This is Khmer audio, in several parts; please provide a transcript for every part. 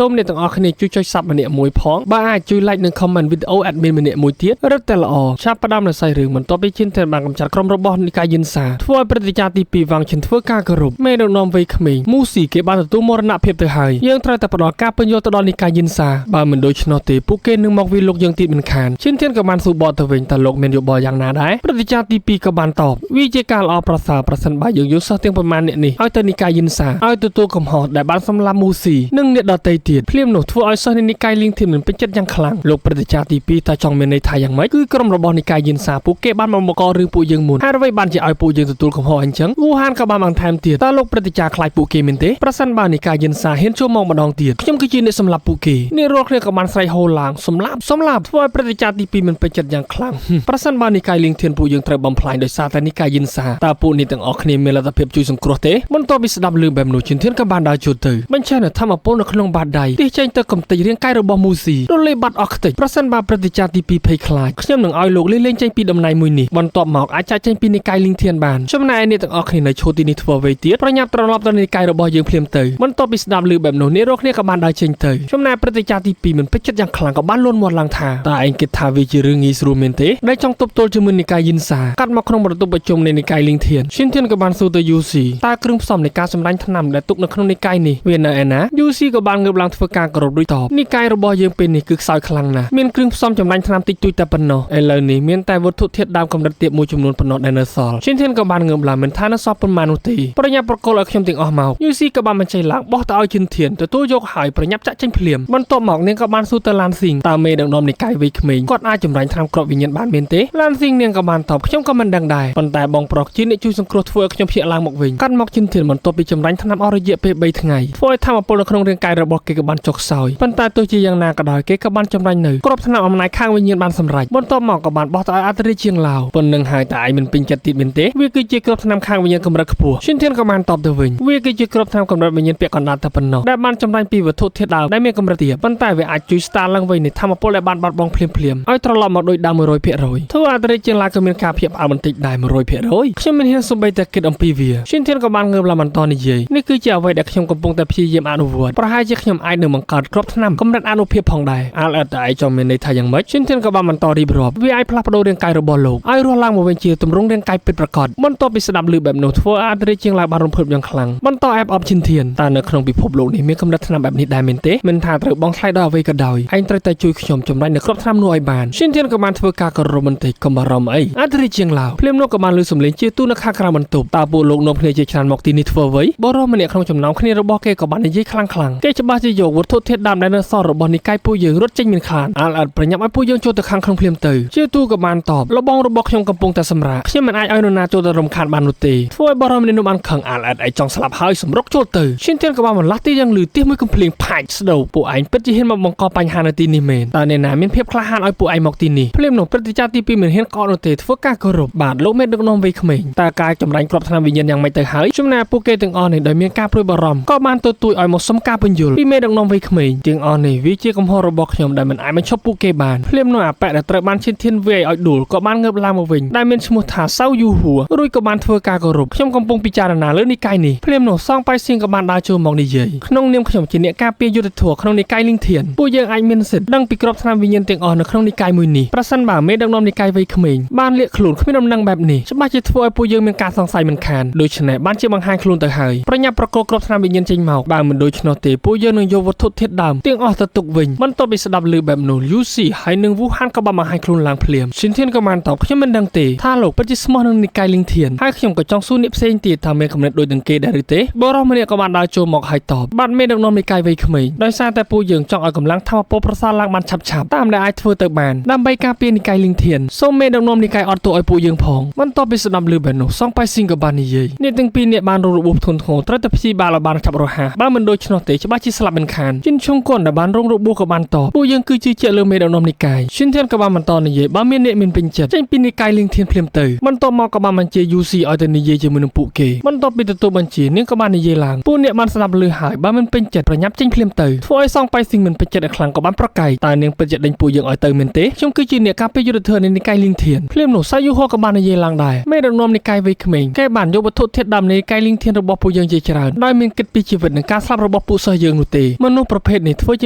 សូមអ្នកទាំងអស់គ្នាជួយចុច sub ម្នាក់មួយផងបើអាចជួយ like និង comment វីដេអូ admin ម្នាក់មួយទៀតរឹតតែល្អឆាប់ផ្ដើមនៅសាច់រឿងបន្ទាប់ពីឈិនធានបានកម្ចាត់ក្រុមរបស់និកាយយិនសាធ្វើឲ្យព្រឹទ្ធាចារ្យទី2វ៉ាងឈិនធ្វើការគោរពមេដឹកនាំវ័យក្មេងមូស៊ីគេបានទទួលមរណភាពទៅហើយយើងត្រូវតែផ្ដល់ការពន្យល់ទៅដល់និកាយយិនសាបើមិនដូច្នោះទេពួកគេនឹងមកវាយលោកយើងទៀតមិនខានឈិនធានក៏បានសួរបកទៅវិញតើលោកមានយោបល់យ៉ាងណាដែរព្រឹទ្ធាចារ្យទី2ក៏បានតបវាជាការល្អប្រសើរប្រសិនបើយើងយកសិស្សទាំងប្រមាណអ្នកនេះឲ្យទៅនិកាយយិនសាឲ្យទទួលកំហុសដែលបានសម្លាប់មូស៊ីនិងអ្នកដទៃទៀតភ្លាមនោះធ្វើឲ្យសិស្សនៃនិកាយលីងធានមិនពេញចិត្តយ៉ាងខ្លាំងលោកព្រឹទ្ធាចារ្យទី2តើចង់មានន័យថាយ៉ាងម៉េចគឺក្រុមរបស់និកាយយិនសាពួកគេបានមកបង្ករឿងពួកយើងមុនហើយអ្វីបានជាឲ្យពួកយើងទទួលកំហុសអញ្ចឹងវូហានក៏បានបន្ថែមទៀតតើលោកព្រឹទ្ធាចារ្យខ្លាចពួកគេមែនទេប្រសិនបើនិកាយយិនសាហ៊ានចូលមកម្ដងទៀតខ្ញុំគឺជាអ្នកសម្លាប់ពួកគេអ្នករាល់គ្នាក៏បានស្រែកហូរឡើងសម្លាប់សម្លាប់ធ្វើឲ្យព្រឹទ្ធាចារ្យទី2មិនពេញចិត្តយ៉ាងខ្លាំងប្រសិនបើនិកាយលីងធានពួកយើងត្រូវបំផ្លាញដោយសារតែនិកាយយិនសាតើពួកនេះទាំងអស់គ្នាមានលទ្ធភាពជួយសង្គ្រោះទេបន្ទាប់ពីស្ដាប់ឮបែបនោះជិនធានក៏បានដើរចូលទៅបញ្ឆេះនៅធម្មពលនៅក្នុងបាតដៃទីចេញទៅកំទេចរាងកាយរបស់មូស៊ីរលាយបាត់អស់ខ្ទេចប្រសិនបើព្រឹទ្ធាចារ្យទី2ភ័យខ្លាចខ្ញុំនឹងឲ្យលោកលេងចេញពីតំណែងមួយនេះបន្ទាប់មកអាចចាក់ចេញពីនិកាយលីងធានបានចំណែកអ្នកទាំងអស់គ្នានៅឈរទីនេះធ្វើអ្វីទៀតប្រញាប់ត្រឡប់ទៅនិកាយរបស់យើងភ្លាមទៅបន្ទាប់ពីស្ដាប់ឮបែបនោះអ្នករាល់គ្នាក៏បានដើរចេញទៅចំណែកព្រឹទ្ធាចារ្យទី2មិនពេញចិត្តយ៉ាងខ្លាំងក៏បានលួនមាត់ឡើងថាតើឯងគិតថាវាជារឿងងាយស្រួលមែនទេដែលចង់ទប់ទល់ជាមួយនិកាយយិនសាកាត់មកក្នុងបន្ទប់ប្រជុំនៃនិកាយលីងធានឈិនធានក៏បានសួរទៅយូស៊ីតើគ្រឿងផ្សំនៃការសម្លាញ់ថ្នាំដែលទុកនៅក្នុងនិកាយនេះវានៅឯណាយូស៊ីក៏បានងើបឡើងធ្វើការគោរពរួចតបនិកាយរបស់យើងពេលនេះគឺខ្សោយខ្លាំងណាស់មានគ្រឿងផ្សំចម្លាញ់ថ្នាំតិចតួចតែប៉ុណ្ណោះឥឡូវនេះមានតែវត្ថុធាតុដើមកម្រិតទាបមួយចំនួនប៉ុណ្ណោះដែលនៅសល់ឈិនធានក៏បានងើបឡើងមិនថានៅសល់ប៉ុន្មាននោះទេប្រញាប់ប្រគល់ឲ្យខ្ញុំទាំងអស់មកយូស៊ីក៏បានបញ្ចេញឡើងបោះទៅឲ្យឈិនធានទទួលយកហើយប្រញាប់ចាក់ចេញភ្លាមបន្ទាប់មកនាងក៏បានសួរទៅឡានស៊ីងតើមេដឹកនាំនិកាយវ័យក្មេងគាត់អាចចម្រាញ់ថ្នាំគ្រាប់វិញ្ញាណបានមែនទេឡានស៊ីងនាងក៏បានតបខ្ញុំក៏មិនដឹងដែរប៉ុន្តែបងប្រុសជាអ្នកជួយសង្គ្រោះធ្វើឲ្យខ្ញុំភ្ញាក់ឡើងមកវិញកាត់មកជិនធានបន្ទាប់ពីចម្រាញ់ថ្នាំអស់រយៈពេល3ថ្ងៃធ្វើឲ្យធម៌ពលនៅក្នុងរាងកាយរបស់គេក៏បានចុះខ្សោយប៉ុន្តែទោះជាយ៉ាងណាក៏ដោយគេក៏បានចម្រាញ់នៅគ្រាប់ថ្នាំអំណាចខាងវិញ្ញាណបានសម្រេចបន្ទាប់មកក៏បានបោះទៅឲ្យអធិរាជជាងឡាវប៉ុណ្ណឹងហើយតែឯងមិនពេញចិត្តទៀតមែនទេវាគឺជាគ្រាប់ថ្នាំខាងវិញ្ញាណកម្រិតខ្ពស់ជិនធានក៏បានតបទៅវិញវាគឺជាគ្រាប់ថ្នាំកម្រិតវិញ្ញាណពាក់កណ្ដាលតែប៉ុណ្ណោះដែលបានចម្រាញ់ពីវត្ថុធាតុដើមដែលមានកម្រិតទាបប៉ុន្តែវាអាចជួយស្ដារឡើងវិញនៃធម៌ពលដែលបានបាត់បង់ភ្លាមៗឲ្យត្រឡប់មកដូចដើម100%ធ្វើអធិរាជជាងឡាវក៏មានការភ្ញាក់ផ្អើលបន្តិចដែរ100%ខ្ញុំមិនហ៊ានសូម្បីតែគិតអំពីវាជិនធានក៏បានងើបឡើងបន្តនិយាយនេះគឺជាអ្វីដែលខ្ញុំកំពុងតែព្យាយាមអនុវត្តប្រហែលជាខ្ញុំអាចនឹងបង្កើតគ្រាប់ថ្នាំកម្រិតអនុភាពផងដែរអាល់អត់តែឯងចង់មានន័យថាយ៉ាងម៉េចជិនធានក៏បានបន្តរៀបរាប់វាអាចផ្លាស់ប្ដូររាងកាយរបស់លោកឲ្យរស់ឡើងមកវិញជាទម្រង់រាងកាយពិតប្រាកដបន្ទាប់ពីស្ដាប់ឮបែបនោះធ្វើឲ្យអធិរាជជាងឡាវបានរំភើបយ៉ាងខ្លាំងបន្តអែបអបជិនធានតើនៅក្នុងពិភពលោកនេះមានកម្រិតថ្នាំបែបនេះដែរមែនទេមិនថាត្រូវបងថ្លៃដល់អ្វីក៏ដោយឯងត្រូវតែជួយខ្ញុំចម្រាញ់នៅគ្រាប់ថ្នាំនោះឲ្យបានជិនធានក៏បានធ្វើការគោរពបន្តិចកុំបារម្ភអីអធិរាជជាងឡាវភ្លាមនោះក៏បានឮសំឡេងជាទូនៅខាងក្រៅបន្ទប់តើពួកលោកនាំគ្នាជាច្រើនមកទីនេះធ្វើអ្វីបរិសម្នាក់ក្នុងចំណោមគ្នារបស់គេក៏បាននិយាយខ្លាំងៗគេច្បាស់ជាយកវត្ថុធាតុដើមដែលនៅសល់របស់និកាយពួកយើងរត់ចេញមិនខានអាល់អត់ប្រញាប់ឲ្យពួកយើងចូលទៅខាងក្នុងភ្លាមទៅជាទូក៏បានតបលបងរបស់ខ្ញុំកំពុងតែសម្រាកខ្ញុំមិនអាចឲ្យនរណាចូលទៅរំខានបាននោះទេធ្វើឲ្យបរិសម្នាក់នោះបានខឹងអាល់អត់ឯងចង់ស្លាប់ហើយសម្រុកចូលទៅឈិនធានក៏បានបន្លាស់ទីយ៉ាងលឺទះមួយកំភ្លៀងផាច់ស្ដោពួកឯងពិតជាហ៊ានមកបង្កបញ្ហានៅទីនេះមែនតើអ្នកណាមានភាពក្លាហានឲ្យពួកឯងមកទីនេះភ្លាមនោះព្រឹទ្ធាចារ្យទី2មិនហ៊ានកកនោះទេធ្វើការគោរពបាទលោកមេដឹកនាំវ័យក្មេងតើការចម្រាញ់គ្រាប់ថ្នាំវិញ្ញាណយ៉ាងម៉េចទៅហើយចំណែកពួកគេទាំងអស់នេះដោយមានការព្រួយបារម្ភក៏បានទទូចឲ្យមកសុំការពន្យល់ពីមេដឹកនាំវ័យក្មេងទាំងអស់នេះវាជាកំហុសរបស់ខ្ញុំដែលមិនអាចបញ្ឈប់ពួកគេបានភ្លាមនោះអាប៉ែដែលត្រូវបានឈិនធានវាយឲ្យដួលក៏បានងើបឡើងមកវិញដែលមានឈ្មោះថាសៅយូហួររួចក៏បានធ្វើការគោរពខ្ញុំកំពុងពិចារណាលើនិកាយនេះភ្លាមនោះសងប៉ៃសៀងក៏បានដើរចូលមកនិយាយក្នុងនាមខ្ញុំជាអ្នកការពារយុត្តិធម៌ក្នុងនិកាយលីងធានពួកយើងអាចមានសិទ្ធិដឹងពីក្របថ្នាំវិញ្ញាណទាំងអស់នៅក្នុងនិកាយមួយនេះប្រសិនបើមេដឹកនាំនិកាយវ័យក្មេងបានលាកខ្លួនគ្មានដំណឹងបែបនេះច្បាស់ជាធ្វើឲ្យពួកយើងមានការសង្ស័យមិនខានដូច្នេះបានជាបង្ហាញខ្លួនទៅហើយប្រញាប់ប្រគល់ក្របថ្នាំវិញ្ញាណចេញមកបើមិនដូច្នោះទេពួកយើងនឹងយកវត្ថុធាតុដើមទាំងអស់ទៅទុកវិញបន្ទាប់ពីស្ដាប់ឮបែបនោះយូស៊ីហើយនឹងវូហានក៏បានបង្ហាញខ្លួនឡើងភ្លាមឈិនធានក៏បានតបខ្ញុំមិនដឹងទេថាលោកពិតជាស្មោះនឹងនិកាយលីងធានហើយខ្ញុំក៏ចង់សួរអ្នកផ្សេងទៀតថាមានកំណត់ដូចនឹងគេដែរឬទេបរិសម្នាក់ក៏បានដើរចូលមកហើយតបបាទមេដឹកនាំនិកាយវ័យក្មេងដោយសារតែពួកយើងចង់ឲ្យកម្លាំងធម៌ពលប្រសើរឡើងបានឆាប់ៗតាមដែលអាចធ្វើទៅបានដើម្បីការពារនិកាយលីងធានសូមមេដឹកនាំនិកាយអត់ទោសឲ្យពួកយើងផងបន្ទាប់ពីស្ដាប់ឮបែបនោះសងប៉ៃស៊ីងក៏បាននិយាយអ្នកទាំងពីរអ្នកបានរងរបួសធ្ងន់ធ្ងរត្រូវតែព្យាបាលឲ្យបានឆាប់រហ័សបើមិនដូច្នោះទេច្បាស់ជាស្លាប់មិនខានជិនឈុងកុនដែលបានរងរបួសក៏បានតបពួកយើងគឺជាជាលើមេដឹកនាំនិកាយជិនធានក៏បានបន្តនិយាយបើមានអ្នកមានពេញចិត្តចេញពីនិកាយលីងធានភ្លាមទៅបន្ទាប់មកក៏បានបញ្ជា UC ឲ្យទៅនិយាយជាមួយនឹងពួកគេបន្ទាប់ពីទទួលបញ្ជានាងក៏បាននិយាយឡើងពួកអ្នកបានស្ដាប់ឮហើយបើមិនពេញចិត្តប្រញាប់ចេញភ្លាមទៅធ្វើឲ្យសងប៉ៃស៊ីងមិនពេញចិត្តឲ្យខ្លាំងក៏បានប្រកែកតើនាងពិតជាដេញពួកយើងឲ្យទៅមែនទេខ្ញុំគឺជាអ្នកការពារយុទ្ធធម៌នៃនិកាយលីងធានភ្លាមនោះសាយូហូក៏បាននិយាយឡើងដែរមេដឹកនាំនិកាយវ័យក្មេងគេបានយកវត្ថុធាតុដើមនៃនិកាយលីងធានរបស់ពួកយើងជាច្រើនដោយមានគិតពីជីវិតនិងការស្លាប់របស់ពួកសិស្សយើងនោះទេ មនុស្សប្រភេទនេះធ្វើជ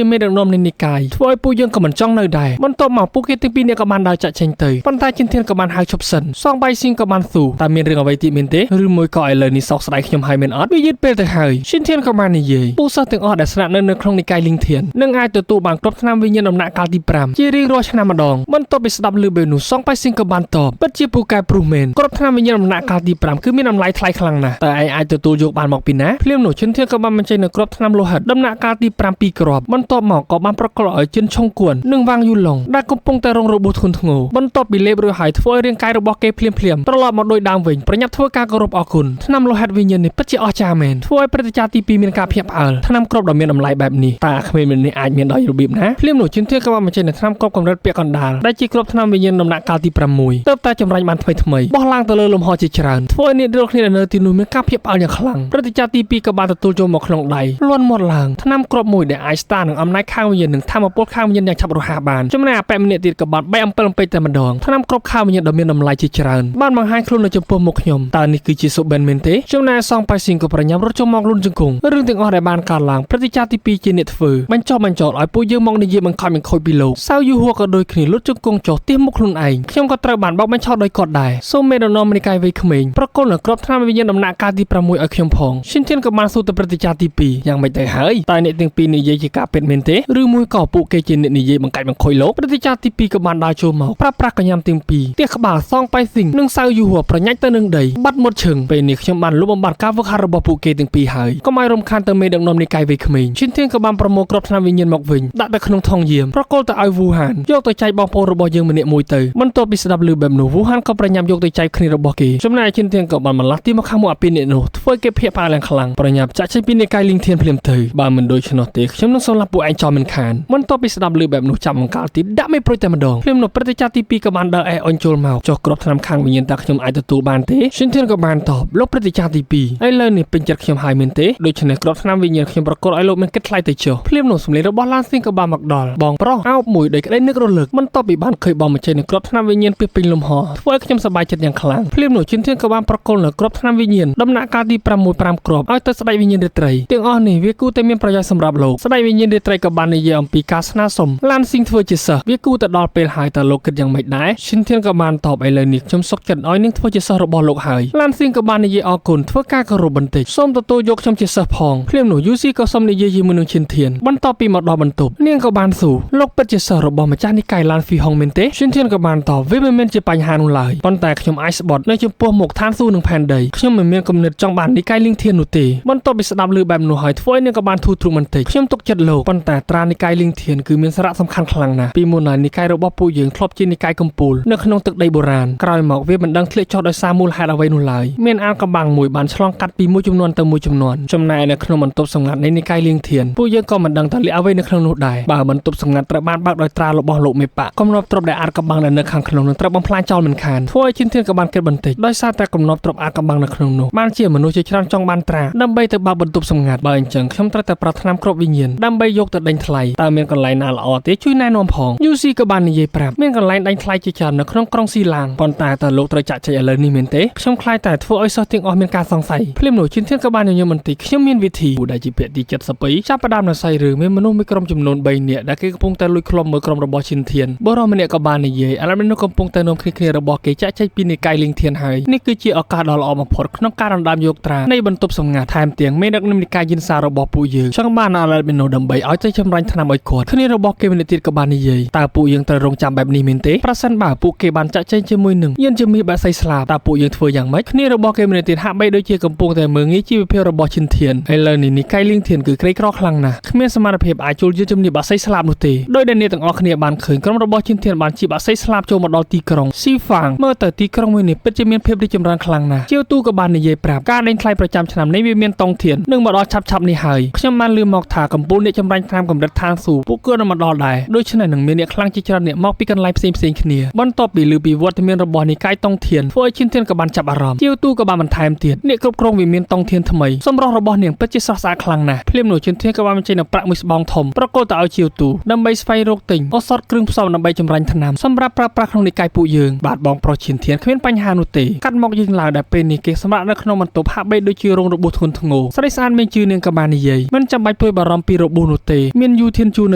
ាមេដឹកនាំនៃនិកាយធ្វើឲ្យពួកយើងក៏មិនចង់នៅដែរបន្ទាប់មកពួកគេទាំងពីរនាក់ក៏បានដើរចាក់ចេញទៅប៉ុន្តែជិនធានក៏បានហៅឈប់សិនសងបៃស៊ីងក៏បានស៊ូតើមានរឿងអ្វីទៀតមែនទេឬមួយក៏ឥឡូវនេះសោកស្ដាយខ្ញុំហើយមែនអត់វាយឺតពេលទៅហើយជិនធានក៏បាននិយាយពួកសិស្សទាំងអស់ដែលស្នាក់នៅក្នុងនិកាយលីងធាននឹងអាចទទួលបានគ្រប់ឆ្នាំវិញ្ញាណដំណាក់កាលទី5ជារៀងរាល់ឆ្នាំម្ដងបន្ទាប់ពីស្ដាប់ឮបែបនោះសងបៃស៊ីងក៏បានតបពិតជាពូកែព្រុសមែនគ្រប់ឆ្នាំវិញ្ញាណដំណាក់កាលទី5គឺមានតម្លៃថ្លៃខ្លាំងណាស់តើឯងអាចទទួលយកបានមកពីណាភ្លាមនោះជិនធានក៏បានបញ្ចេញនៅគ្រប់ឆ្នាំលោហិតដំណាក់កាលទី5ពីរគ្រាប់បន្ទាប់មកក៏បានប្រកល់ឲ្យជិនឆុងគួននិងវ៉ាងយូឡុងដែលកំពុងតែរងរបួសធ្ងន់ធ្ងរបន្ទាប់ពីលេបរួចហើយធ្វើឲ្យរាងកាយរបស់គេភ្លាមភ្លាមត្រឡប់មកដូចដើមវិញប្រញាប់ធ្វើការគោរពអរគុណថ្នាំលោហិតវិញ្ញាណនេះពិតជាអស្ចារ្យមែនធ្វើឲ្យព្រឹទ្ធាចារ្យទី2មានការភ្ញាក់ផ្អើលថ្នាំគ្រាប់ដ៏មានតម្លៃបែបនេះតើក្មេងម្នាក់នេះអាចមានដោយរបៀបណាភ្លាមនោះជិនធានក៏បានបញ្ចេញនៅថ្នាំគ្រាប់កម្រិតពាក់កណ្ដាលដែលជាគ្រាប់ថ្នាំវិញ្ញាណដំណាក់កាលទី6ទើបតែចម្រាញ់បានថ្មីថ្មីបោះឡើងទៅលើលំហជាច្រើនធ្វើឲ្យអ្នករាល់គ្នាដែលនៅទីនោះមានការភ្ញាក់ផ្អើលយ៉ាងខ្លាំងព្រឹទ្ធាចារ្យទី2ក៏បានទទួលចូលមកក្នុងដៃលន់មាត់ឡើងថ្នាំគ្រាប់មួយដែលអាចស្តារនឹងអំណាចខាងវិញ្ញាណនិងធម៌ពលខាងវិញ្ញាណយ៉ាងឆាប់រហ័សបានចំណែកអបិម្នាក់ទៀតក៏បានបែកអំពិលអំពែកតែម្ដងថ្នាំគ្រាប់ខាងវិញ្ញាណដ៏មានតម្លៃជាច្រើនបានបង្ហាញខ្លួននៅចំពោះមុខខ្ញុំតើនេះគឺជាសុបិនមែនទេចំណែកសងប៉ៃស៊ីងក៏ប្រញាប់រត់ចូលមកលូនជង្គង់រឿងទាំងអស់ដែលបានកើតឡើងព្រឹទ្ធាចារ្យទី2ជាអ្នកធ្វើបញ្ចុះបញ្ចោលឲ្យពួកយើងមកនិយាយបង្ខំបង្ខូចពីលោកសៅយូហួរក៏ដូចគ្នាលុតជង្គង់ចុះទះមុខខ្លួនឯងខ្ញុំក៏ត្រូវបានបោកបញ្ឆោតដោយគាត់ដែរសូមមេដឹកនាំនៃកាយវ័យក្មេងប្រគល់នៅគ្រាប់ថ្នាំវិញ្ញាណដំណាក់កាលទី6ឲ្យខ្ញុំផងឈិនធានក៏បានសួរទៅព្រឹទ្ធាចារ្យទី2យ៉ាងម៉េចទៅហើយតើអ្នកទាំងពីរនិយាយជាការពិតមែនទេឬមួយក៏ពួកគេជាអ្នកនិយាយបង្កាច់បង្ខូចលោកព្រឹទ្ធាចារ្យទី2ក៏បានដើរចូលមកប្រើប្រាស់កញ្ញាំទាំងពីរទះក្បាលសងប៉ៃស៊ីងនិងសៅយូហួរប្រញាច់ទៅនឹងដីបាត់មុតឈឹងពេលនេះខ្ញុំបានលុបបំបាត់ការវឹកហាត់របស់ពួកគេទាំងពីរហើយកុំឲ្យរំខានទៅមេដឹកនាំនៃកាយវ័យក្មេងឈិនធានក៏បានប្រមូលគ្រាប់ថ្នាំវិញ្ញាណមកវិញដាក់ទៅក្នុងថងយាមប្រគល់ទៅឲ្យវូហានយកទៅចែកបងប្អូនរបស់យើងម្នាក់មួយទៅបន្ទាប់ពីស្ដាប់ឮបែបនោះវូហានក៏ប្រញាប់យកទៅចែកគ្នារបស់គេចំណែកឈិនធានក៏បានបន្លាស់ទីមកខាងមុខអាពីអ្នកនោះធ្វើគេភ្ញាក់ផ្អើលយ៉ាងខ្លាំងប្រញាប់ចាក់ចេញពីនិកាយលីងធានភ្លាមទៅបើមិនដូច្នោះទេខ្ញុំនឹងសម្លាប់ពួកឯងចោលមិនខានបន្ទាប់ពីស្ដាប់ឮបែបនោះចាប់អង្កាលទីដាក់មេប្រួយតែម្ដងភ្លាមនោះព្រឹទ្ធាចារ្យទី2ក៏បានដើរអេអុញចូលមកចុះគ្រាប់ថ្នាំខាងវិញ្ញាណតើខ្ញុំអាចទទួលបានទេឈិនធានក៏បានតបលោកព្រឹទ្ធាចារ្យទី2ឥឡូវនេះពេញចិត្តខ្ញុំហើយមែនទេដូច្នេះគ្រាប់ថ្នាំវិញ្ញាណខ្ញុំប្រកល់ឲ្យលោកមានគិតថ្លៃទៅចុះភ្លាមនោះសម្លេងរបស់ឡានស៊ីងក៏បានមកដល់បងប្រុសអោបមួយដោយក្តីនឹករលឹកបន្ទាប់ពីបានឃើញបងម្ចេះនឹងគ្រាប់ថ្នាំវិញ្ញាណពីពេញលំហធ្វើឲ្យខ្ញុំសប្បាយចិត្តយ៉ាងខ្លាំងភ្លាមនោះជិនធានក៏បានប្រគល់នៅគ្រាប់ថ្នាំវិញ្ញាណដំណាក់កាលទី6 5គ្រាប់ឲ្យទៅស្ដេចវិញ្ញាណរាត្រីទាំងអស់នេះវាគួរតែមានប្រយោជន៍សម្រាប់លោកស្ដេចវិញ្ញាណរាត្រីក៏បាននិយាយអំពីការស្នើសុំឡានស៊ីងធ្វើជាសិស្សវាគួរតែដល់ពេលហើយតើលោកគិតយ៉ាងម៉េចដែរជិនធានក៏បានតបឥឡូវនេះខ្ញុំសុខចិត្តឲ្យនាងធ្វើជាសិស្សរបស់លោកហើយឡានស៊ីងក៏បាននិយាយអរគុណធ្វើការគោរពបន្តិចសូមទទួលយកខ្ញុំជាសិស្សផងភ្លាមនោះយូស៊ីក៏សូមនិយាយជាមួយនឹងជិនធានបន្ទាប់ពីមកដល់បន្ទប់នាងក៏បានស៊ូលោកពិតជាសិស្សរបស់ម្ចាស់និកាយឡានហ្វីហុងមែនទេជិនធានក៏បានតបវាមិនមែនជាបញ្ហានោះឡើយប៉ុន្តែខ្ញុំអាចស្បត់នៅចំពោះមុខឋានសួគ៌និងផែនដីខ្ញុំមិនមានគំនិតចង់បាននិកាយលីងធាននោះទេបន្ទាប់ពីស្ដាប់ឮបែបនោះហើយធ្វើឲ្យនាងក៏បានធូរទ្រូងបន្តិចខ្ញុំទុកចិត្តលោកប៉ុន្តែត្រានិកាយលីងធានគឺមានសារៈសំខាន់ខ្លាំងណាស់ពីមុនហើយនិកាយរបស់ពួកយើងធ្លាប់ជានិកាយកំពូលនៅក្នុងទឹកដីបុរាណក្រោយមកវាមិនដឹងធ្លាក់ចុះដោយសារមូលហេតុអ្វីនោះឡើយមានអានកំបាំងមួយបានឆ្លងកាត់ពីមួយចំនួនទៅមួយចំនួនចំណែកនៅក្នុងបន្ទប់សម្ងាត់នៃនិកាយលៀងធានពួកយើងក៏មិនដឹងថាលាក់អ្វីនៅក្នុងនោះដែរបើបន្ទប់សម្ងាត់ត្រូវបានបើកដោយត្រារបស់លោកមេបាក់កំណប់ទ្រព្យដែលអាចកំបាំងដែលនៅខាងក្នុងនឹងត្រូវបំផ្លាញចោលមិនខានធ្វើឲ្យជិនធានក៏បានគិតបន្តិចដោយសារតែកំណប់ទ្រព្យអាចកំបាំងនៅក្នុងនោះបានជាមនុស្សជាច្រើនចង់បានត្រាដើម្បីទៅបើកបន្ទប់សម្ងាត់បើអញ្ចឹងខ្ញុំត្រូវតែប្រាថ្នាគ្រប់វិញ្ញាណដើម្បីយកទៅដេញថ្លៃតើមានកន្លែងណាល្អទេជួយណែនាំផងយូស៊ីក៏បាននិយាយប្រាប់មានកន្លែងដេញថ្លៃជាច្រើននៅក្នុងក្រុងស៊ីឡាងប៉ុន្តែតើលោកត្រូវចាក់ចែកឥឡូវនេះមែនទេខ្ញុំខ្លាចតែធ្វើឲ្យសិស្សទាំងអស់មានការសង្ស័យភ្លាមនោះជិនធានក៏បានញញឹមបន្តិចខ្ញុំមានវិធីដែលជាពាក្យទី72ចាប់ផ្ដើមនៅសៃរឿងមានមនុស្សមួយក្រុមចំនួន3នាក់ដែលគេកំពុងតែលួចឃ្លាំមើលក្រុមរបស់ជិនធានបុរសម្នាក់ក៏បាននិយាយឥឡូវនេះកំពុងតែនាំគ្នារបស់គេចាក់ចែកពីនិកាយលីងធានហើយនេះគឺជាឱកាសដ៏ល្អបំផុតក្នុងការដណ្ដើមយកត្រានៃបន្ទប់សម្ងាត់ថែមទាំងមេដឹកនាំនិកាយយិនសារបស់ពួកយើងចង់បានអាឡែតមីណូដើម្បីឲ្យទៅចម្រាញ់ថ្នាំឲ្យគាត់គ្នារបស់គេម្នាក់ទៀតក៏បាននិយាយតើពួកយើងត្រូវរងចាំបែបនេះមែនទេប្រសិនបើពួកគេបានចាក់ចែងជាមួយនឹងយានជំនិះបាក់សៃស្លាបតើពួកយើងធ្វើយ៉ាងម៉េចគ្នារបស់គេម្នាក់ទៀតហាក់បីដូចជាកំពុងតែមើលងាយជីវភាពរបស់ជិនធានឥឡូវនេះនិកាយលីងធានគឺក្រីក្រខ្លាំងណាស់គ្មានសមត្ថភាពអាចជួលយានជំនិះបាក់សៃស្លាបនោះទេដោយដែលអ្នកទាំងអស់គ្នាបានឃើញក្រុមរបស់ជិនធានបានជិះបាក់សៃស្លាបចូលមកដល់ទីក្រុងស៊ីហ្វាងមើលទៅទីក្រុងមួយនេះពិតជាមានភាពរីកចម្រើនខ្លាំងណាស់ជាវទូក៏បាននិយាយប្រាប់ការដេញថ្លៃប្រចាំឆ្នាំនេះវាមានតុងធាននឹងមកដល់ឆាប់ៗនេះហើយខ្ញុំបានឮមកថាកំពូលអ្នកចម្រាញ់ថ្នាំកម្រិតឋានសួគ៌ពួកគាត់នឹងមកដល់ដែរដូច្នេះនឹងមានអ្នកខ្លាំងជាច្រើនអ្នកមកពីកន្លែងផ្សេងៗគ្នាបន្ទាប់ពីឮពីវត្តមានរបស់និកាយតុងធានធ្វើឲ្យជិនធានក៏បានចាប់អារម្មណ៍ជាវទូក៏បានបន្ថែមទៀតអ្នកគ្រប់គ្រងវិមានតុងធានថ្មីសម្រស់របស់នាងពិតជាស្រស់ស្អាតខ្លាំងណាស់ភ្លាមនោះជិនធានក៏បានបញ្ចេញនូវប្រាក់មួយស្បោងធំប្រគល់ទៅឲ្យជាវទូដើម្បីស្វែងរកទិញឱសថគ្រឿងផ្សំដើម្បីចម្រាញ់ថ្នាំសម្រាប់ប្រើប្រាស់ក្នុងនិកាយពួកយើងបាទបងប្រុសជិនធានគ្មានបញ្ហានោះទេកាត់មកយើងឡើយដែលពេលនេះគេសម្រាប់នៅក្នុងបន្ទប់ហាក់បីដូចជារងរបួសធ្ងន់ធ្ងរស្រីស្អាតមានជឿនាងក៏បាននិយាយមិនចាំបាច់ ចាំបាច់ព្រួយបារម្ភពីរបួសនោះទេមានយូធានជូន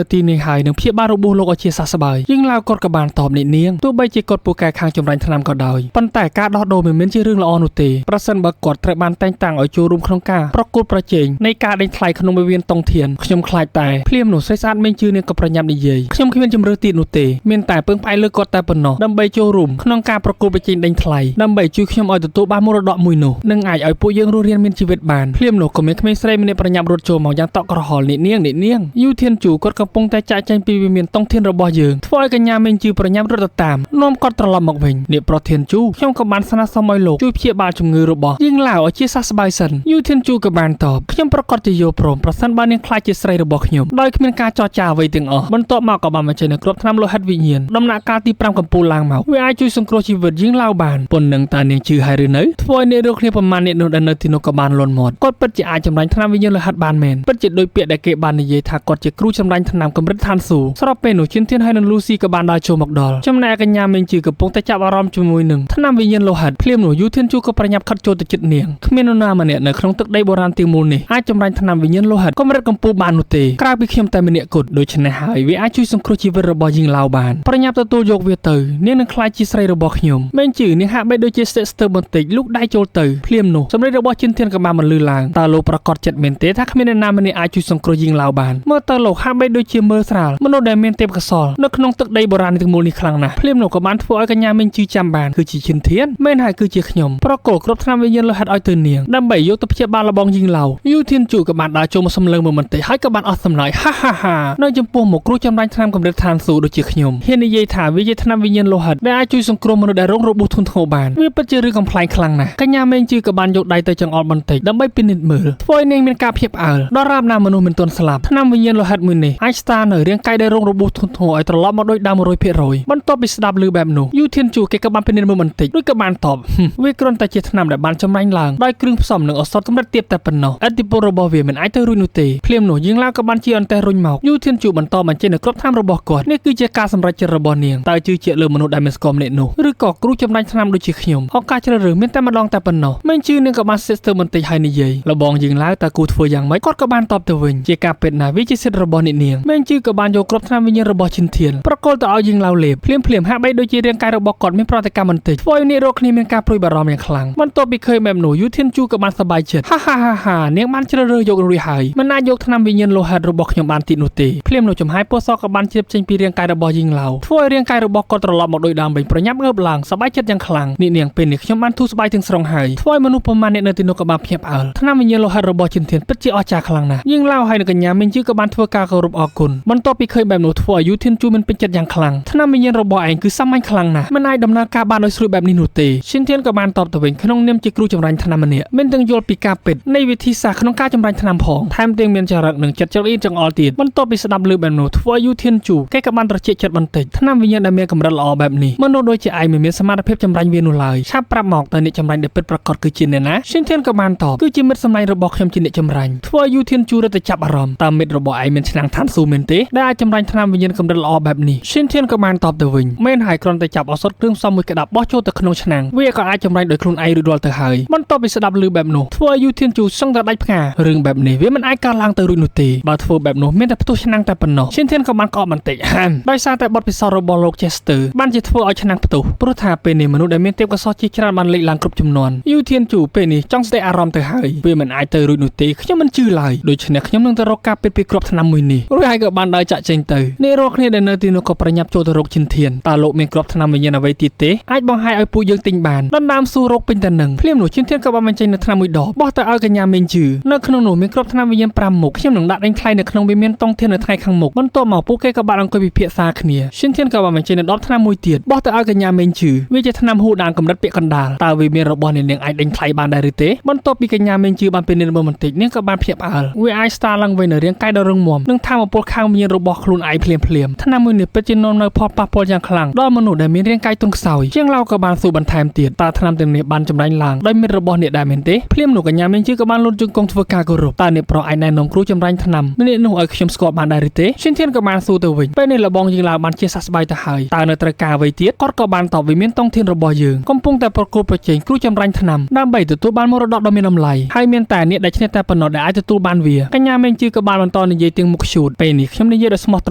ៅទីនេះហើយនឹងព្យាបាលរបួសលោកឲ្យជាសះស្បើយយើងឡាវគាត់ក៏បានតបអ្នកនាងទោះបីជាគាត់ពូកែខាងចម្រាញ់ថ្នាំក៏ដោយប៉ុន្តែការដោះដូរមិនមែនជារឿងល្អនោះទេប្រសិនបើគាត់ត្រូវបានតែងតាំងឲ្យចូលរួមក្នុងការប្រកួតប្រជែងនៃការដេញថ្លៃក្នុងវិមានតុងធានខ្ញុំខ្លាចតែភ្លាមនោះស្រីស្អាតមេងជឿនាងក៏ប្រញាប់និយាយខ្ញុំគ្មានជំរឿទៀតនោះទេមានតែពឹងផ្អែកលើគាត់តែប៉ុណ្ណោះដើម្បីចូលរួមក្នុងការប្រកួតប្រជែងដេញថ្លៃដើម្បីជួយខ្ញុំឲ្យទទួលបានមរតកមួយនោះនិងអាចឲ្យពួកយើងរស់រានមានជីវិតបានភ្លាមនោះក៏មានក្មេងស្រីម្នាក់ប្រញាប់រត់ចូលមកយ៉ាងតក់ក្រហល់អ្នកនាងអ្នកនាងយូធានជូគាត់កំពុងតែចាក់ចែងពីវិមានតុងធានរបស់យើងធ្វើឲ្យកញ្ញាមេងជឿប្រញាប់រត់ទៅតាមនាំគាត់ត្រឡប់មកវិញអ្នកប្រធានជូខ្ញុំក៏បានស្នើសុំឲ្យលោកជួយព្យាបាលជំងឺរបស់យើងឡាវឲ្យជាសះស្បើយសិនយូធានជូក៏បានតបខ្ញុំប្រកាសជាយល់ព្រមប្រសិនបើនាងខ្លាចជាស្រីរបស់ខ្ញុំដោយគ្មានការចរចាអ្វីទាំងអស់បន្ទាប់មកក៏បានបញ្ចេញនូវគ្រាប់ថ្នាំលោហិតវិញ្ញាណដំណាក់កាលទី5កំពូលឡើងមកវាអាចជួយសង្គ្រោះជីវិតយើងឡាវបានប៉ុណ្ណឹងតើនាងជឿហើយឬនៅធ្វើឲ្យអ្នករកគ្នាប្រមាណអ្នកនោះដែលនៅទីនោះក៏បានលន់មាត់គាត់ពិតជាអាចចម្រាញ់ថ្នាំវិញ្ញាណលោហិតបានមែនពិតជាដូចពាក្យដែលគេបាននិយាយថាគាត់ជាគ្រូចម្រាញ់ថ្នាំកម្រិតឋានសួគ៌ស្របពេលនោះជិនធានហើយនិងលូស៊ីក៏បានដើរចូលមកដល់ចំណែកកញ្ញាមេងជឿកំពុងតែចាប់អារម្មណ៍ជាមួយនឹងថ្នាំវិញ្ញាណលោហិតភ្លាមនោះយូធានជូក៏ប្រញាប់ខិតចូលទៅជិតនាងគ្មាននរណាម្នាក់នៅក្នុងទឹកដីបុរាណទីមូលនេះអាចចម្រាញ់ថ្នាំវិញ្ញាណលោហិតកម្រិតកំពូលបាននោះទេក្រៅពីខ្ញុំតែម្នាក់គត់ដូច្នេះហើយវាអាចជួយសង្គ្រោះជីវិតរបស់យើងឡាវបានប្រញាប់ទទួលយកវាទៅនាងនឹងក្លាយជាស្រីរបស់ខ្ញុំមេងជឿនាងហាក់បីដូចជាស្ទាក់ស្ទើរបន្តិចលូកដៃចូលទៅភ្លាមនោះសម្លេងរបស់ជិនធានក៏បានបន្លឺឡើងតើលោកប្រកាសចិត្តមែនទេថាគ្មាននរណាម្នាក់អាចជួយសង្គ្រោះយើងឡាវបានមើលទៅលោកហាក់បីដូចជាមើលស្រាលមនុស្សដែលមានទេពកោសល្យនៅក្នុងទឹកដីបុរាណទាំងមូលនេះខ្លាំងណាស់ភ្លាមនោះក៏បានធ្វើឲ្យកញ្ញាមេងជឿចាំបានគឺជាជិនធានមែនហើយគឺជាខ្ញុំប្រកល់គ្រប់ថ្នាំវិញ្ញាណលោហិតឲ្យទៅនាងដើម្បីយកទៅព្យាបាលលបងយីងឡាវយូធានជូក៏បានដើរចូលមកសំឡឹងមួយបន្តិចហើយក៏បានអស់សំណើចហាហាហានៅចំពោះមុខគ្រូចម្រាញ់ថ្នាំកម្រិតឋានសួគ៌ដូចជាខ្ញុំហ៊ាននិយាយថាវាជាថ្នាំវិញ្ញាណលោហិតដែលអាចជួយសង្គ្រោះមនុស្សដែលរងរបួសធ្ងន់ធ្ងរបានវាពិតជារឿងកំប្លែងខ្លាំងណាស់កញ្ញាមេងជឿក៏បានយកដៃទៅចង្អុលបន្តិចដើម្បីពិនិត្យមើលធ្វើឲ្យនាងមានការភ្ញាក់ផ្អើលដល់រាបណាមនុស្សមិនទាន់ស្លាប់ថ្នាំវិញ្ញាណលោហិតមួយនេះអាចស្តារនៅរាងកាយដែលរងរបួសធ្ងន់ធ្ងរឲ្យត្រឡប់មកដូចដើម100%បន្ទាប់ពីស្ដាប់ឮបែបនោះយូធានជូគេក៏បានពិនិត្យមើលបន្តិចរួចក៏បានតបវាគ្រាន់តែជាថ្នាំដែលបានចម្រាញ់ឡើងដោយគ្រឿងផ្សំនិងឱសថកម្រិតទាបតែប៉ុណ្ណោះឥទ្ធិពលរបស់វាមិនអាចទៅរួចនោះទេភ្លាមនោះយើងឡាវក៏បានជាអន្តេះរុញមកយូធានជូបន្តបញ្ចេញនៅគ្រប់ថ្នាំរបស់គាត់នេះគឺជាការសម្រេចចិត្តរបស់នាងតើជឿជាក់លើមនុស្សដែលមិនស្គាល់ម្នាក់នោះឬក៏គ្រូចម្រាញ់ថ្នាំដូចជាខ្ញុំឱកាសជ្រើសរើសមានតែម្ដងតែប៉ុណ្ណោះមិនជឿនាងក៏បានសិតស្ទើរបន្តិចហើយនិយាយលបងយើងឡាវតើគូធ្វើយ៉ាងម៉េចគាត់ក៏បានតបទៅវិញជាការពិតណាស់វាជាសិទ្ធិរបស់អ្នកនាងមិនជឿក៏បានយកគ្រប់ថ្នាំវិញ្ញាណរបស់ជិនធានប្រកល់ទៅឲ្យយើងឡាវលេបភ្លាមភ្លាមហាក់បីដូចជារាងកាយរបស់គាត់មានប្រតិកម្មបន្តិចធ្វើឲ្យអ្នករកគ្នាមានការព្រួយបារម្ភយ៉ាងខ្លាំងបន្ទាប់ពីឃើញបែបនោះយូធានជូក៏បានសប្បាយចិត្តហាហាហាហានាងបានជ្រើសរើសយករួចហើយមិនអាចយកថ្នាំវិញ្ញាណលោហិតរបស់ខ្ញុំបានទៀតនោះទេភ្លាមនោះចំហាយពណ៌សក៏បានជ្រាបចេញពីរាងកាយរបស់យីងឡាវធ្វើឲ្យរាងកាយរបស់គាត់ត្រឡប់មកដូចដើមវិញប្រញាប់ងើបឡើងសប្បាយចិត្តយ៉ាងខ្លាំងនេះនាងពេលនេះខ្ញុំបានធូរស្បើយទាំងស្រុងហើយធ្វើឲ្យមនុស្សប្រមាណអ្នកនៅទីនោះក៏បានភ្ញាក់ផ្អើលថ្នាំវិញ្ញាណលោហិតរបស់ជិនធានពិតជាអស្ចារ្យខ្លាំងណាស់យីងឡាវហើយនិងកញ្ញាមីងជឺក៏បានធ្វើការគោរពអរគុណបន្ទាប់ពីឃើញបែបនោះធ្វើឲ្យយូធានជូមិនពេញចិត្តយ៉ាងខ្លាំងថ្នាំវិញ្ញាណរបស់ឯងគឺសាមញ្ញខ្លាំងណាស់មិនអាចដំណើរការបានដោយស្រួលបែបនេះនោះទេជិនធានក៏បានតបទៅវិញក្នុងនាមជាគ្រូចម្រាញ់ថ្នាំម្នាក់មានទាំងយល់ពីការពិតនៃវិធីសាស្ត្រក្នុងការចម្រាញ់ថ្នាំផងថែមទាំងមានចរិតនិងចិត្តចង្អៀតចង្អល់ទៀតបន្ទាប់ពីស្ដាប់ឮបែបនោះធ្វើឲ្យយូធានជូគេក៏បានត្រជាក់ចិត្តបន្តិចថ្នាំវិញ្ញាណដែលមានកម្រិតល្អបែបនេះមនុស្សដូចជាឯងមិនមានសមត្ថភាពចម្រាញ់វានោះឡើយឆាប់ប្រាប់មកតើអ្នកចម្រាញ់ដែលពិតប្រាកដគឺជាអ្នកណាជិនធានក៏បានតបគឺជាមិត្តសម្លាញ់របស់ខ្ញុំជាអ្នកចម្រាញ់ធ្វើឲ្យយូធានជូរត់ទៅចាប់អារម្មណ៍តើមិត្តរបស់ឯងមានឆ្នាំងឋានសួគ៌មែនទេដែលអាចចម្រាញ់ថ្នាំវិញ្ញាណកម្រិតល្អបែបនេះជិនធានក៏បានតបទៅវិញមែនហើយគ្រាន់តែចាប់ឱសថគ្រឿងផ្សំមួយក្តាប់បោះចូលទៅក្នុងឆ្នាំងវាក៏អាចចម្រាញ់ដោយខ្លួនឯងរួចរាល់ទៅហើយបន្ទាប់ពីស្ដាប់ឮបែបនោះធ្វើឲ្យយូធានជូសឹងតែដាច់ផ្ការឿងបែបនេះវាមិនអាចកើតឡើងទៅរួចនោះទេបើធ្វើបែបនោះមានតែផ្ទុះឆ្នាំងតែប៉ុណ្ណោះជិនធានក៏បានក្អកបន្តិចហាមដោយសារតែបទពិសោធន៍របស់លោក Chester បានជាធ្វើឲ្យឆ្នាំងផ្ទុះព្រោះថាពេលនេះមនុស្សដែលមានទេពកោសល្យជាច្រើនបានលេចឡើងគ្រប់ចំនួនយូធានជូពេលនេះចង់ស្ដីអារម្មណ៍ទៅហើយវាមិនអាចទៅរួចនោះទេខ្ញុំមិនជឿឡើយដូច្នេះខ្ញុំនឹងទៅរកការពិតពីគ្រាប់ថ្នាំមួយនេះរួចហើយក៏បានដើរចាក់ចេញទៅអ្នករាល់គ្នាដែលនៅទីនោះក៏ប្រញាប់ចូលទៅរកជិនធានតើលោកមានគ្រាប់ថ្នាំវិញ្ញាណអ្វីទៀតទេអាចបង្ហាញឲ្យពួកយើងទិញបានដណ្ដើមសួររកពេញតែនឹងភ្លាមនោះជិនធានក៏បានបញ្ចេញនៅថ្នាំមួយដបបោះទៅឲ្យកញ្ញាមេងជឿនៅក្នុងនោះមានគ្រាប់ថ្នាំវិញ្ញាណ5មុខខ្ញុំនឹងដាក់ដេញថ្លៃនៅក្នុងវិមានតុងធាននៅថ្ងៃខាងមុខបន្ទាប់មកពួកគេក៏បានអង្គុយពិភាក្សាគ្នាជិនធានក៏បានបញ្ចេញនៅដបថ្នាំមួយទៀតបោះទៅឲ្យកញ្ញាមេងជឿវាជាថ្នាំហ៊ូដានកម្រិតពាក់កណ្ដាលតើវាមានរបស់អ្នកនាងអាចដេញថ្លៃបានដែរឬទេបន្ទាប់ពីកញ្ញាមេងជឿបានពិនិត្យមើលបន្តិចនាងក៏បានភ្ញាក់ផ្អើលវាអាចស្តារឡើងវិញនៅរាងកាយដ៏រឹងមាំនិងធម៌ពលខាងវិញ្ញាណរបស់ខ្លួនឯងភ្លាមភ្លាមថ្នាំមួយនេះពិតជានាំនូវផលប៉ះពាល់យ៉ាងខ្លាំងដល់មនុស្សដែលមានរាងកាយទន់ខ្សោយជាងឡៅក៏បានសួរបន្ថែមទៀតតើថ្នាំទាំងនេះបានចម្រាញ់ឡើងដោយមិត្តរបស់អ្នកដែរមែនទេភ្លាមនោះកញ្ញាមេងជឿក៏បានលូនជង្គង់ធ្វើការគោរពតើអ្នកប្រុសឯណែនាំគ្រូចម្រាញ់ថ្នាំម្នាក់នោះឲ្យខ្ញុំស្គាល់បានដែរឬទេជិនធានក៏បានសួរទៅវិញពេលនេះលបងយើងឡៅបានជាសះស្បើយទៅហើយតើនៅត្រូវការអ្វីទៀតគាត់ក៏បានតបវិមានតុងធានរបស់យើងកំពុងតែប្រកួតប្រជែងគ្រូចម្រាញ់ថ្នាំដើម្បីទទួលបានមរតកដ៏មានតម្លៃហើយមានតែអ្នកដែលឈ្នះតែប៉ុណ្ណោះដែលអាចទទួលបានវា កញ្ញាមេងជឺក៏បានបន្តនិយាយទាំងមុខខ្ជូតពេលនេះខ្ញុំនិយាយដោយស្មោះត្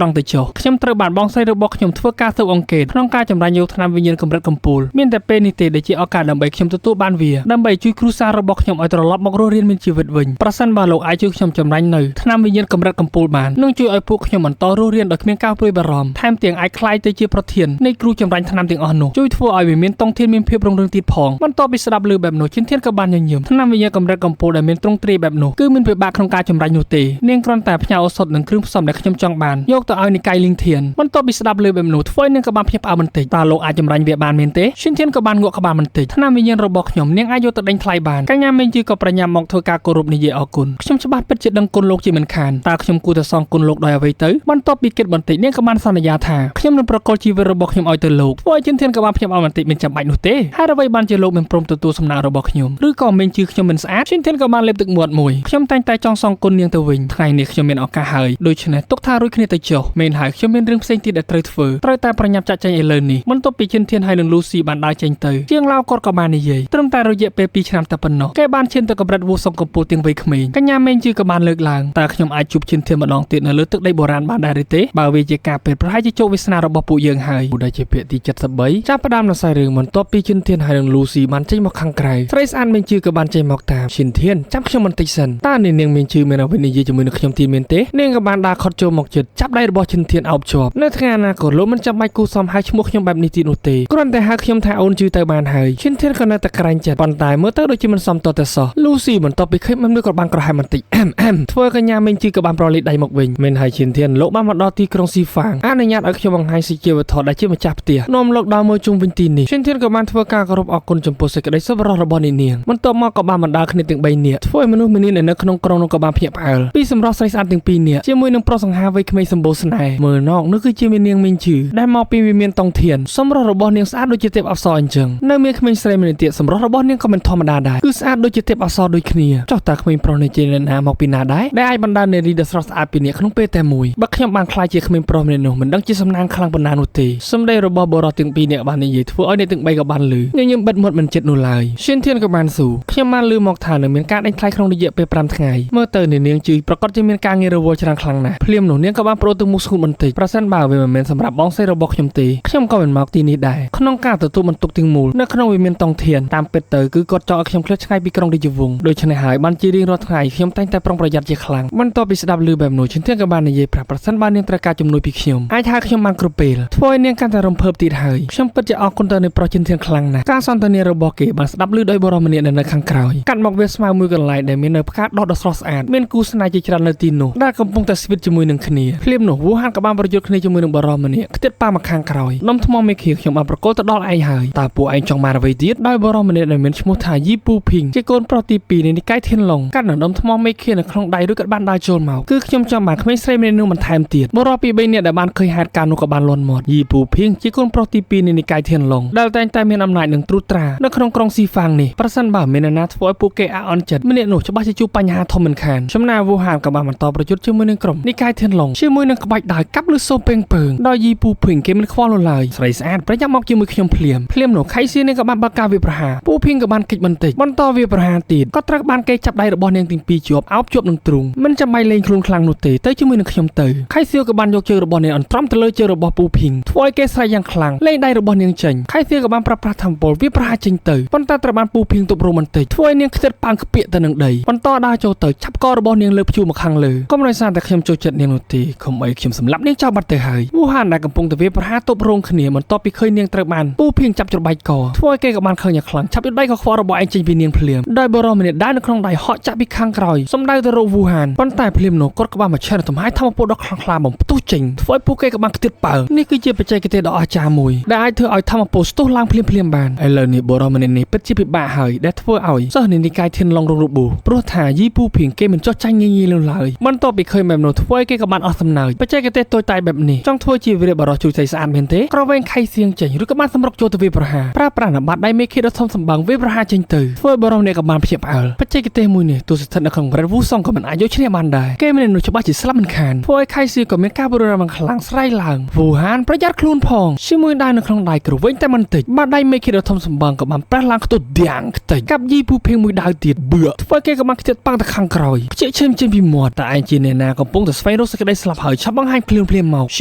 រង់ទៅចុះខ្ញុំត្រូវបានបងស្រីរបស់ខ្ញុំធ្វើការស៊ើបអង្កេតក្នុងការចម្រាញ់យកថ្នាំវិញ្ញាណកម្រិតកំពូលមានតែពេលនេះទេដែលជាឱកាសដើម្បីខ្ញុំទទួលបានវាដើម្បីជួយគ្រួសាររបស់ខ្ញុំឲ្យត្រឡប់មករស់រានមានជីវិតវិញប្រសិនបើលោកអាចជួយខ្ញុំចម្រាញ់នៅថ្នាំវិញ្ញាណកម្រិតកំពូលបាននឹងជួយឲ្យពួកខ្ញុំបន្តរស់រានដោយគ្មានការព្រួយបារម្ភថែមទាំងអាចក្លាយទៅជាប្រធាននៃគ្រូចម្រាញ់ថ្នាំទាំងអស់នោះជួយធ្វើឲ្យវិមានតុងធានមានភាពរុងរឿងទៀតផងបន្ទាប់ពីស្ដាប់ឮបែបនោះជិនធានក៏បានញញឹមថ្នាំវិញ្ញាណកម្រិតកំពូលដែលមានទ្រង់ទ្រាយបែបនោះគឺមិនពិបាកក្នុងការចម្រាញ់នោះទេនាងគ្រាន់តែផ្ញើឱសថនិងគ្រឿងផ្សំដែលខ្ញុំចង់បានយកទៅឲ្យនិកាយលីងធានបន្ទាប់ពីស្ដាប់ឮបែបនោះធ្វើឲ្យនាងក៏បានភ្ញាក់ផ្អើលបន្តិចតើលោកអាចចម្រាញ់វាបានមែនទេជិនធានក៏បានងក់ក្បាលបន្តិចថ្នាំវិញ្ញាណរបស់ខ្ញុំនាងអាចយកទៅដេញថ្លៃបានកញ្ញាមេងជឺក៏ប្រញាប់មកធ្វើការគោរពនិយាយអរគុណខ្ញុំច្បាស់ពិតជាដឹងគុណលោកជាមិនខានតើខ្ញុំគួរតែសងគុណលោកដោយអ្វីទៅបន្ទាប់ពីគិតបន្តិចនាងក៏បានសន្យាថាខ្ញុំនឹងប្រគល់ជីវិតរបស់ខ្ញុំឲ្យទៅលោកធ្វើឲ្យជិនធានក៏បានភ្ញាក់ផ្អើលបន្តិចមិនចាំបាច់នោះទេហេតុអ្វីបានជាលោកមិនព្រមទទួលសំណើរបស់ខ្ញុំឬក៏មេងជឺខ្ញុំមិនស្អាតជិនធានក៏បានលេបទឹកមាត់មួយខ្ញុំតែងតែចង់សងគុណនាងទៅវិញថ្ងៃនេះខ្ញុំមានឱកាសហើយដូច្នេះទុកថារួចគ្នាទៅចុះមែនហើយខ្ញុំមានរឿងផ្សេងទៀតដែលត្រូវធ្វើត្រូវតែប្រញាប់ចាក់ចែងឥឡូវនេះបន្ទាប់ពីជិនធានហើយនឹងលូស៊ីបានដើរចេញទៅជាងឡាវគាត់ក៏បាននិយាយត្រឹមតែរយៈពេល2ឆ្នាំតែប៉ុណ្ណោះគេបានឈានទៅកម្រិតវូសុងកំពូលទាំងវ័យក្មេងកញ្ញាមេងជឺក៏បានលើកឡើងតើខ្ញុំអាចជួបជិនធានម្ដងទៀតនៅលើទឹកដីបុរាណបានដែរឬទេបើវាជាការពិតប្រហែលជាជោគវាសនារបស់ពួកយើងហើយដែលជាភាគទី73ចាប់ផ្ដើមនៅសាយរឿងបន្ទាប់ពីជិនធានហើយនឹងលូស៊ីបានចេញមកខាងក្រៅស្រីស្អាតមេងជឺក៏បានចេញមកតាមជិនធានចាំខ្ញុំបន្តិចសិនតើនាងមេងជឺមានអ្វីនិយាយជាមួយនឹងខ្ញុំទៀតមែនទេនាងក៏បានដើរខត់ចូលមកជិតចាប់ដៃរបស់ជិនធានអោបជាប់នៅថ្ងៃអនាគតលោកមិនចាំបាច់គូសំហៅឈ្មោះខ្ញុំបែបនេះទៀតនោះទេគ្រាន់តែហៅខ្ញុំថាអូនជឺទៅបានហើយជិនធានក៏នៅតែក្រែងចិត្តប៉ុន្តែមើលទៅដូចជាមិនសមតតែសោះលូស៊ីបន្ទាប់ពីឃើញមិនមួយក៏បានក្រហមបន្តិចធ្វើកញ្ញាមេងជឺក៏បានប្រលិដៃមកវិញមែនហើយជិនធានលោកបានមកដល់ទីក្រុងស៊ីហ្វាងអនុញ្ញាតឲ្យខ្ញុំបង្ហាញសិជាវត្ថុដែលជាម្ចាស់ផ្ទះនាំលោកដល់មើលជុំវិញទីនេះជិនធានក៏បានធ្វើការគោរពអរគុណចំពោះសេចក្តីសប្បុរសរបស់នាងបន្ទាប់មកក៏បានបណ្ដាលគ្នាទាំង3នាក់ធ្វើឲ្យមនុស្សម្នានៅក្នុងក្រុងនោះក៏បានភ្ញាក់ផ្អើលពីសម្រស់ស្រីស្អាតទាំងពីរនាក់ជាមួយនឹងប្រុសសង្ហាវ័យក្មេងសម្បូរស្នេហ៍មើលណកនោះគឺជានាងមេងជឺដែលមកពីវិមានតុងធានសម្រស់របស់នាងស្អាតដូចជាទេពអប្សរអញ្ចឹងនៅមានក្មេងស្រីម្នាក់ទៀតសម្រស់របស់នាងក៏មិនធម្មតាដែរគឺស្អាតដូចជាទេពអប្សរដូចគ្នាចុះតើក្មេងប្រុសនេះជាអ្នកណាមកពីណាដែរដែលអាចបណ្ដាលនារីដ៏ស្រស់ស្អាតពីរនាក់ក្នុងពេលតែមួយបើខ្ញុំបានក្លាយជាក្មេងប្រុសម្នាក់នោះមិនដឹងជាសំណាងខ្លាំងប៉ុណ្ណានោះទេសម្ដីរបស់បុរសទាំងពីរនាក់បាននិយាយធ្វើឲ្យអ្នកទាំងបីក៏បានលឺញញឹមបិទមាត់មិនចិត្តនោះឡើយជិនធានក៏បានស៊ូខ្ញុំបានលឺមកថានឹងមានការដេញថ្លៃក្នុងរយៈពេល5ថ្ងៃមើលទៅនាងជឺប្រកាសជាមានការងាររវល់ច្រើនខ្លាំងណាស់ភ្លាមនោះនាងក៏បានប្រូទៅមុខស្ងួតបន្តិចប្រសិនបើវាមិនមែនសម្រាប់បងស្រីរបស់ខ្ញុំទេខ្ញុំក៏មិនមកទីនេះដែរក្នុងការទទួលបន្ទុកទាំងមូលនៅក្នុងវិមានតុងធានតាមពិតទៅគឺគាត់ចង់ឲ្យខ្ញុំឃ្លាតឆ្ងាយពីក្រុងរាជវង្សដូច្នេះហើយបានជារៀងរាល់ថ្ងៃខ្ញុំតែងតែប្រុងប្រយ័ត្នជាខ្លាំងបន្ទាប់ពីស្ដាប់ឮបែបនោះជិនធានក៏បាននិយាយប្រាប់ប្រសិនបើនាងត្រូវការជំនួយពីខ្ញុំអាចហៅខ្ញុំបានគ្រប់ពេលធ្វើឲ្យនាងកាន់តែរំភើបទៀតហើយខ្ញុំពិតជាអរគុណទៅនឹងប្រុសជិនធានខ្លាំងណាស់ការសន្ទនារបស់គេបានស្ដាប់ឮដោយបុរសម្នាក់នៅខាងក្រោយកាត់មកវាស្មៅមួយកន្លែងដែលមាននៅផ្កាដុះដ៏ស្រស់ស្អាតមានគូស្នេហ៍ជាច្រើននៅទីនោះដែលកំពុងតែស្វីតជាមួយនឹងគ្នាភ្លាមនោះវូហានក៏បានប្រយុទ្ធគ្នាជាមួយនឹងបុរសម្នាក់ខ្ទេចប៉ាមកខាងក្រោយនំថ្មមេឃាខ្ញុំបានប្រគល់ទៅដល់ឯងហើយតើពួកឯងចង់បានអ្វីទៀតដោយបុរសម្នាក់ដែលមានឈ្មោះថាយីពូភីងជាកូនប្រុសទី2នៃនិកាយធានឡុងកាត់នៅដុំថ្មមេឃានៅក្នុងដៃឬក៏បានដើរចូលមកគឺខ្ញុំចង់បានក្មេងស្រីម្នាក់នោះបន្ថែមទៀតបុរសពី3នាក់ដែលបានឃើញហេតុការណ៍នោះក៏បានលន់មាត់យីពូភីងជាកូនប្រុសទី2នៃនិកាយធានឡុងដែលតែងតែមានអំណាចនិងត្រួតត្រានៅក្នុងក្រុងស៊ីហ្វាងនេះប្រសិនបើមាននរណាធ្វើឲ្យពួកគេអាក់អន់ចិត្តម្នាក់នោះច្បាស់ជាជួបបញ្ហាធំមិនខានចំណែកវូហានក៏បានបន្តប្រយុទ្ធជាមួយនឹងក្រុមនិកាយធានឡុងជាមួយនឹងក្បាច់ដាវកាប់ឬសូពេងពើងដោយយីពូភីងគេមិនខ្វល់នោះឡើយស្រីស្អាតប្រញាប់មកជាមួយខ្ញុំភ្លាមភ្លាមនោះខៃសៀនេះក៏បានបើកការវាប្រហារពូភីងក៏បានគេចបន្តិចបន្តវាប្រហារទៀតក៏ត្រូវបានគេចាប់ដៃរបស់នាងទាំងពីរជាប់អោបជាប់នឹងទ្រូងមិនចាំបាច់លេងខ្លួនខ្លាំងនោះទេទៅជាមួយនឹងខ្ញុំទៅខៃសៀក៏បានយកជើងរបស់នាងអន្ទ្រាំទៅលើជើងរបស់ពូភីងធ្វើឲ្យគេស្រែកយ៉ាងខ្លាំងលេងដៃរបស់នាងចេញខៃសៀក៏បានប្រើប្រាស់ធម្មពលវាប្រហារចេញទៅប៉ុន្តែត្រូវបានពូភីងទប់រំបន្តិចធ្វើឲ្យនាងខ្ទេចប៉ាងខ្ពាកទៅនឹងដីបន្តដើរចូលទៅចាប់ករបស់នាងលើព្យួរមកខាងលើកុំដោយសារតែខ្ញុំចូលចិត្តនាងនោះទេខំអីខ្ញុំសម្លាប់នាងចោលបាត់ទៅហើយវូហានដែលកំពុងតែវាប្រហារទប់រងគ្នាបន្ទាប់ពីឃើញនាងត្រូវបានពូភីងចាប់ច្របាច់កធ្វើឲ្យគេក៏បានឃើញយ៉ាងខ្លាំងចាប់យកដៃក៏ខ្វល់របស់ឯងចេញពីនាងភ្លាមដោយបរិសម្នាក់ដើរនៅក្នុងដៃហក់ចាក់ពីខាងក្រោយសំដៅទៅរកវូហានប៉ុន្តែភ្លាមនោះគាត់ក៏បានមកឆេះទំហាយធម្មពលដ៏ខ្លាំងក្លាបំផ្ទុះចេញធ្វើឲ្យពួកគេក៏បានខ្ទាតប៉ើងនេះគឺជាបច្ចេកទេសដ៏អស្ចារ្យមួយដែលអាចធ្វើឲ្យធម្មពលស្ទុះឡើងភ្លាមភ្លាមបានឥឡូវនេះបរិសម្នាក់នេះពិតជាពិបាកហើយដែលធ្វើឲ្យសិស្សនៃនិកាយធានឡុងរងរបួសព្រោះថាយីពូភីងគេមិនចោះចាញ់ងាយៗនោះឡើយបន្ទាប់ពីឃើញបែបនោះធ្វើឲ្យគេក៏បានអស់សំណើចបច្ចេកទេសតូចតាចបែបនេះចង់ធ្វើជាវីរបុរសជួយស្រីស្អាតមែនទេក្រវែងខៃសៀងចេញឬក៏បានសម្រុកចូលទៅវាប្រហារប្រើប្រាស់បាត់ដៃមេឃាដ៏ធំសម្បើមវាប្រហារចេញទៅធ្វើឲ្យបុរសនេះក៏បានភ្ញាក់ផ្អើលបច្ចេកទេសមួយនេះទោះស្ថិតនៅក្នុងកម្រិតវូសុងក៏មិនអាចយកឈ្នះបានដែរគេម្នាក់នោះច្បាស់ជាស្លាប់មិនខានធ្វើឲ្យខៃសៀងក៏មានការព្រួយបារម្ភខ្លាំងស្រែកឡើងវូហានប្រយ័ត្នខ្លួនផងជាមួយដៃនៅក្នុងដៃក្រវែងតែបន្តិចបាត់ដៃមេឃាដ៏ធំសម្បើមក៏បានប្រះឡើងខ្ទប់ឌៀងខ្ទេចកាប់យីពូភៀងមួយដាវទៀតបឿធ្វើគេក៏បានខ្ទាតប៉ាំងទៅខាងក្រោយ ខ្ជិកឈាមចេញពីមាត់តែឯងជាអ្នកណាកំពុងតែស្វែងរកសេចក្តីស្លាប់ហើយឆាប់បង្ហាញភ្លាមភ្លាមមកឈ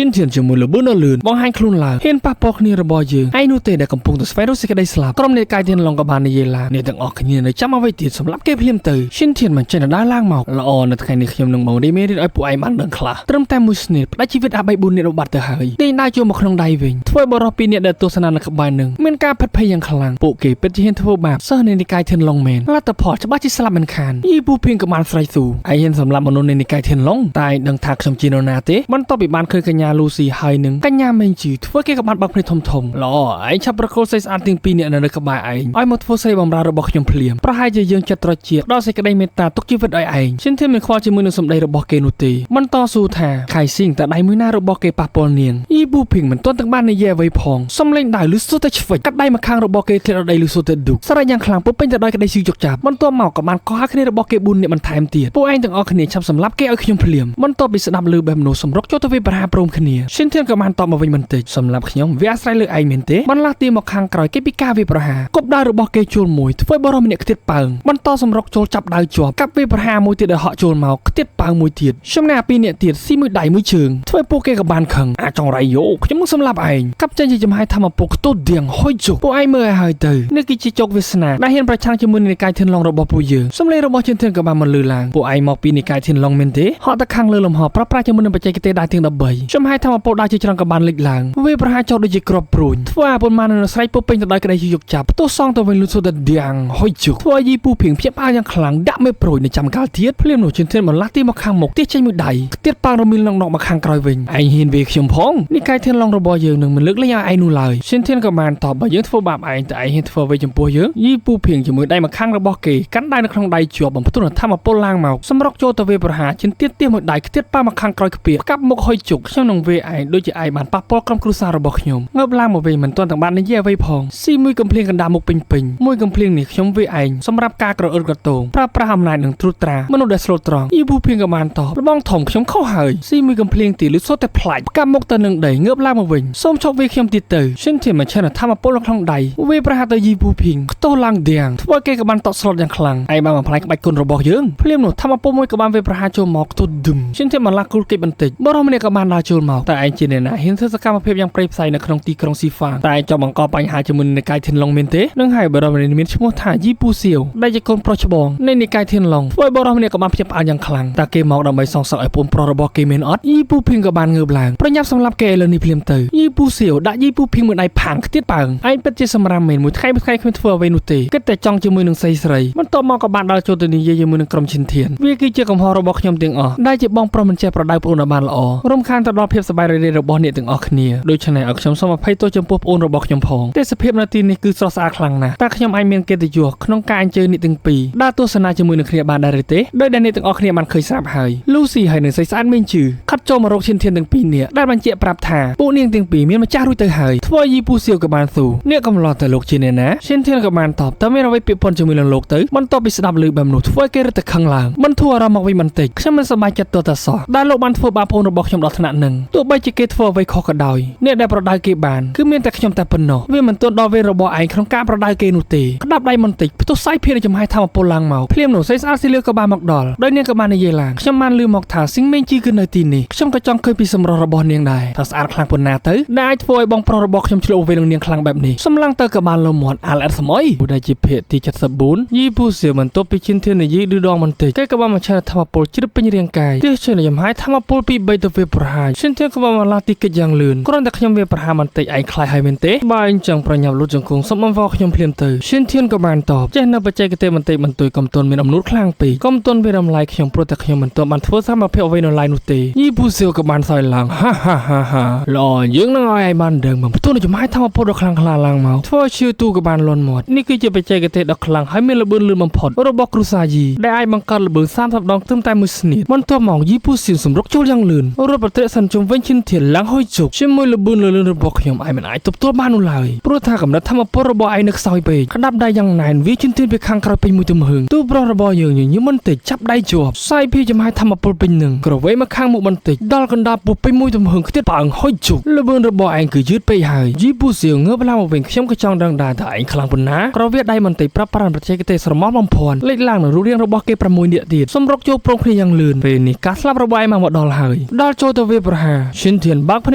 ិនធានជាមួយលបឿនដ៏លឿនបង្ហាញខ្លួនឡើងហ៊ានប៉ះពាល់គ្នារបស់យើងឯងនោះទេដែលកំពុងតែស្វែងរកសេចក្តីស្លាប់ក្រុមនៃកាយធានឡុងក៏បាននិយាយឡើងអ្នកទាំងអស់គ្នានៅចាំអ្វីទៀតសម្រាប់គេភ្លាមទៅឈិនធានមិនចេះដដើរឡើងមកល្អនៅថ្ងៃនេះខ្ញុំនឹងមករៀបមេរៀនឲ្យពួកឯងបានដឹងខ្លះត្រឹមតែមួយស្នៀតផ្ដាច់ជីវិតអា3 4នាក់បាត់ទៅហើយទាញដៃចូលមកក្នុងដៃវិញធ្វើឲ្យបរិសុទ្ធពីរនាក់ដែលទស្សនានៅក្បែរនឹងមានការផិតភ័យយ៉ាងខ្លាំងពួកគេពិតជាហ៊ានធ្វើបាបសិស្សនៃនិកាយធានឡុងមែនលទ្ធផលច្បាស់ជាស្លាប់មិនខានយីពូភៀងក៏បានស្រែកស៊ូឯងហ៊ានសម្លាប់មនុស្សនៃនិកាយធានឡុងតែឯងដឹងថាខ្ញុំជានរណាទេបន្ទាប់ពីបានឃើញកញ្ញាលូស៊ីហើយនឹងកញ្ញាមេងជីធ្វើគេក៏បានបើកភ្នែកធំធំល្អឯងឆាប់ប្រកូលស្អីស្អាតទាំងពីរនាក់នៅក្បែរឯងឲ្យមកធ្វើស្រីបំរើរបស់ខ្ញុំភ្លាមប្រហែលជាយើងចិត្តត្រជាដល់សេចក្តីមេត្តាទុកជីវិតឲ្យឯងឈិនធានមិនខ្វល់ជាមួយនឹងសម្ដីរបស់គេនោះទេបន្តស៊ូថាខៃស៊ីងតដៃមួយណារបស់គេប៉ះពាល់នាងយីពូភៀងមិនទាន់ទាំងបាននិយាយអ្វីផងសំលេងដៅឬសុទ្ធតែឆ្វិចកាត់ដៃមកខាងរបស់គេធ្លាក់ដល់ដីឬសុទ្ធតែឌុកស្រែកយ៉ាងខ្លាំងពុពេញទៅដោយក្តីឈឺចុកចាប់បន្ទាប់មកក៏បានកោះហៅគ្នារបស់គេ4នាក់បន្ថែមទៀតពួកឯងទាំងអស់គ្នាឆាប់សម្លាប់គេឲ្យខ្ញុំភ្លាមបន្ទាប់ពីស្ដាប់ឮបែបនោះសម្រុកចូលទៅវាប្រហារព្រមគ្នាឈិនធានក៏បានតបមកវិញបន្តិចសម្រាប់ខ្ញុំវាអាស្រ័យលើឯងមែនទេបន្លាស់ទីមកខាងក្រោយគេពីការវាប្រហារគប់ដាវរបស់គេជួលមួយធ្វើឲ្យបរិសម្នាក់ខ្ទាតប៉ើងបន្តសម្រុកចូលចាប់ដាវជាប់កាប់វាប្រហារមួយទៀតឲ្យហក់ចូលមកខ្ទាតប៉ើងមួយទៀតចំណែកពីរនាក់ទៀតស៊ីមួយដៃមួយជើងធ្វើពួកគេក៏បានខឹងអាចងរៃយោខ្ញុំនឹងសម្លាប់ឯងកាប់ចេញជាចំហាយធម្មពុកខ្ទោដៀងហុយជុកពួកឯងមើលឲ្យហើយទៅនេះគឺជាជោគវាសនាដែលហ៊ានប្រឆាំងជាមួយនឹងនិកាយធានឡុងរបស់ពួកយើងសំលេងរបស់ជិនធានក៏បានមកលឺឡើងពួកឯងមកពីនិកាយធានឡុងមែនទេហក់ទៅខាងលើលំហប្រប្រាស់ជាមួយនឹងបច្ចេកទេសដាវទាំង13ចំហាយធម្មពុកដាវជាច្រើនក៏បានលេចឡើងវាប្រហារចោលដូចជាក្របព្រួញធ្វើឲ្យប៉ុន្មាននៅស្រែកពុពេញទៅដោយក្តីយកចាប់ផ្ទុះសងទៅវិញលុតសុទ្ធតែដៀងហុយជុកធ្វើឲ្យយីពូភៀងភ្ញាក់ផ្អើលយ៉ាងខ្លាំងដាក់មេប្រួយនៅចាំកាលទៀតភ្លាមនោះជិនធានបន្លាស់ទីមកខាងមុខទៀសចេញមួយដៃខ្ទាតប៉ាងរមីលឡងមកខាងក្រោយវិញឯងហ៊ានវាខ្ញុំផងនិកាយធានឡងរបស់យើងនឹងមិនលើកលែងឲ្យឯងនោះឡើយជិនធានក៏បានតបបើយើងធ្វើបាបឯងតែឯងហ៊ានធ្វើអ្វីចំពោះយើងយីពូភៀងជាមួយដៃមកខាងរបស់គេកាន់ដៃនៅក្នុងដៃជាប់បំផ្ទុះធម្មពលឡើងមកសម្រុកចូលទៅវាប្រហារជិនទៀតទៀសមួយដៃខ្ទាតប៉ាមកខាងក្រោយខ្ពៀកាប់មុខហុយជុកខ្ញុំនឹងវាឯងដូចជាឯងបានប៉ះពាល់ក្រុមគ្រួសាររបស់ខ្ញុំងើបឡើងមកវិញមិនទាន់ទាំងបាននិយាយអ្វីផងស៊ីមួយកំភ្លៀងកណ្ដាលមុខពេញពេញមួយកំភ្លៀងនេះខ្ញុំវាឯងសម្រាប់ការក្រអឺតក្រទងប្រើប្រាស់អំណាចនឹងត្រួតត្រាមនុស្សដែលស្លូតត្រង់យីពូភៀងក៏បានតបលបងធំខ្ញុំខុសហើយស៊ីមួយកំភ្លៀងទីលឺសុទ្ធតែផ្លាច់កាប់មុខទៅនឹងដីងើបឡើងមកវិញសូមឈប់វាខ្ញុំទៀតទៅឈិនធានមកឆេនធម្មពលនៅក្នុងដៃវាប្រហារទៅយីពូភៀងខ្ទោះឡើងដៀងធ្វើគេក៏បានតក់ស្លុតយ៉ាងខ្លាំងឯងបានបំផ្លាញក្បាច់គុណរបស់យើងភ្លាមនោះធម្មពលមួយក៏បានវាប្រហារចូលមកខ្ទោះឌឹមឈិនធានបានលាស់គូលគេបន្តិចបរិសម្នាក់ក៏បានដើរចូលមកតែឯងជាអ្នកណាហ៊ានធ្វើសកម្មភាពយ៉ាងព្រៃផ្សៃនៅក្នុងទីក្រុងស៊ីហ្វាងតែឯងចង់បង្កបញ្ហាជាមួយនឹងនិកាយធានឡុងមែនទេនឹងហើយបរិសម្នាក់មានឈ្មោះថាយីពូសៀវដែលជាកូនប្រុសច្បងនៃនិកាយធានឡុងធ្វើឲ្យបរិសម្នាក់ក៏បានភ្ញាក់ផ្អើលយ៉ាងខ្លាំងតែគេមកដើម្បីសងសឹកឲ្យពូនប្រុសរបស់គេមែនអត់យីពូភៀងក៏បានងើបឡើងប្រញាប់សម្លាប់គេឥឡូវនេះភ្លាមទៅយីពូសៀវដាក់យីពូភៀងមួយដៃផាងខ្ទាតប៉ើងឯងពិតជាសម្រាមមែនមួយថ្ងៃមួយថ្ងៃគ្មានធ្វើអ្វីនោះទេគិតតែចង់ជាមួយនឹងស្រីស្រីបន្ទាប់មកក៏បានដើរចូលទៅនិយាយជាមួយនឹងក្រុមឈិនធានវាគឺជាកំហុសរបស់ខ្ញុំទាំងអស់ដែលជាបងប្រុសមិនចេះប្រដៅប្អូនឲ្យបានល្អរំខានទៅដល់ភាពសប្បាយរីករាយរបស់អ្នកទាំងអស់គ្នាដូច្នេះឲ្យខ្ញុំសូមអភ័យទោសចំពោះប្អូនរបស់ខ្ញុំផងទេសភាពនៅទីនេះគឺស្រស់ស្អាតខ្លាំងណាស់តែខ្ញុំអាចមានកិត្តិយសក្នុងការអញ្ជើញអ្នកទាំងពីរដើរទស្សនាជាមួយនឹងគ្នាបានដែរឬទេដោយដែលអ្នកទាំងអស់គ្នាបានឃើញស្រាប់ហើយលូស៊ីហើយនឹងស្រីស្អាតមេងជឺខិតចូលមករកឈិនធានទាំងពីរនាក់ដែលបញ្ជាក់ប្រាប់ថាពួកនាងទាំងពីរមានម្ចាស់រួចទៅហើយធ្វើយីពូសៀវក៏បានស៊ូអ្នកកំឡោះតែលោកជាអ្នកណាឈិនធានក៏បានតបតើមានអ្វីពាក់ព័ន្ធជាមួយនឹងលោកទៅបន្ទាប់ពីស្ដាប់ឮបែបនោះធ្វើគេរឹតតែខឹងឡើងមិនធូរអារម្មណ៍មកវិញបន្តិចខ្ញុំមិនសប្បាយចិត្តទោះតែសោះដែលលោកបានធ្វើបាបប្អូនរបស់ខ្ញុំដល់ថ្នាក់នឹងទោះបីជាគេធ្វើអ្វីខុសក៏ដោយអ្នកដែលប្រដៅគេបានគឺមានតែខ្ញុំតែប៉ុណ្ណោះវាមិនទាន់ដល់វេនរបស់ឯងក្នុងការប្រដៅគេនោះទេក្តាប់ដៃបន្តិចផ្ទុះសាយភានចំហាយធម្មពលឡើងមកភ្លាមនោះស្រីស្អាតស៊ីលឿក៏បានមកដល់ដោយនាងក៏បាននិយាយឡើងខ្ញុំបានឮមកថាស៊ីងមេងជីគឺនៅទីនេះខ្ញុំក៏ចង់ឃើញពីសម្រស់របស់នាងដែរថាស្អាតខ្លាំងប៉ុណ្ណាទៅដែលអាចធ្វើឲ្យបងប្រុសរបស់ខ្ញុំឆ្លុះវេននឹងនាងខ្លាំងបែបនេះសម្លឹងទៅក៏បានលមាត់អាល់អត់ស្មយដែលជាភាគទី74យីពូសៀវបន្ទាប់ពីឈិនធាននិយាយឌឺដងបន្តិចគេក៏បានមកឆេះធម្មពលជ្រាបពេញរាងកាយទោះជាចំហាយធម្មពលពី3ទៅវាប្រហារឈិនធានក៏បានមកឡាទីកិច្ចយ៉ាងលឿនគ្រាន់តែខ្ញុំវាប្រហារបន្តិចឯងខ្លាចហើយមែនទេបើអញ្ចឹងប្រញាប់លូតជង្គង់សុំបំវល់ខ្ញុំភ្លាមទៅឈិនធានក៏បានតបចេះនៅបច្ចេកទេសបន្តិចបន្តួចកុំទន់មានអំនួតខ្លាំងពេកកុំទន់វារំលាយខ្ញុំព្រោះតែខ្ញុំមិនទាន់បានធ្វើសកម្មភាពអ្វីនៅឡើយនោះទេយីពូសៀវក៏បានសើចឡើងហាហាហាហាល្អយើងនឹងឲ្យឯងបានដឹងបំផ្ទុះនៅចំហាយធម្មពលដ៏ខ្លាំងក្លាឡើងមកធ្វើឲ្យឈៀវទូក៏បានលន់មាត់នេះគឺជាបច្ចេកទេសដ៏ខ្លាំងហើយមានល្បឿនលឿនបំផុតរបស់គ្រួសារយីដែលអាចបង្កើតល្បឿន30ដងត្រឹមតែមួយស្នៀតបន្ទាប់មកយីពូសៀវសម្រុកចូលយ៉ាងលឿនរត់ប្រតិសិនជុំវិញឈិនធានឡើងហុយជុកជាមួយល្បឿនលឿនរបស់ខ្ញុំឯងមិនអាចទប់ទល់បាននោះឡើយព្រោះថាកម្រិតធម្មពលរបស់ឯងនៅខ្សោយពេកក្តាប់ដៃយ៉ាងណែនវាឈិនធានពីខាងក្រោយពេញមួយទំហឹងទូប្រុសរបស់យើងញញឹមបន្តិចចាប់ដៃជាប់សាយភីចំហាយធម្មពលពេញនឹងក្រវេមកខាងមុខបន្តិចដល់កណ្ដាលពោះពេញមួយទំហឹងខ្ទាតប៉ើងហុយជុកល្បឿនរបស់ឯងគឺយឺតពេកហើយយីពូសៀវងើបឡើងមកវិញខ្ញុំក៏ចង់ដឹងដែរថាឯងខ្លាំងប៉ុណ្ណាក្រវេដៃបន្តិចប្រាប់ប្រានបច្ចេកទេសស្រមោលបំភាន់លេចឡើងនៅរូបរាងរបស់គេ6នាក់ ទៀតសម្រុកចូលព្រមគ្នាយ៉ាងលឿនពេលនេះការស្លាប់របស់ឯងមកដល់ហើយដល់ចូលទៅវាប្រហារឈិនធានបើកភ្ន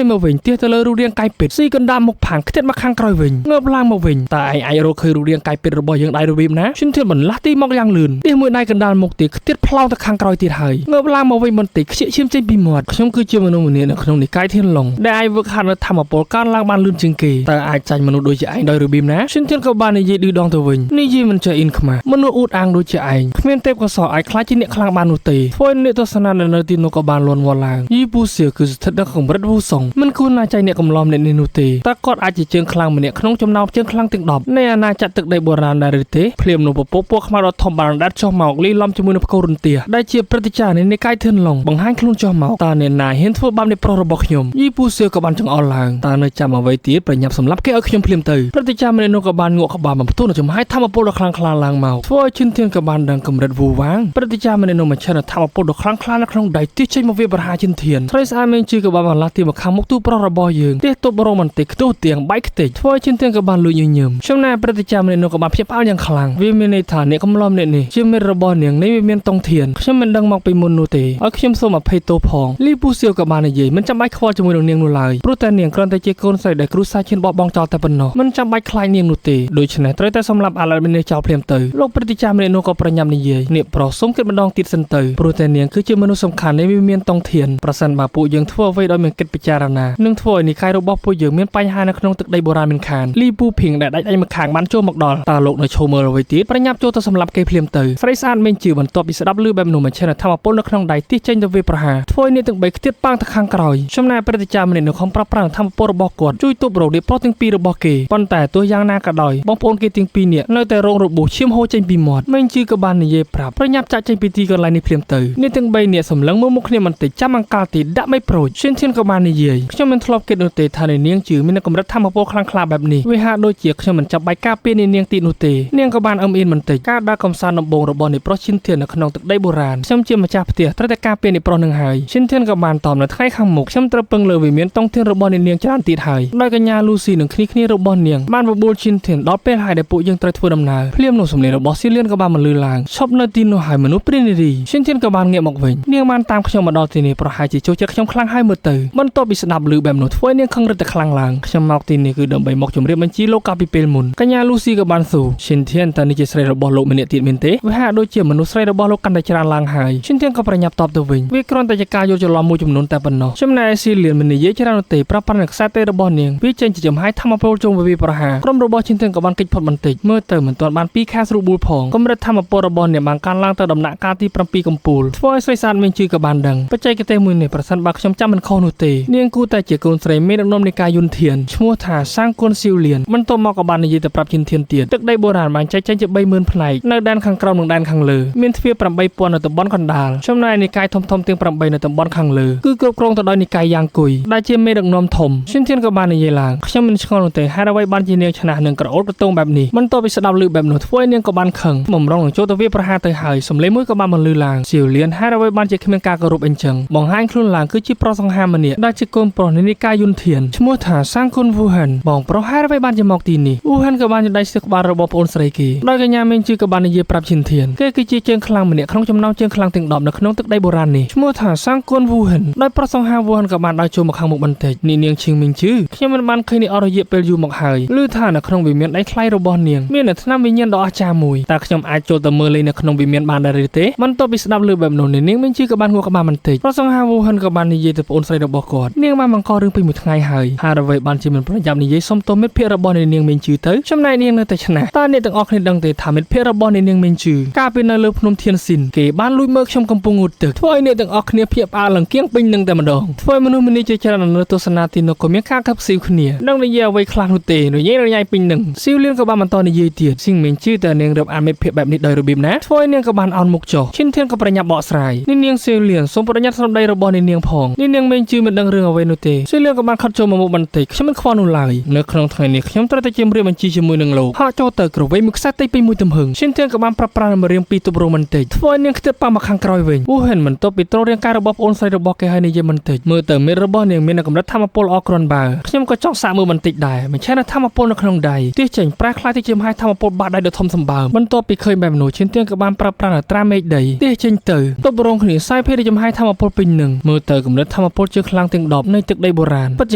ែកមកវិញទះទៅលើរូបរាងកាយពិតស៊ីកណ្ដាលមុខផាងខ្ទាតមកខាងក្រោយវិញងើបឡើងមកវិញតើឯងអាចរកឃើញរូបរាងកាយពិតរបស់យើងដែររបៀបណាឈិនធានបន្លាស់ទីមកយ៉ាងលឿនទះមួយដៃកណ្ដាលមុខទៀតខ្ទាតផ្លោងទៅខាងក្រោយទៀតហើយងើបឡើងមកវិញបន្តិចខ្ជិកឈាមចេញពីមាត់ខ្ញុំគឺជាមនុស្សម្នាក់នៅក្នុងនិកាយធានឡុងដែលអាចវឹកហាត់នៅធម្មពលកើនឡើងបានលឿនជាងគេតើអាចចាញ់មនុស្សដូចជាឯងដោយរបៀបណាឈិនធានក៏បាននិយាយឌឺដងទៅវិញនិយាយមិនចេះអ៊ីនខ្មាស់មនុស្សអួតអាងដូចជាឯងគ្មានទេពកោសល្យអាចខ្លាចជាអ្នកខ្លាំងបាននោះទេធ្វើឲ្យអ្នកទស្សនានៅទីនោះក៏បានលន់វល់ឡើងយីពូសៀគឺស្ថិតនៅកម្រិតវូសុងមិនគួរណាចាញ់អ្នកកំឡំអ្នកនេះនោះទេតើគាត់អាចជាជើងខ្លាំងម្នាក់ក្នុងចំណោមជើងខ្លាំងទាំង10នៃអាណាចក្រទឹកដីបុរាណដែរឬទេភ្លាមនោះពពកពួកខ្មៅដ៏ធំបានដាត់ចុះមកលីឡំជាមួយនឹងផ្គររន្ទះដែលជាព្រឹទ្ធាចារ្យនៃនិកាយធឿនឡុងបង្ហាញខ្លួនចុះមកតើអ្នកណាហ៊ានធ្វើបាបនៃប្រុសរបស់ខ្ញុំយីពូសៀក៏បានចង្អុលឡើងតើនៅចាំអ្វីទៀតប្រញាប់សម្លាប់គេឲ្យខ្ញុំភ្លាមទៅព្រឹទ្ធាចារ្យម្នាក់នោះក៏បានងក់ក្បាលបំផ្ទុះនៅចំហាយធម្មពលដ៏ខ្លាំងក្លាឡើងមកធ្វើឲ្យជិនធានក៏បានដឹងកម្រិតវូវាងព្រឹទ្ធាចារ្យម្នាក់នោះមកឆេះធម្មពលដ៏ខ្លាំងក្លានៅក្នុងដៃទិះចេញមកវាប្រហារជិនធានស្រីស្អាតមេជីក៏បានបន្លាស់ទីមកខាងមុខទូប្រុសរបស់យើងទះទប់រងបន្តិចខ្ទុះទៀងបែកខ្ទេចធ្វើឲ្យជិនធានក៏បានលួចញញឹមចំណែកព្រឹទ្ធាចារ្យម្នាក់នោះក៏បានភ្ញាក់ផ្អើលយ៉ាងខ្លាំងវាមានន័យថាអ្នកកំឡំអ្នកនេះជាមិត្តរបស់នាងនេះវាមានតុងធានខ្ញុំមិនដឹងមកពីមុននោះទេឲ្យខ្ញុំសូមអភ័យទោសផងលីពូសៀវក៏បាននិយាយមិនចាំបាច់ខ្វល់ជាមួយនឹងនាងនោះឡើយព្រោះតែនាងគ្រាន់តែជាកូនស្រីដែលគ្រួសារឈានបោះបង់ចោលតែប៉ុណ្ណោះមិនចាំបាច់ខ្លាចនាងនោះទេដូច្នេះត្រូវតែសម្លាប់អាឡិតនេះចោលភ្លាមទៅលោកព្រឹទ្ធាចារ្យម្នាក់នោះក៏ប្រញាប់និយាយនាងប្រុសសូមគិតម្ដងទៀតសិនទៅព្រោះតែនាងគឺជាមនុស្សសំខាន់នៃវាមានតុងធានប្រសិនបើពួកយើងធ្វើអ្វីដោយមិនគិតពិចារណានឹងធ្វើឲ្យនិកាយរបស់ពួកយើងមានបញ្ហានៅក្នុងទឹកដីបុរាណមិនខានលីពូភៀងដែលដាច់ដៃម្ខាងបានចូលមកដល់តើលោកនៅឈរមើលអ្វីទៀតប្រញាប់ចូលទៅសម្លាប់គេភ្លាមទៅស្រីស្អាតមេងជឿបន្ទាប់ពីស្ដាប់ឮបែបនោះមកឆេះធម្មពលនៅក្នុងដៃទិះចេញទៅវាប្រហារធ្វើឲ្យអ្នកទាំងបីខ្ទាតប៉ាងទៅខាងក្រោយចំណែកព្រឹទ្ធាចារ្យម្នាក់នៅខំប្រាប់ប្រាំធម្មពលរបស់គាត់ជួយទប់រោគនេះប្រុសទាំងពីររបស់គេប៉ុន្តែទោះយ៉ាងណាក៏ដោយបងប្អូនគេទាំងពីរនាក់នៅតែរងរបួសឈាមហូរចេញពីមាត់មេងជឿក៏បាននិយាយប្រាប់ប្រញាប់ចាក់ចេញពីទីកន្លែងនេះភ្លាមទៅអ្នកទាំងបីនាក់សម្លឹងមើលមុខគ្នាបន្តិចចាំអង្កាលទីដាក់មិនប្រូចឈិនធានក៏បាននិយាយខ្ញុំមិនធ្លាប់គិតនោះទេថានាងជឿមានកម្រិតធម្មពលខ្លាំងក្លាបែបនេះវាហាក់ដូចជាខ្ញុំមិនចាប់បាច់ការពារនាងទីនោះទេនាងក៏បានអឹមអៀនបន្តិចការដើរកំសាន្តដំបូងរបស់នៃប្រុសឈិនធាននៅក្នុងទឹកដីបុរាណខ្ញុំជាម្ចាស់ផ្ទះត្រូវតែការពារនៃប្រុសនឹងហើយឈិនធានក៏បានតបនៅថ្ងៃខាងមុខខ្ញុំត្រូវពឹងលើវិមានតុងធានរបស់នាងច្រើនទៀតហើយដោយកញ្ញាលូស៊ីនិងគ្នាគ្នារបស់នាងបានបបួលឈិនធានដល់ពេលហើយដែលពួកយើងត្រូវធ្វើដំណើរភ្លាមនោះសំឡេងរបស់ស៊ីលៀនក៏បានបន្លឺឡើងឈប់នៅទីនោះហើយមនុស្សព្រានារីឈិនធានក៏បានងាកមកវិញនាងបានតាមខ្ញុំមកដល់ទីនេះប្រហែលជាចូលចិត្តខ្ញុំខ្លាំងហើយមើលទៅបន្ទាប់ពីស្ដាប់ឮបែបនោះធ្វើឲ្យនាងខឹងរឹតតែខ្លាំងឡើងខ្ញុំមកទីនេះគឺដើម្បីមកជម្រាបបញ្ជីលោកកាលពីពេលមុនកញ្ញាលូស៊ីក៏បានសួរឈិនធានតើនេះជាស្រីរបស់លោកម្នាក់ទៀតមែនទេវាហាក់ដូចជាមនុស្សស្រីរបស់លោកកាន់តែច្រើនឡើងហើយឈិនធានក៏ប្រញាប់តបទៅវិញវាគ្រាន់តែជាការយល់ច្រឡំមួយចំនួនតែប៉ុណ្ណោះចំណែកស៊ីលៀនមិននិយាយច្រើននោះទេប្រាប់ប៉ុណ្ណឹងខ្សែទេរបស់នាងវាចេញជាចំហាយធម្មពលជុំវិប្រហារក្រុមរបស់ឈិនធានក៏បានគេចផុតបន្តិចមើលទៅមិនទាន់បាន2ខែស្រួលបួលផងកម្រិតធម្មពលរបស់នាងបានកើនឡើងទៅដំណាក់កាលទី7កំពូលធ្វើឲ្យស្រីស្អាតមានជឿក៏បានដឹងបច្ចេកទេសមួយនេះប្រសិនបើខ្ញុំចាំមិនខុសនោះទេនាងគួរតែជាកូនស្រីមេដឹកនាំនៃការយុនធានឈ្មោះថាសាងគុណស៊ីវលៀនបន្ទាប់មកក៏បាននិយាយទៅប្រាប់ឈិនធានទៀតទឹកដីបុរាណបានចែកចេញជា30000ផ្នែកនៅដែនខាងក្រោមនិងដែនខាងលើមានទ្វារ8000នៅតំបន់កណ្ដាលចំណែកនិកាយធំៗទាំង8នៅតំបន់ខាងលើគឺគ្រប់គ្រងទៅដោយនិកាយយ៉ាងគុយដែលជាមេដឹកនាំធំឈិនធានក៏បាននិយាយឡើងខ្ញុំមិនឆ្ងល់នោះទេហេតុអ្វីបានជានាងឈ្នះនឹងក្រអូលក្រទងបែបនេះបន្ទាប់ពីស្ដាប់ឮបែបនោះធ្វើឲ្យនាងក៏បានខឹងបំរុងនឹងចូលទៅវាប្រហារទៅហើយសំឡេងមួយក៏បានបន្លឺឡើងសៀវលៀនហេតុអ្វីបានជាគ្មានការគោរពអញ្ចឹងបង្ហាញខ្លួនឡើងគឺជាប្រុសសង្ហាម្នាក់ដែលជាកូនប្រុសនៃនិកាយយុនធានឈ្មោះថាសាងគុនវូហានបងប្រុសហេតុអ្វីបានជាមកទីនេះវូហានក៏បានចដៃស្ទះក្បាលរបស់ប្អូនស្រីគេដោយកញ្ញាមេងជឿក៏បាននិយាយប្រាប់ឈិនធានគេគឺជាជើងខ្លាំងម្នាក់ក្នុងចំណោមជើងខ្លាំងទាំង10នៅក្នុងទឹកដីបុរាណនេះឈ្មោះថាសាងគុនវូហានដោយប្រុសសង្ហាវូហានក៏បានដើរចូលមកខាងមុខបន្តិចនាងឈៀងមីងជឺខ្ញុំមិនបានឃើញនេះអស់រយៈពេលយូរមកហើយឮថានៅក្នុងវិមានដៃថ្លៃរបស់នាងមាននៅថ្នាំវិញ្ញាណដ៏អស្ចារ្យមួយតើខ្ញុំអាចចូលទៅមើលលេងនៅក្នុងវិមានបានដែរឬទេបន្ទាប់ពីស្ដាប់ឮបែបនោះនាងមីងជឺក៏បានងក់ក្បាលបន្តិចប្រុសសង្ហាវូហានក៏បាននិយាយទៅប្អូនស្រីរបស់គាត់នាងបានបង្ករឿងពីមួយថ្ងៃហើយហើយអ្វីបានជាមិនប្រញាប់និយាយសុំទោសមិត្តភក្តិរបស់នាងមីងជឺទៅចំណែកនាងនៅតែឈ្នះតើអ្នកទាំងអស់គ្នាដឹងទេថាមិត្តភក្តិរបស់នាងមីងជឺកាលពីនៅលើភ្នំធានស៊ីនគេបានលួចមើលខ្ញុំកំពុងងូតទឹកធ្វើឲ្យអ្នកទាំងអស់គ្នាភ្ញាក់ផ្អើលឡើងគៀងពេញនឹងតែម្ដងធ្វើឲ្យមនុស្សម្នាជាច្រើននៅទស្សនាទីនោះក៏មានការខឹបស៊ីវគ្នានឹងនិយាយអ្វីខ្លះនោះទេនិយាយរញ៉ៃពេញនឹងស៊ីវលៀនក៏បានបន្តនិយាយទៀតស៊ីងមីងជឺតើនាងរាប់អានមិត្តភក្តិបែបនេះដោយរបៀបណាធ្វើឲ្យនាងក៏បានអោនមុខចុះឈិនធានក៏ប្រញាប់បកស្រាយនាងស៊ីវលៀនសូមប្រញាប់សម្ដីរបស់នាងផងនាងមីងជឺមិនដឹងរឿងអ្វីនោះទេស៊ីវលៀនក៏បានខត់ចូលមកមុខបន្តិចខ្ញុំមិនខ្វល់នោះឡើយនៅក្នុងថ្ងៃនេះខ្ញុំត្រូវតែជម្រាបបញ្ជីជាមួយនឹងលោកហក់ចូលទៅក្រវៃមួយខ្សែតិចពីមួយទំហឹងឈិនធានក៏បានប្រាប់ប្រាំរៀងពីទម្រង់បន្តិចធ្វើឲ្យនាងខ្ទាតប៉ះមកខាងក្រោយវិញវូហិនមិនទប់ពីត្ររាងកាយរបស់ប្អូនស្រីរបស់គេហើយនិយាយបន្តិចមើលទៅមេរបស់នាងមានកម្រិតធម្មពលអក្រន់បើខ្ញុំក៏ចង់សាកមើលបន្តិចដែរមិនឆេះនៅធម្មពលនៅក្នុងដៃទះចេញប្រែខ្លាយទៅជាមហាធម្មពលបាតដៃដ៏ធំសម្បើមបន្ទាប់ពីឃើញបែបនោះឈិនធានក៏បានប្រាប់ប្រាំត្រា មេឃដីទះចេញទៅទប់រងគ្នាសាយភេទចំហាយធម្មពលពេញនឹងមើលទៅកម្រិតធម្មពលជើងខ្លាំងទាំង10នៃទឹកដីបុរាណពិតជ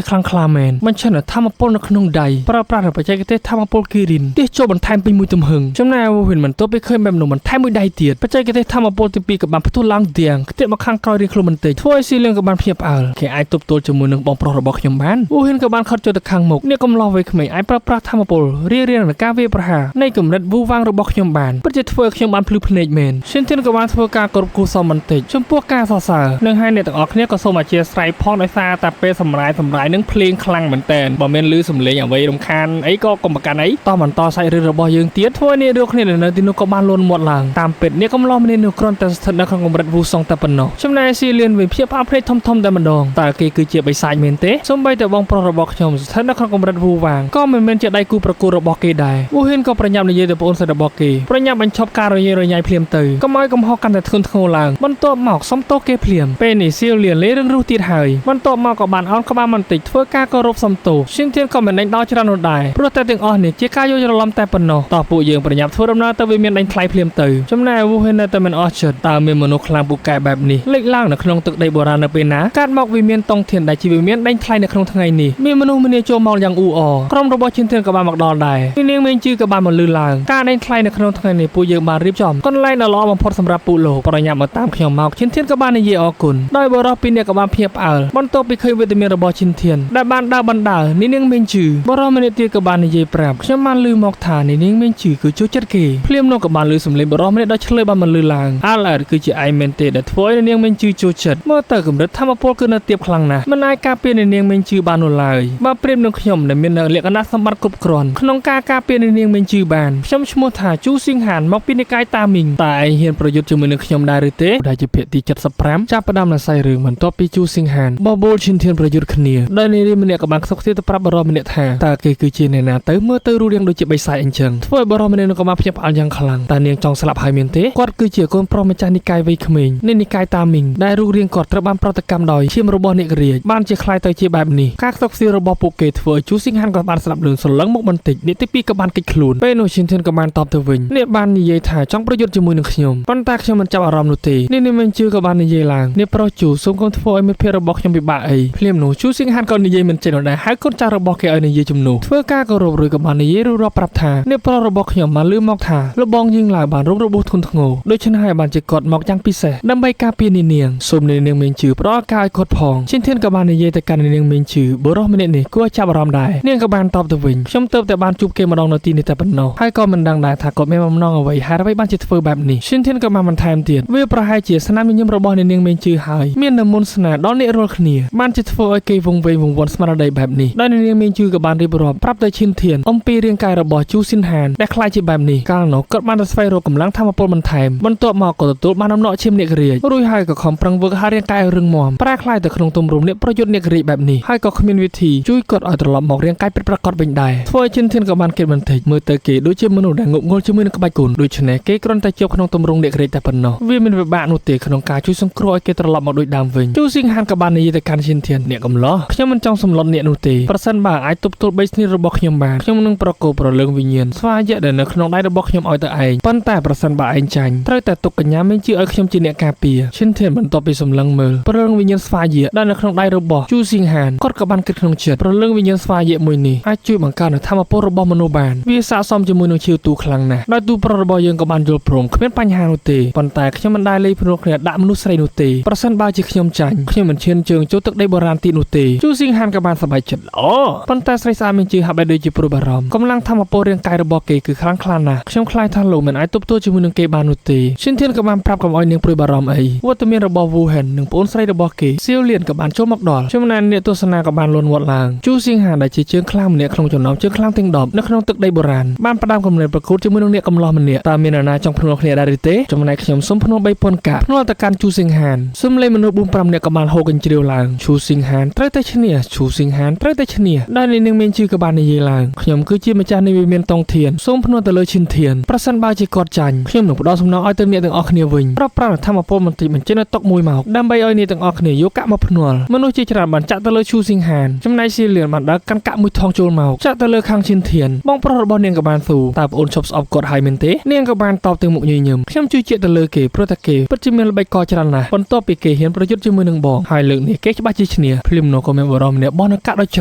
ាខ្លាំងក្លាមែនបញ្ឆិនធម្មពលនៅក្នុងដៃប្រើប្រាស់បច្ចេកទេសធម្មពលគីរិនទះចូលបន្ថែមពេញមួយទំហឹងចំណែកវវិញបន្ទាប់ពីឃើញបែបនោះបន្ថែមមួយដៃទៀតបច្ចេកទេសធម្មពលទី2ក៏បានផ្ទុះឡើងទាំងខ្ទាតមកខាងក្រោយរៀងខ្លួនបន្តិចធ្វើឲ្យស៊ីលៀងក៏បានភ្ញាក់ផ្អើលគេអាចទប់ទល់ជាមួយនឹងបងប្រុសរបស់ខ្ញុំបានវូហ៊ិនក៏បានខិតចូលទៅខាងមុខអ្នកកំឡោះវ័យក្មេងអាចប្រើប្រាស់ធម្មពលរៀងៗនឹងការវាយប្រហារនៃកម្រិតវូវាងរបស់ខ្ញុំបានពិតជាធ្វើឲ្យខ្ញុំបានភ្លឺភ្នែកមែនស៊ីនធានក៏បានធ្វើការគ្រប់គូសមបន្តិចចំពោះការសរសើរនឹងឲ្យអ្នកទាំងអស់គ្នាក៏សូមអធិស្ឋានផងដោយសារតែពេលសម្រាយនឹងភ្លៀងខ្លាំងមែនតើបើមានលឺសំឡេងអ្វីរំខានអីក៏កុំប្រកាន់អីតោះបន្តសាច់រឿងរបស់យើងទៀតធ្វើនេះរឿងគ្នានៅទីនោះក៏បានលួនមាត់ឡើងតាមពិតអ្នកកំឡោះម្នាក់នោះគ្រាន់តែស្ថិតនៅក្នុងកម្រិតវូសុងតែប៉ុណ្ណោះចំណែកស៊ីលៀនវិញភ្ញាក់ផ្អើលភ្នែកធំធំតែម្ដងតើគេគឺជាបិសាចមែនទេសូម្បីតែបងប្រុសរបស់ខ្ញុំស្ថិតនៅក្នុងកម្រិតវូវាងក៏មិនមែនជាដៃគូប្រកួតរបស់គេដែរវូហ៊ិនក៏ប្រញាប់និយាយទៅប្អូនស្រីរបស់គេប្រញាប់បញ្ឈប់ការរញ៉េរញ៉ៃភ្លាមទៅកុំឲ្យកំហុសកាន់តែធ្ងន់ធ្ងរឡើងបន្ទាប់មកសុំទោសគេភ្លាមពេលនេះសៀវលៀនលេរឿងរស់ទៀតហើយបន្ទាប់មកក៏បានអោនក្បាលបន្តិចធ្វើការគោរពសុំទោសឈិនធានក៏មិនដេញដោលច្រើននោះដែរព្រោះតែទាំងអស់នេះជាការយល់ច្រឡំតែប៉ុណ្ណោះតោះពួកយើងប្រញាប់ធ្វើដំណើរទៅវិមានដេញថ្លៃភ្លាមទៅចំណែកវូហ៊ិននៅតែមិនអស់ចិត្តតើមានមនុស្សខ្លាំងពូកែបែបនេះលេចឡើងនៅក្នុងទឹកដីបុរាណនៅពេលណាកាត់មកវិមានតុងធានដែលជាវិមានដេញថ្លៃនៅក្នុងថ្ងៃនេះមានមនុស្សម្នាចូលមកយ៉ាងអ៊ូអរក្រុមរបស់ឈិនធានក៏បានមកដល់ដែរនាងមេងជឺក៏បានមកលឺឡើងការដេញថ្លៃនៅក្នុងថ្ងៃនេះពួកយើងបានរៀបចំកន្លែងដ៏ល្អបំផុតសម្រាប់ពួកលោកប្រញាប់មកតាមខ្ញុំមកឈិនធានក៏បាននិយាយអរគុណដោយបរិសុទ្ធពីរនាក់ក៏បានភ្ញាក់ផ្អើលបន្ទាប់ពីឃើញវត្តមានរបស់ឈិនធានដែលបានដើរបណ្ដើនាងមេងជឺបរិសុទ្ធម្នាក់ទៀតក៏បាននិយាយប្រាប់ខ្ញុំបានលឺមកថានាងមេងជឺគឺចូលចិត្តគេភ្លាមនោះក៏បានលឺសំឡេងបរិសុទ្ធម្នាក់ដ៏ឆ្លើយបានមកលឺឡើងអាល់អើគឺជាឯងមែនទេដែលធ្វើឲ្យនាងមេងជឺចូលចិត្តមើលទៅកម្រិតធម្មពលគឺនៅទាបខ្លាំងណាស់មិនអាចការពារនាងមេងជឺបាននោះឡើយបើប្រៀបនឹងខ្ញុំដែលមានលក្ខណៈសម្បត្តិគ្រប់គ្រាន់ក្នុងការការពារនាងមេងជឺបានខ្ញុំឈ្មោះថាជូស៊ីងហានមកពីនិកាយតាមីងតែឯងហ៊ានប្រយុទ្ធជាមួយនឹងខ្ញុំដែរឬទេដែលជាភាគទី75ចាប់ផ្ដើមនៅសាច់រឿងបន្ទាប់ពីជូស៊ីងហានបបួលឈិនធានប្រយុទ្ធគ្នាដោយនារីម្នាក់ក៏បានខ្សឹបខ្សៀវទៅប្រាប់បរិសម្នាក់ថាតើគេគឺជាអ្នកណាទៅមើលទៅរូបរាងដូចជាបិសាចអញ្ចឹងធ្វើឲ្យបរិសម្នាក់នោះក៏បានភ្ញាក់ផ្អើលយ៉ាងខ្លាំងតើនាងចង់ស្លាប់ហើយមែនទេគាត់គឺជាកូនប្រុសម្ចាស់និកាយវ័យក្មេងនៃនិកាយតាមីងដែលរូបរាងគាត់ត្រូវបានប្រតិកម្មដោយឈាមរបស់អ្នករាជបានជាคล้ายទៅជាបែបនេះការខ្សឹបខ្សៀវរបស់ពួកគេធ្វើឲ្យជូស៊ីងហានក៏បានស្ដាប់លឿនស្រឡឹងមកបន្តិចអ្នកទី2ក៏បានគេចខ្លួនពេលនោះឈិនធានក៏បានតបទៅវិញអ្នកបាននិយាយថាចង់ប្រយុទ្ធជាមួយនឹងខ្ញុំប៉ុន្តែខ្ញុំមិនចាប់អារម្មណ៍នោះទេនេះមិនជឿក៏បាននិយាយឡើងអ្នកប្រុសជូសូមកុំធ្វើឲ្យមិត្តភ័ក្តិរបស់ខ្ញុំពិបាកអីភ្លាមនោះជូស៊ីងហានក៏និយាយមិនចេញនោះដែរហើយកូនចៅរបស់គេឲ្យនិយាយជំនួសធ្វើការគោរពរួចក៏បាននិយាយរួចរាប់ប្រាប់ថាអ្នកប្រុសរបស់ខ្ញុំបានលឺមកថាលបងយើងឡើយបានរងរបួសធ្ងន់ធ្ងរដូច្នេះហើយបានជាគាត់មកយ៉ាងពិសេសដើម្បីការពារនាងសូមនាងមេងជឺផ្ដល់ការឲ្យគាត់ផងឈិនធានក៏បាននិយាយទៅកាន់នាងមេងជឺបុរសម្នាក់នេះគួរចាប់អារម្មណ៍ដែរនាងក៏បានតបទៅវិញខ្ញុំទៅតែបានជួបគេម្ដងនៅទីនេះតែប៉ុណ្ណោះហើយក៏មិនដឹងដែរថាគាត់មានបំណងអ្វីហេតុអ្វីបានជាធ្វើបែបនេះឈិនធានក៏បានបន្ថែមទៀតវាប្រហែលជាស្នាមញញឹមរបស់នាងមេងជឺហើយមាននៅមុនស្នាដល់អ្នករាល់គ្នាបានជាធ្វើឲ្យគេវង្វេងវង្វាន់ស្មារតីបែបនេះដោយនាងមេងជឺក៏បានរៀបរាប់ប្រាប់ទៅឈិនធានអំពីរាងកាយរបស់ជូស៊ីនហានដែលខ្លាចជាបែបនេះកាលនោះគាត់បានទៅស្វែងរកកម្លាំងធម្មពលបន្ថែមបន្ទាប់មកក៏ទទួលបានអំណកឈាមអ្នករាជរួចហើយក៏ខំប្រឹងវឹកហារាងកាយឲ្យរឹងមាំប្រែក្លាយទៅក្នុងទម្រង់អ្នកប្រយុទ្ធអ្នករាជបែបនេះហើយក៏គ្មានវិធីជួយគាត់ឲ្យត្រឡប់មករាងកាយពិតប្រាកដវិញដែរធ្វើឲ្យឈិនធានក៏បានគិតបន្តិចមើលទៅគេដូចជាមនុស្សដែលងប់ងល់ជាមួយនឹងក្បាច់គុណដូច្នេះគេគ្រាន់តែជាប់ក្នុងទម្រង់អ្នករាជតែប៉ុណ្ណោះវាមិនពិបាកនោះទេក្នុងការជួយសង្គ្រោះឲ្យគេត្រឡប់មកដូចដើមវិញជូស៊ីងហានក៏បាននិយាយទៅកាន់ឈិនធានអ្នកកំឡោះខ្ញុំមិនចង់សម្លុតអ្នកនោះទេប្រសិនបើអាចទប់ទល់បីស្នៀតរបស់ខ្ញុំបានខ្ញុំនឹងប្រកោប្រលើងវិញ្ញាណស្វាយៈដែលនៅក្នុងដៃរបស់ខ្ញុំឲ្យទៅឯងប៉ុន្តែប្រសិនបើឯងចាញ់ត្រូវតែទុកកញ្ញាមេងជឿឲ្យខ្ញុំជាអ្នកការពារឈិនធានបន្ទាប់ពីសម្លឹងមើលប្រលើងវិញ្ញាណស្វាយៈដែលនៅក្នុងដៃរបស់ជូស៊ីងហានគាត់ក៏បានគិតក្នុងចិត្តប្រលើងវិញ្ញាណស្វាយៈមួយនេះអាចជួយបង្កើនធម៌ពលរបស់មនុស្សបានវាស័ក្តិសមជាមួយនឹងឈាវទូខ្លាំងណាស់ដោយទូប្រុសរបស់យើងក៏បានយល់ព្រមគ្មានបញ្ហានោះទេប៉ុន្តែខ្ញុំមិនដែលលេងភ្នួលគ្នាដាក់មនុស្សស្រីនោះទេប្រសិនបើជាខ្ញុំចាញ់ខ្ញុំមិនឈានជើងចូលទឹកដីបុរាណទីនោះទេជូស៊ីងហានក៏បានសប្បាយចិត្តល្អប៉ុន្តែស្រីស្អាតមានជឿហាក់បីដូចជាព្រួយបារម្ភកម្លាំងធម៌ពលរាងកាយរបស់គេគឺខ្លាំងក្លាណាស់ខ្ញុំខ្លាចថាលោកមិនអាចទប់ទល់ជាមួយនឹងគេបាននោះទេឈិនធានក៏បានប្រាប់កុំឲ្យនាងព្រួយបារម្ភអីវត្តមានរបស់វូហិននិងប្អូនស្រីរបស់គេសៀវលៀនក៏បានចូលមកដល់ចំណែកអ្នកទស្សនាក៏បានលន់មាត់ឡើងជូស៊ីងហានដែលជាជើងខ្លាំងម្នាក់ក្នុងចំណោមជើងខ្លាំងទាំង10នៅក្នុងទឹកដីបុរាណបានផ្ដើមកំណត់ប្រកួតជាមួយនឹងអ្នកកំឡោះម្នាក់តើមាននរណាចង់ភ្នួលគ្នាដែរឬទេចំណែកខ្ញុំសូមភ្នួល3000កាក់ភ្នួលទៅកាន់ជូស៊ីងហានសំលេងមនុស្ស4-5នាក់ក៏បានហូរកញ្ជ្រៀវឡើងជូស៊ីងហានត្រូវតែឈ្នះជូស៊ីងហានត្រូវតែឈ្នះដែលនាងមានជឿក៏បាននិយាយឡើងខ្ញុំគឺជាម្ចាស់នៃវិមានតុងធានសូមភ្នួលទៅលើឈិនធានប្រសិនបើជាគាត់ចាញ់ខ្ញុំនឹងផ្ដល់សំណងឲ្យទៅអ្នកទាំងអស់គ្នាវិញប្រាប់ប្រាធម្មពលមន្ទីរបញ្ចេញនៅតុកមួយមកដើម្បីឲ្យអ្នកទាំងអស់គ្នាយកកាក់មកភ្នួលមនុស្សជាច្រើនបានចាក់ទៅលើជូស៊ីងហានចំណែកសៀលៀនបានដើរកាន់កាក់មួយថងចូលមកចាក់ទៅលើខាងឈិនធានបងប្រុសរបស់នាងក៏បានស៊ូតើប្អូនឈប់ស្អប់គាត់ហើយមែនទេនាងក៏បានតបទៅមុខញញឹម ខ្ញុំជឿជាក់ទៅលើគេព្រោះតែគេពិតជាមានល្បិចកលច្រើនណាស់បន្ទាប់ពីគេហ៊ានប្រយុទ្ធជាមួយនឹងបងហើយលើកនេះគេច្បាស់ជាឈ្នះភ្លាមនោះក៏មានបរិម្នាក់បោះនៅកាក់ដ៏ច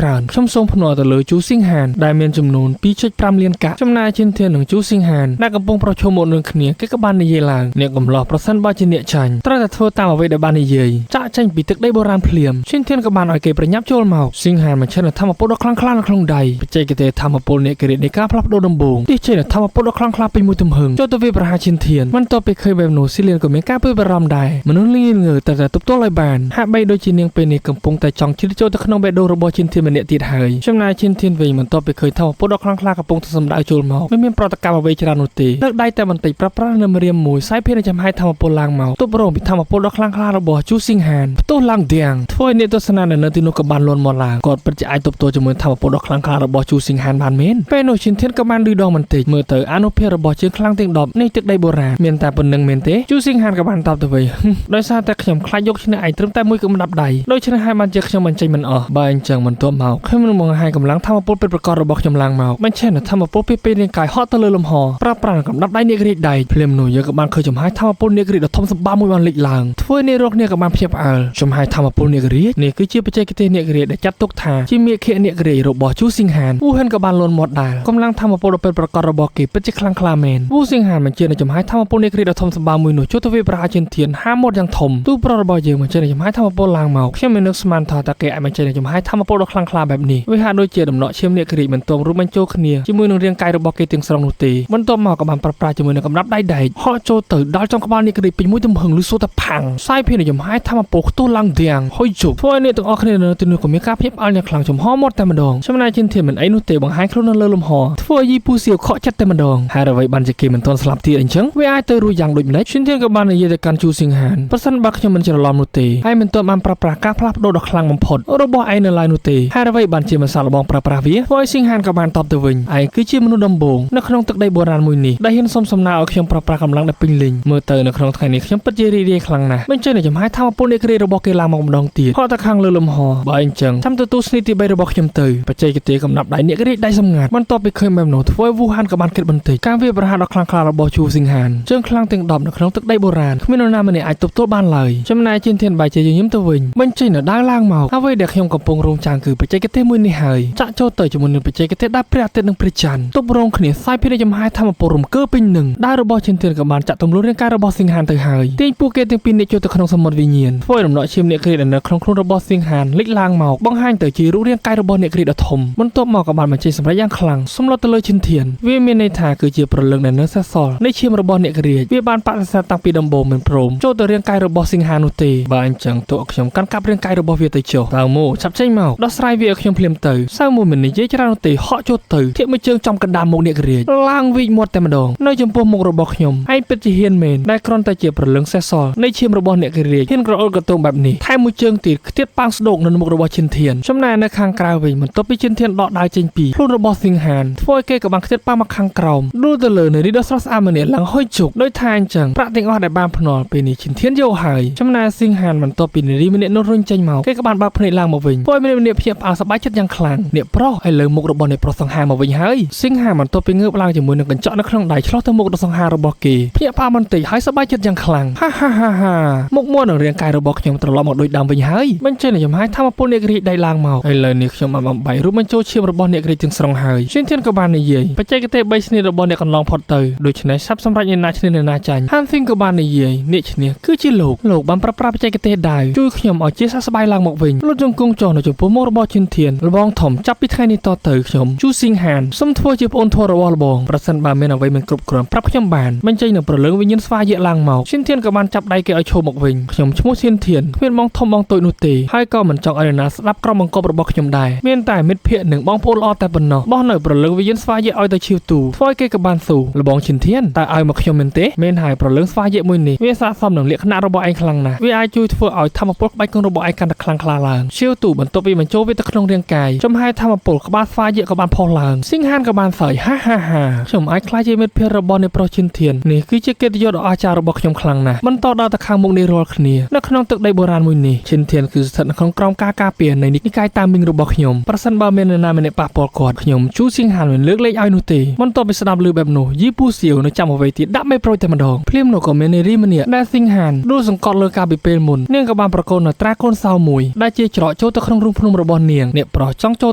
្រើនខ្ញុំសូមភ្នាល់ទៅលើជូស៊ីងហានដែលមានចំនួន 2.5 លានកាក់ចំណែកឈិនធាននិងជូស៊ីងហានដែលកំពុងប្រឈមមុខនឹងគ្នាគេក៏បាននិយាយឡើងអ្នកកំឡោះប្រសិនបើជាអ្នកចាញ់ត្រូវតែធ្វើតាមអ្វីដែលបាននិយាយចាក់ចេញពីទឹកដីបុរាណភ្លាមឈិនធានក៏បានឲ្យគេប្រញាប់ចូលមកស៊ីងហានមកឈិនធម្មពលដ៏ខ្លាំងក្លានៅក្នុងដៃបច្ចេកទេសធម្មពលអ្នកគិរិនៃការផ្លាស់ប្ដូរដំបូងនេះចេញធម្មពលដ៏ខ្លាំងក្លាពេញមួយទំហឹងចូលទៅវាប្រហារឈិនធានបន្ទាប់ពីឃើញបែបនោះស៊ីលៀនក៏មានការព្រួយបារម្ភដែរមនុស្សលីងងើតែទប់ទល់ឲ្យបានហាក់បីដូចជានាងពេលនេះកំពុងតែចង់ជ្រៀតចូលទៅក្នុងបេះដូងរបស់ឈិនធានម្នាក់ទៀតហើយចំណែកឈិនធានវិញបន្ទាប់ពីឃើញធម្មពលដ៏ខ្លាំងក្លាកំពុងតែសម្ដៅចូលមកមិនមានប្រតិកម្មអ្វីច្រើននោះទេលើកដៃតែបន្តិចប្រាស់នៅម្រាមមួយសាយភានចំហាយធម្មពលឡើងមកទប់រងពីធម្មពលដ៏ខ្លាំងក្លារបស់ជូស៊ីងហានផ្ទុះឡើងទាំងធ្វើឲ្យអ្នកទស្សនានៅទីនោះក៏បានលន់មកឡើងគាត់ពិតជាអាចទប់ទល់ជាមួយធម្មពលដ៏ខ្លាំងក្លារបស់ជូស៊ីងហានបានមែនពេលនោះឈិនធានក៏បានឌឺដងបន្តិចមើលទៅអានុភាពរបស់ជើងខ្លាំងទាំង10នៃទឹកដីបុរាណមានតែប៉ុណ្្នឹងមែនទេជូស៊ីងហានក៏បានតបទៅវិញដោយសារតែខ្ញុំខ្លាចយកឈ្នះឯងត្រឹមតែមួយកម្ដាប់ដៃដូច្នេះហើយបានជាខ្ញុំបញ្ចេញមិនអស់បើអញ្ចឹងបន្ទាប់មកខ្ញុំនឹងបង្ហាញកម្លាំងធម្មពលពិតប្រាកដរបស់ខ្ញុំឡើងមកបញ្ចេញធម្មពលពីពេលរាងកាយហក់ទៅលើលំហប្រាស់កម្ដាប់ដៃនាគរាជដៃភ្លាមនោះយើងក៏បានឃើញចំហាយធម្មពលនាគរាជដ៏ធំសម្បើមមួយបានលេចឡើងធ្វើនេះរកគ្នាក៏បានភ្ញាក់ផ្អើលចំហាយធម្មពលនាគរាជនេះគឺជាបច្ចេកទេសនាគរាជដែលចាត់ទុកថាជាមេឃនាគរាជរបស់ជូស៊ីងហានវូហិនក៏បានលន់មាត់ដែរកម្លាំងធម្មពលដ៏ពិតប្រាកដរបស់គេពិតជាខ្លាំងក្លាមែនវូស៊ីងហានបញ្ជានៅចំហាយធម្មពលនាគរាជដ៏ធំសម្បើមមួយនោះចូលទៅវាប្រហារជិនធានហាមាត់យ៉ាងធំទូប្រុសរបស់យើងបញ្ជានៅចំហាយធម្មពលឡើងមកខ្ញុំមិននឹកស្មានថាតើគេអាចបញ្ជានៅចំហាយធម្មពលដ៏ខ្លាំងក្លាបែបនេះវាហាក់ដូចជាដំណក់ឈាមនាគរាជមិនទាន់រួមបញ្ចូលគ្នាជាមួយនឹងរាងកាយរបស់គេទាំងស្រុងនោះទេបន្ទាប់មកក៏បានប្រប្រាស់ជាមួយនឹងកម្ដាប់ដៃដែកហក់ចូលទៅដល់ចុងក្បាលនាគរាជពេញមួយទំហឹងឬសូតែផាំងសាយភានចំហាយធម្មពលខ្ទុះឡើងទាំងហុយជប់ធ្វើឲ្យអ្នកទាំងអស់គ្នានៅទីនោះក៏មានការភ្ញាក់ផ្អើលយ៉ាងខ្លាំងចំហមាត់តែម្ដងចំណែកជិនធានមិនអីនោះទេបង្ហាញខ្លួននៅលើលំហធ្វើឲ្យយីពូសៀវខកចិត្តតែម្ដងហើយអ្វីបានជាគេមិនទាន់ស្លាប់ទៀតអញ្ចឹងវាអាចទៅរួចយ៉ាងដូចម្តេចជិនធានក៏បាននិយាយទៅកាន់ជូស៊ីងហានប្រសិនបើខ្ញុំមិនច្រឡំនោះទេហើយមិនទាន់បានប្រើប្រាស់ការផ្លាស់ប្ដូរដ៏ខ្លាំងបំផុតរបស់ឯងនៅឡើយនោះទេហើយអ្វីបានជាមិនសាកល្បងប្រើប្រាស់វាធ្វើឲ្យស៊ីងហានក៏បានតបទៅវិញឯងគឺជាមនុស្សដំបូងនៅក្នុងទឹកដីបុរាណមួយនេះដែលហ៊ានសុំសំណើឲ្យខ្ញុំប្រើប្រាស់កម្លាំងដែលពេញលេញមើលទៅនៅក្នុងថ្ងៃនេះខ្ញុំពិតជារីករាយខ្លាំងណាស់បញ្ចេញចំហាយធម្មពលនៃគ្រារបស់គេឡើងមកម្ដងទៀតហត់ទៅខាងលើលំហបើអញ្ចឹងចាំទទួលស្នីទី3របស់ខ្ញុំទៅបច្ចេកទេសកំណាប់ដៃអ្នករាជដៃសម្ងាត់បន្ទាប់ពីឃើញបែបនោះធ្វើឲ្យវូហានក៏បានគិតបន្តិចការវាប្រហារដ៏ខ្លាំងក្លារបស់ជូស៊ីងហានជើងខ្លាំងទាំង10នៅក្នុងទឹកដីបុរាណគ្មាននរណាម្នាក់អាចទប់ទល់បានឡើយចំណែកជិនធានបាយជាញញឹមទៅវិញបញ្ចេញនៅដើរឡើងមកអ្វីដែលខ្ញុំកំពុងរងចាំគឺបច្ចេកទេសមួយនេះហើយចាក់ចូលទៅជាមួយនឹងបច្ចេកទេសដែលព្រះអាទិត្យនិងព្រះច័ន្ទទប់រងគ្នាសាយភានចំហាយធម្មពលរំកើពេញនឹងដើររបស់ជិនធានក៏បានចាក់ទម្លុះរាងកាយរបស់ស៊ីងហានទៅហើយទាញពួកគេទាំងពីរនាក់ចូលទៅក្នុងសមុទ្រវិញ្ញាណធ្វើឲ្យដំណក់ឈាមអ្នកគ្រាដែលនៅក្នុងខ្លួនរបស់ស៊ីងហានលេចឡើងមកបង្ហាញទៅជារូបរាងកាយរបស់អ្នកគ្រាដ៏ធំបន្ទាប់មកក៏បានបញ្ចេញសម្រេចយ៉ាងខ្លាំងសម្លុតទៅលើជិនធានវាមានន័យថាគឺជាព្រលឹងដែលនៅសេសសល់នៃឈាមរបស់អ្នកគ្រាវាបានបដិសេធតាំងពីដំបូងមិនព្រមចូលទៅរាងកាយរបស់ស៊ីងហាននោះទេបើអញ្ចឹងតួខ្ញុំកាន់កាប់រាងកាយរបស់វាទៅចុះតើមកឆាប់ចេញមកដោះស្រាយវាឲ្យខ្ញុំភ្លាមទៅសៅមួយមិននិយាយច្រើននោះទេហក់ចូលទៅធៀបមួយជើងចំកណ្ដាលមុខអ្នកគ្រាឡើងវីកមាត់តែម្ដងនៅចំពោះមុខរបស់ខ្ញុំឯងពិតជាហ៊ានមែនដែលគ្រាន់តែជាព្រលឹងសេះសល់នៃឈាមរបស់អ្នកគ្រាហ៊ានក្រអុលកន្ទងបែបនេះថែមមួយជើងទៀតខ្ទាតប៉ាងស្ដោកនៅមុខរបស់ឈិនធានចំណែកនៅខាងក្រៅវិញបន្ទាប់ពីឈិនធានដកដាវចេញពីខ្លួនរបស់ស៊ីងហានធ្វើឲ្យគេក៏បានខ្ទាតប៉ាងមកខាងក្រោមដួលទៅលើនៅរីដ៏ស្រស់ស្អាតម្នាក់ឡើងហុយជុកដោយថាអញ្ចឹងប្រាក់ទាំងអស់ដែលបានភ្នាល់ពេលនេះឈិនធានយកហើយចំណែកស៊ីងហានបន្ទាប់ពីនារីម្នាក់នោះរុញចេញមកគេក៏បានបើកភ្នែកឡើងមកវិញធ្វើឲ្យម្នាក់ភ្ញាក់ផ្អើលសប្បាយចិត្តយ៉ាងខ្លាំងអ្នកប្រុសឥឡូវមុខរបស់អ្នកប្រុសសង្ហាមកវិញហើយស៊ីងហានបន្ទាប់ពីងើបឡើងជាមួយនឹងកញ្ចក់នៅក្នុងដៃឆ្លោះទៅមុខដ៏សង្ហារបស់គេភ្ញាក់ផ្អើលបន្តិចហើយសប្បាយចិត្តយ៉ាងខ្លាំងហាហាហាហាមុខមាត់និងរាងកាយរបស់ខ្ញុំត្រឡប់មកដូចដើមវិញហើយបញ្ចេញចំហាយធម្មពលអ្នករាជដៃឡើងមកឥឡូវនេះខ្ញុំបានបំបីរូបបញ្ចូលឈាមរបស់អ្នករាជទាំងស្រុងហើយឈិនធានក៏បាននិយាយបច្ចេកទេស3ស្នីរបស់អ្នកកន្លងផុតទៅដូច្នេះសាប់សម្រេចអ្នកណាឈ្នះអ្នកណាចាញ់ហានស៊ីងក៏បាននិយាយអ្នកឈ្នះគឺជាលោកលោកបានប្រើប្រាស់បច្ចេកទេសដាវជួយខ្ញុំឲ្យជាសះស្បើយឡើងមកវិញលោកជង្គង់ចុះនៅចំពោះមុខរបស់ឈិនធានលបងធំចាប់ពីថ្ងៃនេះតទៅខ្ញុំជូស៊ីងហានសូមធ្វើជាប្អូនធម៌របស់លបងប្រសិនបើមានអ្វីមិនគ្រប់គ្រាន់ប្រាប់ខ្ញុំបានបញ្ចេញនឹងប្រលើងវិញ្ញាណស្វាយៈឡើងមកឈិនធានក៏បានចាប់ដៃគេឲ្យឈរមកវិញខ្ញុំឈ្មោះឈិនធានគ្មានបងធំបងតូចនោះទេហើយក៏មិនចង់ឲ្យនរណាស្ដាប់ក្រមបង្គាប់របស់ខ្ញុំដែរមានតែមិត្តភ័ក្តិនិងបងប្អូនល្អតែប៉ុណ្ណោះបោះនៅប្រលើងវិញ្ញាណស្វាយៈឲ្យទៅឈៀវទូធ្វើឲ្យគេក៏បានស៊ូលបងឈិនធានតើឲ្យមកខ្ញុំមែនទេមែនហើយប្រលើងស្វាយៈមួយនេះវាស័ក្តិសមនឹងលក្ខណៈរបស់ឯងខ្លាំងណាស់វាអាចជួយធ្វើឲ្យធម្មពលក្បាច់គុណរបស់ឯងកាន់តែខ្លាំងក្លាឡើងឈៀវទូបន្ទាប់ពីបញ្ចូលវាទៅក្នុងរាងកាយចំហាយធម្មពលក្បាលស្វាយៈក៏បានផុសឡើងស៊ីងហានក៏បានសើចហាហាហាខ្ញុំអាចខ្លាចជាមិត្តភ័ក្តិរបស់អ្នកប្រុសឈិនធាននេះគឺជាកិត្តិយសដ៏អស្ចារ្យរបស់ខ្ញុំខ្លាំងណាស់បន្តដល់ទៅខាងមុខនេះរាល់គ្នានៅក្នុងទឹកដីបុរាណមួយនេះឈិនធានគឺស្ថិតនៅក្នុងក្រោមការការពារនៃនិកាយតាមមីងរបស់ខ្ញុំប្រសិនបើមាននរណាម្នាក់ប៉ះពាល់គាត់ខ្ញុំជូស៊ីងហានមិនលើកលែងឲ្យនោះទេបន្ទាប់ពីស្ដាប់ឮបែបនោះយីពូសៀវនៅចាំអ្វីទៀតដាក់មេ ប្រួយតែម្ដងភ្លាមនោះក៏មាននារីម្នាក់ដែលស៊ីងហានដួលសង្កត់លើកាលពីពេលមុននាងក៏បានប្រកល់នៅត្រាកូនសោមួយដែលជាច្រកចូលទៅក្នុងរូងភ្នំរបស់នាងអ្នកប្រុសចង់ចូល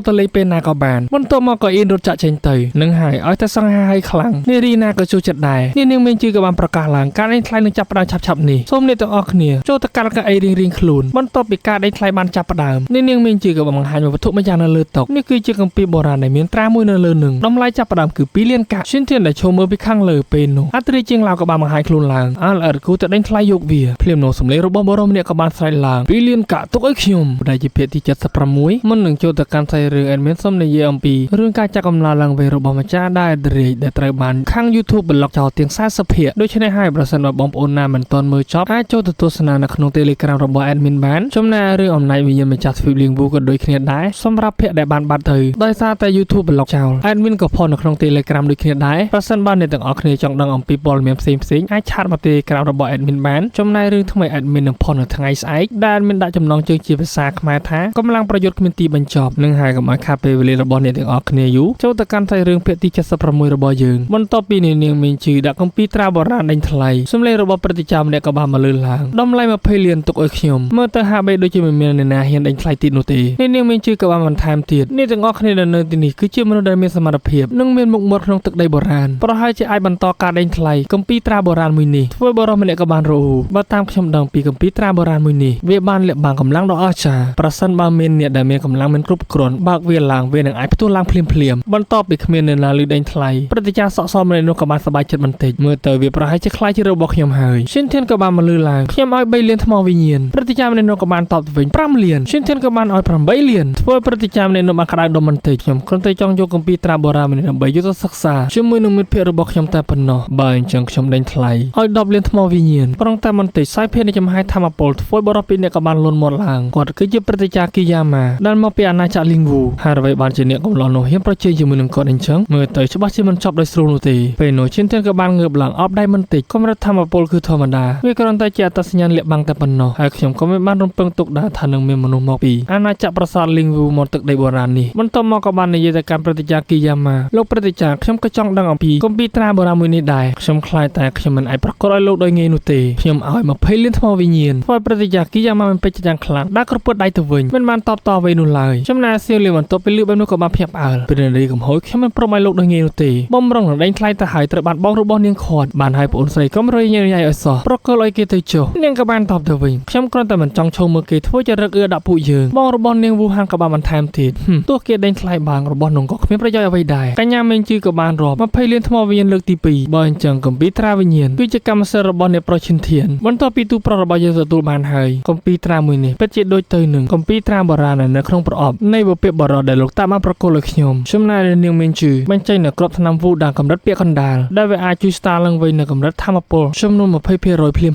ទៅលេងពេលណាក៏បានបន្ទាប់មកក៏អៀនរត់ចាក់ចេញទៅនឹងហើយឲ្យតែសង្ហាឲ្យខ្លាំងនារីណាក៏ចូលចិត្តដែរនាងមានជឿក៏បានប្រកាសឡើងការដេញថ្លៃនឹងចាប់ផ្ដើមឆាប់ៗនេះសូមអ្នកទាំងអស់គ្នាចូលទៅកាន់កៅអីរៀងៗខ្លួនបន្ទាប់ពីការដេញថ្លៃបានចាប់ផ្ដើមនាងមានជឿក៏បានបង្ហាញវត្ថុមួយយ៉ាងនៅលើតុនេះគឺជាគម្ពីរបុរាណដែលមានត្រាមួយនៅលើនឹងតម្លៃចាប់ផ្ដើមគឺ2លានកាក់ឈិនធានដែលឈរមើលពីខាងលើពេលនោះអត្រាជាងឡាវក៏បានបង្ហាញខ្លួនឡើងអើល្អិតគូទៅដេញថ្លៃយកវាភ្លាមនោះសម្លេងរបស់បុរសម្នាក់ក៏បានស្រែកឡើង2លានកាក់ទុកឲ្យខ្ញុំដែលជាភាគទី76មុននឹងចូលទៅកាន់សាច់រឿង admin សូមនិយាយអំពីរឿងការចាក់កំឡោឡើងវិញរបស់ម្ចាស់ដែលរាជដែលត្រូវបានខាង YouTube ប្លុកចោលទាំង40ភាគដូច្នេះហើយប្រសិនបើបងប្អូនណាមិនទាន់មើលចប់អាចចូលទៅទស្សនានៅក្នុង Telegram របស់ admin បានចំណែករឿងអំណាចវិញ្ញាណម្ចាស់ទ្វីបលៀងវូក៏ដូចគ្នាដែរសម្រាប់ភាគដែលបានបាត់ទៅដោយសារតែ YouTube ប្លុកចោល admin ក៏ផុសនៅក្នុង Telegram ដូចគ្នាដែរប្រសិនបើអ្នកទាំងអស់គ្នាចង់ដឹងអំពីព័ត៌មានផ្សេងៗអាចឆាតមក Telegram របស់ admin បានចំណែករឿងថ្មី admin នឹងផុសនៅថ្ងៃស្អែកដែល admin ដាក់ចំណងជើងជាភាសាខ្មែរថាកម្លាំងប្រយុទ្ធគ្មានទីបញ្ចប់នឹងហើយកុំឲ្យខាតពេលវេលារបស់អ្នកទាំងអស់គ្នាយូរចូលទៅកាន់សាច់រឿងភាគទី76របស់យើងបន្ទាប់ពីនាងមានជឿដាក់គម្ពីរត្រាបុរាណដេញថ្លៃសម្លេងរបស់ព្រឹទ្ធាចារ្យម្នាក់ក៏បានមកលើឡើងតម្លៃ20លានទុកឲ្យខ្ញុំមើលទៅហាក់បីដូចជាមិនមានអ្នកណាហ៊ានដេញថ្លៃទៀតនោះទេនាងមានជឿក៏បានបន្ថែមទៀតអ្នកទាំងអស់គ្នាដែលនៅទីនេះគឺជាមនុស្សដែលមានសមត្ថភាពនិងមានមុខមាត់ក្នុងទឹកដីបុរាណប្រហែលជាអាចបន្តការដេញថ្លៃគម្ពីរត្រាបុរាណមួយនេះធ្វើបុរសម្នាក់ក៏បានរੂបើតាមខ្ញុំដឹងពីគម្ពីរត្រាបុរាណមួយនេះវាបានលាក់បាំងកម្លាំងដ៏អស្ចារ្យប្រសិនបើមានអ្នកដែលមានកម្លាំងមិនគ្រប់គ្រាន់បើកវាឡើងវានឹងអាចផ្ទុះឡើងភ្លាមៗបន្ទាប់ពីគ្មានអ្នកណាលឺដេញថ្លៃព្រឹទ្ធាចារ្យសក់សម្នាក់នោះក៏បានសប្បាយចិត្តបន្តិចមើលទៅវាប្រហែលជាខ្លាចជារបស់ខ្ញុំហើយឈិនធានក៏បានមកលឺឡើងខ្ញុំឲ្យ3លានថ្មវិញ្ញាណព្រឹទ្ធាចារ្យម្នាក់នោះក៏បានតបទៅវិញ5លានឈិនធានក៏បានឲ្យ8លានធ្វើព្រឹទ្ធាចារ្យម្នាក់នោះបានក្តៅដុំបន្តិចខ្ញុំគ្រាន់តែចង់យកគម្ពីរត្រាបុរាណម្នាក់ដើម្បីយកទៅសិក្សាជាមួយនឹងមិត្តភ័ក្តិរបស់ខ្ញុំតែប៉ុណ្ណោះបើអញ្ចឹងខ្ញុំដេញថ្លៃឲ្យ10លានថ្មវិញ្ញាណប្រងតែបន្តិចសាយភាគនៃចំហាយធម្មពលធ្វើបរិបពីអ្នកក៏បានលន់មាត់ឡើងគាត់គឺជាព្រឹទ្ធាចារ្យគីយ៉ាម៉ាដែលមកពីអាណាចក្រលីងវូហើយអ្វីបានជាអ្នកកំឡោះនោះហ៊ានប្រជែងជាមួយនឹងគាត់អញ្ចឹងមើលទៅច្បាស់ជាមិនចប់ដោយស្រួលនោះទេពេលនោះឈិនធានក៏បានងើបឡើងអបដៃបន្តិចកម្រិតធម្មពលគឺធម្មតាវាគ្រាន់តែជាអត្តសញ្ញាណលាក់បាំងតែប៉ុណ្ណោះហើយខ្ញុំក៏មិនបានរំពឹងទុកដែរថានឹងមានមនុស្សមកពីអាណាចក្រប្រាសាទលីងវូមកទឹកដីបុរាណនេះបន្ទាប់មកក៏បាននិយាយទៅកាន់ព្រឹទ្ធាចារ្យគីយ៉ាម៉ាលោកព្រឹទ្ធាចារ្យខ្ញុំក៏ចង់ដឹងអំពីគម្ពីរត្រាបុរាណមួយនេះដែរខ្ញុំខ្លាចតែខ្ញុំមិនអាចប្រកួតឲ្យលោកដោយងាយនោះទេខ្ញុំឲ្យ20លានថ្មវិញ្ញាណធ្វើព្រឹទ្ធាចារ្យគីយ៉ាម៉ាមិនពេញចិត្តយ៉ាងខ្លាំងដាក់ក្រពើដៃទៅវិញមិនបានតបតអ្វីនោះឡើយចំណែកសៀវលីបន្ទាប់ពីលឺបែបនោះក៏បានភ្ញាក់ផ្អើលពេលនារីកំហុយខ្ញុំមិនព្រមឲ្យលោកដោយងាយនោះទេបំរុងនឹងដេញថ្លៃទៅហើយត្រូវបានបងរបស់នាងខាត់បានឲ្យប្អូនស្រីកុំរយញ៉ៃញ៉ៃឲ្យសោះប្រកល់ឲ្យគេទៅចុះនាងក៏បានតបទៅវិញខ្ញុំគ្រាន់តែមិនចង់ឈោមើលគេធ្វើជារឹកអឿដាក់ពួកយើងបងរបស់នាងវូហានក៏បានបន្ថែមទៀតទោះគេដេញថ្លៃបាងរបស់នងក៏គ្មានប្រយោជន៍អ្វីដែរកញ្ញាមេងជឺក៏បានរាប់20លានថ្មវិញ្ញាណលើកទី2បើអញ្ចឹងគម្ពីរត្រាវិញ្ញាណគឺជាកម្មសិទ្ធិរបស់អ្នកប្រុសឈិនធានបន្ទាប់ពីទូប្រុសរបស់យើងទទួលបានហើយគម្ពីរត្រាមួយនេះពិតជាដូចទៅនឹងគម្ពីរត្រាបុរាណនៅក្នុងប្រអប់នៃបុព្វបុរសដែលលោកតាបានប្រគល់ឲ្យខ្ញុំចំណែកនាងមេងជឺបញ្ចេញនៅក្របថ្នាំវូដាកម្រិតពាក្យកណ្ដាលដែលវាអាចជួយស្ដារឡើងវិញនៅកម្រិតធម្មពលចំនួន20%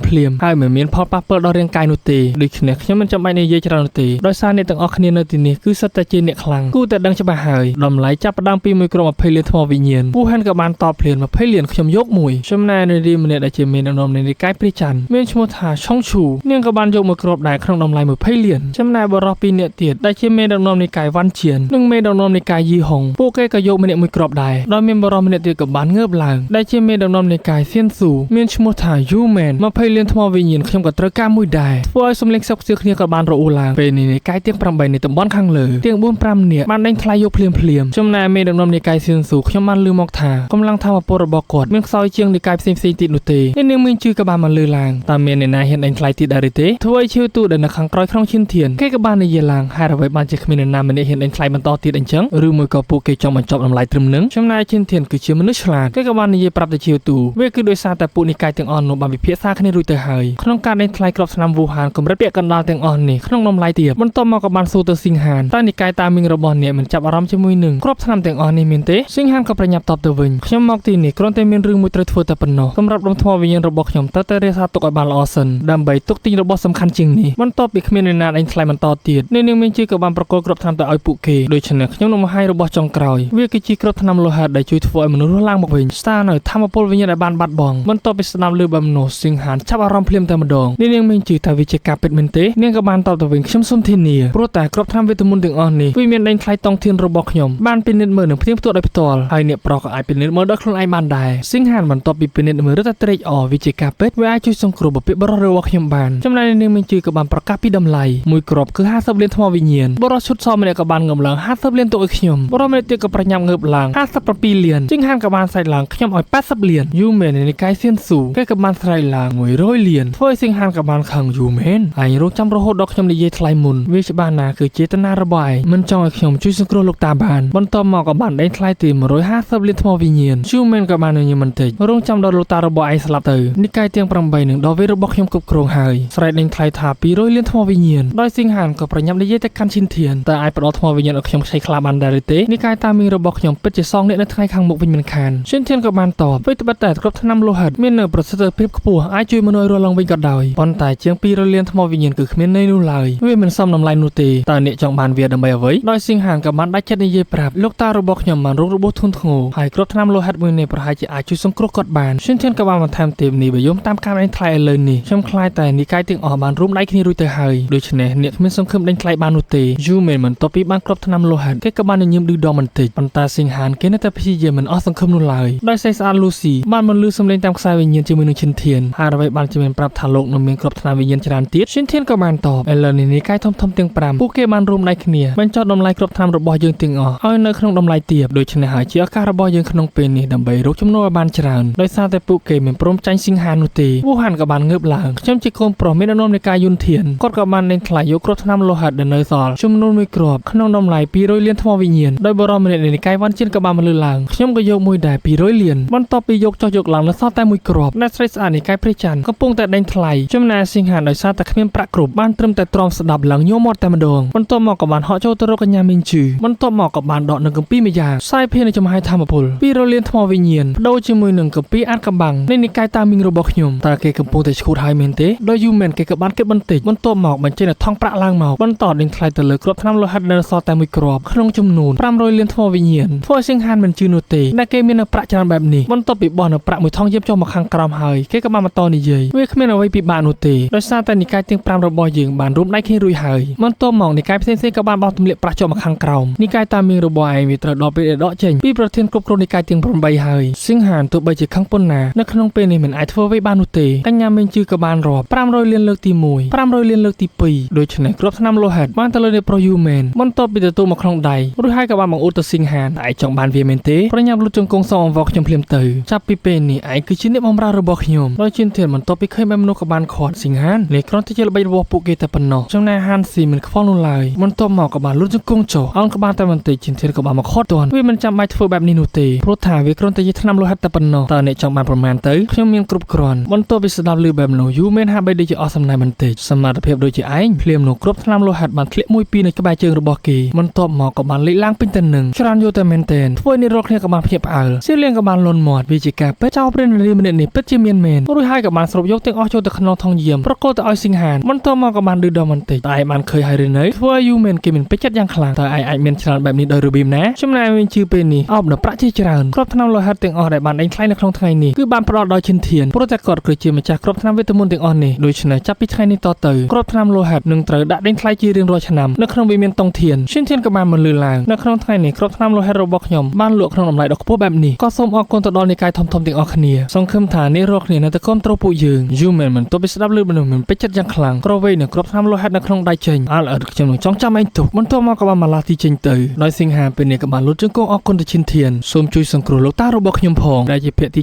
ភ្លាមៗហើយមិនមានផលប៉ះពាល់ដល់រាងកាយនោះទេដូច្នេះខ្ញុំមិនចាំបាច់និយាយច្រើននោះទេដោយសារអ្នកទាំងអស់គ្នានៅទីនេះគឺសុទ្ធតែជាអ្នកខ្លាំងគូតែដឹងច្បាស់ហើយតម្លៃចាប់ផ្ដើមពីមួយក្រុម20លានថ្មវិញ្ញាណពូហានក៏បានតបភ្លាម20លានខ្ញុំយកមួយចំណែកនារីម្នាក់ដែលជាមេដឹកនាំនៃនិកាយព្រះច័ន្ទមានឈ្មោះថាឆុងឈូនាងក៏បានយកមួយគ្រាប់ដែរក្នុងតម្លៃ20លានចំណែកបុរសពីរនាក់ទៀតដែលជាមេដឹកនាំនិកាយវ៉ាន់ជៀននិងមេដឹកនាំនិកាយយីហុងពួកគេក៏យកម្នាក់មួយគ្រាប់ដែរដោយមានបុរសម្នាក់ទៀតក៏បានងើបឡើងដែលជាមេដឹកនាំនិកាយសៀនស៊ូមានឈ្មោះថាយូមែន20លានថ្មវិញ្ញាណខ្ញុំក៏ត្រូវការមួយដែរធ្វើឲ្យសម្លេងខ្សឹបខ្សៀវគ្នាក៏បានរអ៊ូឡើងពេលនេះនិកាយទាំង8នៃតំបន់ខាងលើទាំង4 5នាក់បានដេញថ្លៃយកភ្លាមៗចំណែកមេដឹកនាំនិកាយសៀនស៊ូខ្ញុំបានឮមកថាកម្លាំងធម្មពលរបស់គាត់មានខ្សោយជាងនិកាយផ្សេងៗទៀតនោះទេនាងមានជឿក៏បានមកលើឡើងតើមានអ្នកណាហ៊ានដេញថ្លៃទៀតដែរឬទេធ្វើឲ្យឈឺទូដែលនៅខាងក្រោយក្នុងឈិនធានគេក៏បាននិយាយឡើងហេតុអ្វីបានជាគ្មានអ្នកណាម្នាក់ហ៊ានដេញថ្លៃបន្តទៀតអញ្ចឹងឬមួយក៏ពួកគេចង់បញ្ចប់តម្លៃត្រឹមនឹងចំណែកឈិនធានគឺជាមនុស្សឆ្លាតគេក៏បាននិយាយប្រាប់ទៅឈឺទូវាគឺដោយសារតែពួកនិកាយទាំងអស់នោះបានពិភាក្សាគ្នារួចទៅហើយក្នុងការដេញថ្លៃក្របថ្នាំវូហានកម្រិតពាក់កណ្ដាលទាំងអស់នេះក្នុងតម្លៃទាបបន្ទាប់មកក៏បានសួរទៅស៊ីងហានតើនិកាយតាមីងរបស់អ្នកមិនចាប់អារម្មណ៍ជាមួយនឹងក្របថ្នាំទាំងអស់នេះមានទេស៊ីងហានក៏ប្រញាប់តបទៅវិញខ្ញុំមកទីនេះគ្រាន់តែមានរឿងមួយត្រូវធ្វើតែប៉ុណ្ណោះសម្រាប់ដុំថ្មវិញ្ញាណរបស់ខ្ញុំត្រូវតែរក្សាទុកឲ្យបានល្អសិនដើម្បីទុកទិញរបស់សំខាន់ជាងនេះបន្ទាប់ពីគ្មានអ្នកណាដេញថ្លៃបន្តទៀតនាងមានជឿក៏បានប្រគល់ក្របថ្នាំទៅឲ្យពួកគេដូច្នេះខ្ញុំនឹងបង្ហាញរបស់ចុងក្រោយវាគឺជាក្របថ្នាំលោហៈដែលជួយធ្វើឲ្យមនុស្សរស់ឡើងមកវិញស្ដារនៅធម្មពលវិញ្ញាណដែលបានបាត់បង់បន្ទាប់ពីស្ដាប់ឮបែបនោះស៊ីងហានចាប់អារម្មណ៍ភ្លាមតែម្ដងនាងមានជឿថាវាជាការពិតមែនទេនាងក៏បានតបទៅវិញខ្ញុំសូមធានាព្រោះតែក្របថ្នាំវេទមន្តទាំងអស់នេះវាមានដេញថ្លៃតង់ធានរបស់ខ្ញុំបានពិនិត្យមើលនិងផ្ទៀងផ្ទាត់ដោយផ្ទាល់ហើយអ្នកប្រុសក៏អាចពិនិត្យមើលដោយខ្លួនឯងបានដែរស៊ីងហានបន្ទាប់ពី ពីពិនិត្យមើលរឹតតែត្រេកអរវាជាការពិតវាអាចជួយសង្គ្រោះបុព្វបុរសរបស់ខ្ញុំបានចំណែកនាងមីងជឺក៏បានប្រកាសពីតម្លៃមួយគ្រាប់គឺ50លានថ្មវិញ្ញាណបុរសឈុតសម្នាក់ក៏បានងំឡើង50លានទុកឲ្យខ្ញុំបុរសម្នាក់ទៀតក៏ប្រញាប់ងើបឡើង57លានជាងហានក៏បានស្រែកឡើងខ្ញុំឲ្យ80លានយូមែននៃកាយសៀនស៊ូគេក៏បានស្រែកឡើង100លានធ្វើឲ្យសៀងហានក៏បានខឹងយូមែនឯងរងចាំរហូតដល់ខ្ញុំនិយាយថ្លៃមុនវាច្បាស់ណាស់គឺចេតនារបស់ឯងមិនចង់ឲ្យខ្ញុំជួយសង្គ្រោះលោកតាបានបន្ទាប់មកក៏បានដេញថ្លៃទី150លានថ្មវិញ្ញាណយូមែនក៏បានញញឹមបន្តិចរងចាំដល់លោកតារបស់ឯងស្លាប់ទៅនិកាយទាំង8នឹងដល់វេរបស់ខ្ញុំគ្រប់គ្រងហើយស្រែកដេញថ្លៃថា200លានថ្មវិញ្ញាណដោយសៀងហានក៏ប្រញាប់និយាយទៅកាន់ឈិនធានតើអាចផ្ដល់ថ្មវិញ្ញាណឲ្យខ្ញុំខ្ចីខ្លះបានដែរឬទេនិកាយតាមីងរបស់ខ្ញុំពិតជាសងអ្នកនៅថ្ងៃខាងមុខវិញមិនខានឈិនធានក៏បានតបវិត្បិតតែគ្រប់ថ្នាំលោហិតមាននៅប្រសិទ្ធភាពខ្ពស់អាចជួយមនុស្សឲ្យរស់ឡើងវិញក៏ដោយប៉ុន្តែជាង200លានថ្មវិញ្ញាណគឺគ្មានន័យនោះឡើយវាមិនសមតម្លៃនោះទេតើអ្នកចង់បានវាដើម្បីអ្វីដោយសៀងហានក៏បានដាច់ចិត្តនិយាយប្រាប់លោកតារបស់ខ្ញុំបានរងរបួសធ្ងន់ធ្ងរហើយគ្រប់ថ្នាំលោហិតមួយនេះប្រហែលជាអាចជួយសង្គ្រោះគាត់បានឈិនធានក៏បានបន្ថែមទៀតនេះបើយោមតាមការដេញថ្លៃឥឡូវនេះខ្ញុំខ្លាចតែនិកាយទាំងអស់បានរួមដៃគ្នារួចទៅហើយដូច្នេះអ្នកគ្មានសង្ឃឹមដេញថ្លៃបាននោះទេយូមែនបន្ទាប់ពីបានគ្រប់ថ្នាំលោហិតគេក៏បានញញឹមឌឺដងបន្តិចប៉ុន្តែសៀងហានគេនៅតែព្យាយាមមិនអស់សង្ឃឹមនោះឡើយដោយស្រីស្អាតលូស៊ីបានបន្លឺសំឡេងតាមខ្សែវិញ្ញាណជាមួយនឹងឈិនធានហើយអ្វីបានជាមានប្រាប់ថាលោកនឹងមានគ្រប់ថ្នាំវិញ្ញាណច្រើនទៀតឈិនធានក៏បានតបឥឡូវនេះនិកាយធំៗទាំង5ពួកគេបានរួមដៃគ្នាបញ្ចុះតម្លៃគ្រប់ថ្នាំរបស់យើងទាំងអស់ឲ្យនៅក្នុងតម្លៃទាបដូច្នេះហើយជាឱកាសរបស់យើងក្នុងពេលនេះដើម្បីរកចំណូលឲ្យបានច្រើនដោយសារតែពួកគេមិនព្រមចាញ់សៀងហាននោះទេវូហានក៏បានងើបឡើងខ្ញុំជាកូនប្រុសមានដំណនៃការយុនធានគាត់ក៏បានដេញថ្លៃយកគ្រាប់ថ្នាំលោហិតដែលនៅសល់ចំនួនមួយគ្រាប់ក្នុងតម្លៃ200លានថ្មវិញ្ញាណដោយបរិមម្នាក់នៃនិកាយវ៉ាន់ជិនក៏បានមកលើឡើងខ្ញុំក៏យកមួយដែរ200លានបន្ទាប់ពីយកចុះយកឡើងនៅសល់តែមួយគ្រាប់អ្នកស្រីស្អាតនិកាយព្រះច័ន្ទកំពុងតែដេញថ្លៃចំណែកសៀងហានដោយសារតែគ្មានប្រាក់គ្រប់បានត្រឹមតែទ្រាំស្ដាប់ឡើងញ័រមាត់តែម្ដងបន្ទាប់មកក៏បានហក់ចូលទៅរកកញ្ញាមីងជឺបន្ទាប់មកក៏បានដកនឹងកម្ពីម្យ៉ាងផ្សាយភាននៅចំហាយធម្មពល200លានថ្មវិញ្ញាណបដូរជាមួយនឹងកម្ពីអាចកំបាំងនៃនិកាយតាមីងរបស់ខ្ញុំតើគេកំពុងតែឈួតហើយមែនទេដោយយូមែនគេក៏បានគិតបន្តិចបន្ទាប់មកបញ្ចេញថង់ប្រាក់ឡើងមកបន្តដេញថ្លៃទៅលើគ្រាប់ថ្នាំលោហិតនៅសល់តែមួយគ្រាប់ក្នុងចំនួន500លានថ្មវិញ្ញាណធ្វើឲ្យសៀងហានមិនជឿនោះទេដែលគេមាននៅប្រាក់ច្រើនបែបនេះបន្ទាប់ពីបោះនៅប្រាក់មួយថងយាបចុះមកខាងក្រោមហើយគេក៏បានបន្តនិយាយវាគ្មានអ្វីពិបាកនោះទេដោយសារតែនិកាយទាំង5របស់យើងបានរួមដៃគ្នារួចហើយបន្ទាប់មកនិកាយផ្សេងៗក៏បានបោះទម្លាក់ប្រាក់ចុះមកខាងក្រោមនិកាយតាមីងរបស់ឯងវាត្រូវដល់ពេលដកចេញពីប្រធានគ្រប់គ្រងនិកាយទាំង8ហើយសៀងហានទោះបីជាខឹងប៉ុណ្ណានៅក្នុងពេលនេះមិនអាចធ្វើអ្វីបាននោះទេកញ្ញាមីងជឺក៏បានរាប់500លានលើកទី1 500លានលើកទី2ដូច្នេះគ្រាប់ថ្នាំលោហិតបានទៅលើអ្នកប្រុសយូមែនបន្ទាប់ពីទទួលមកក្នុងដៃរួចហើយក៏បានបង្អួតទៅសៀងហានឯងចង់បានវាមែនទេប្រញាប់លុតជង្គង់សងអង្វរខ្ញុំភ្លាមទៅចាប់ពីពេលនេះឯងគឺជាអ្នកបម្រើរបស់ខ្ញុំដោយជាធានបន្ទាប់ពីឃើញបែបនោះក៏បានខាត់សៀងហាននេះគ្រាន់តែជាល្បិចរបស់ពួកគេតែប៉ុណ្ណោះចំណែកហានស៊ីមិនខ្វល់នោះឡើយបន្ទាប់មកក៏បានលុតជង្គង់ចុះអោនក្បាលតែបន្តិចជាធានក៏បានមកខាត់ទាន់វាមិនចាំបាច់ធ្វើបែបនេះនោះទេព្រោះថាវាគ្រាន់តែជាថ្នាំលោហិតតែប៉ុណ្ណោះតើអ្នកចង់បានប្រមាណទៅខ្ញុំមានគ្រប់គ្រាន់បន្ទាប់ពីស្ដាប់ឮបែបនោះយូមែនហាក់បីដូចជាអស់សំណែនបន្តិចសមត្ថភាពដូចជាឯងភ្លាមនោះគ្រប់ថ្នាំលោហិតបានធ្លាក់មួយពីរនៅក្បែរជើងរបស់គេបន្ទាប់មកក៏បានលេចឡើងពេញទៅនឹងច្រើនយកតែមែនទែនធ្វើនេះរាល់គ្នាក៏បានភ្ញាក់ផ្អើលសៀលៀងក៏បានលន់មាត់វាជាការពិតចៅព្រាននារីម្នាក់នេះពិតជាមានមែនរួចហើយក៏បានស្រូបយកទាំងអស់ចូលទៅក្នុងថងយាមប្រគល់ទៅឲ្យសៀងហានបន្ទាប់មកក៏បានឌឺដងបន្តិចតែឯងបានឃើញហើយឬនៅធ្វើឲ្យយូមែនគេមានពេចចិត្តយ៉ាងខ្លាំងតើឯងអាចមានច្រើនបែបនេះដោយរបៀបណាចំណែកវិញជឿពេលនេះអបនៅប្រាក់ជាច្រើនគ្រាប់ថ្នាំលោហិតទាំងអស់ដែលបានដេញថ្លៃនៅក្នុងថ្ងៃនេះគឺបានផ្ដល់ដោយឈិនធានព្រោះតែគាត់គឺជាម្ចាស់គ្រាប់ថ្នាំវេទមន្តទាំងអស់នេះដូច្នេះចាប់ពីថ្ងៃនេះតទៅគ្រាប់ថ្នាំលោហិតនឹងត្រូវដាក់ដេញថ្លៃជារៀងរាល់ឆ្នាំនៅក្នុងវិមានតុងធានឈិនធានក៏បានបន្លឺឡើងនៅក្នុងថ្ងៃនេះគ្រាប់ថ្នាំលោហិតរបស់ខ្ញុំបានលក់ក្នុងតម្លៃដ៏ខ្ពស់បែបនេះក៏សូមអរគុណទៅដល់និកាយធំៗទាំងអស់គ្នាសង្ឃឹមថាអ្នករាល់គ្នានៅតែគាំទ្រពួកយើងយូមែនមិនទប់ពីស្ដាប់ឮមនុស្សមិនពេចចិត្តយ៉ាងខ្លាំងក្រវៃនឹងគ្រាប់ថ្នាំលោហិតនៅក្នុងដៃចេញអើអត់ខ្ញុំនឹងចង់ចាំឯងទុកបន្ទាប់មកក៏បានមកឡាទីចេញទៅដោយសៀងហាពេលនេះក៏បានលុតជង្គង់អរគុណទៅឈិនធានសូមជួយសង្គ្រោះលោកតារបស់ខ្ញុំផងដែលជាភាគទី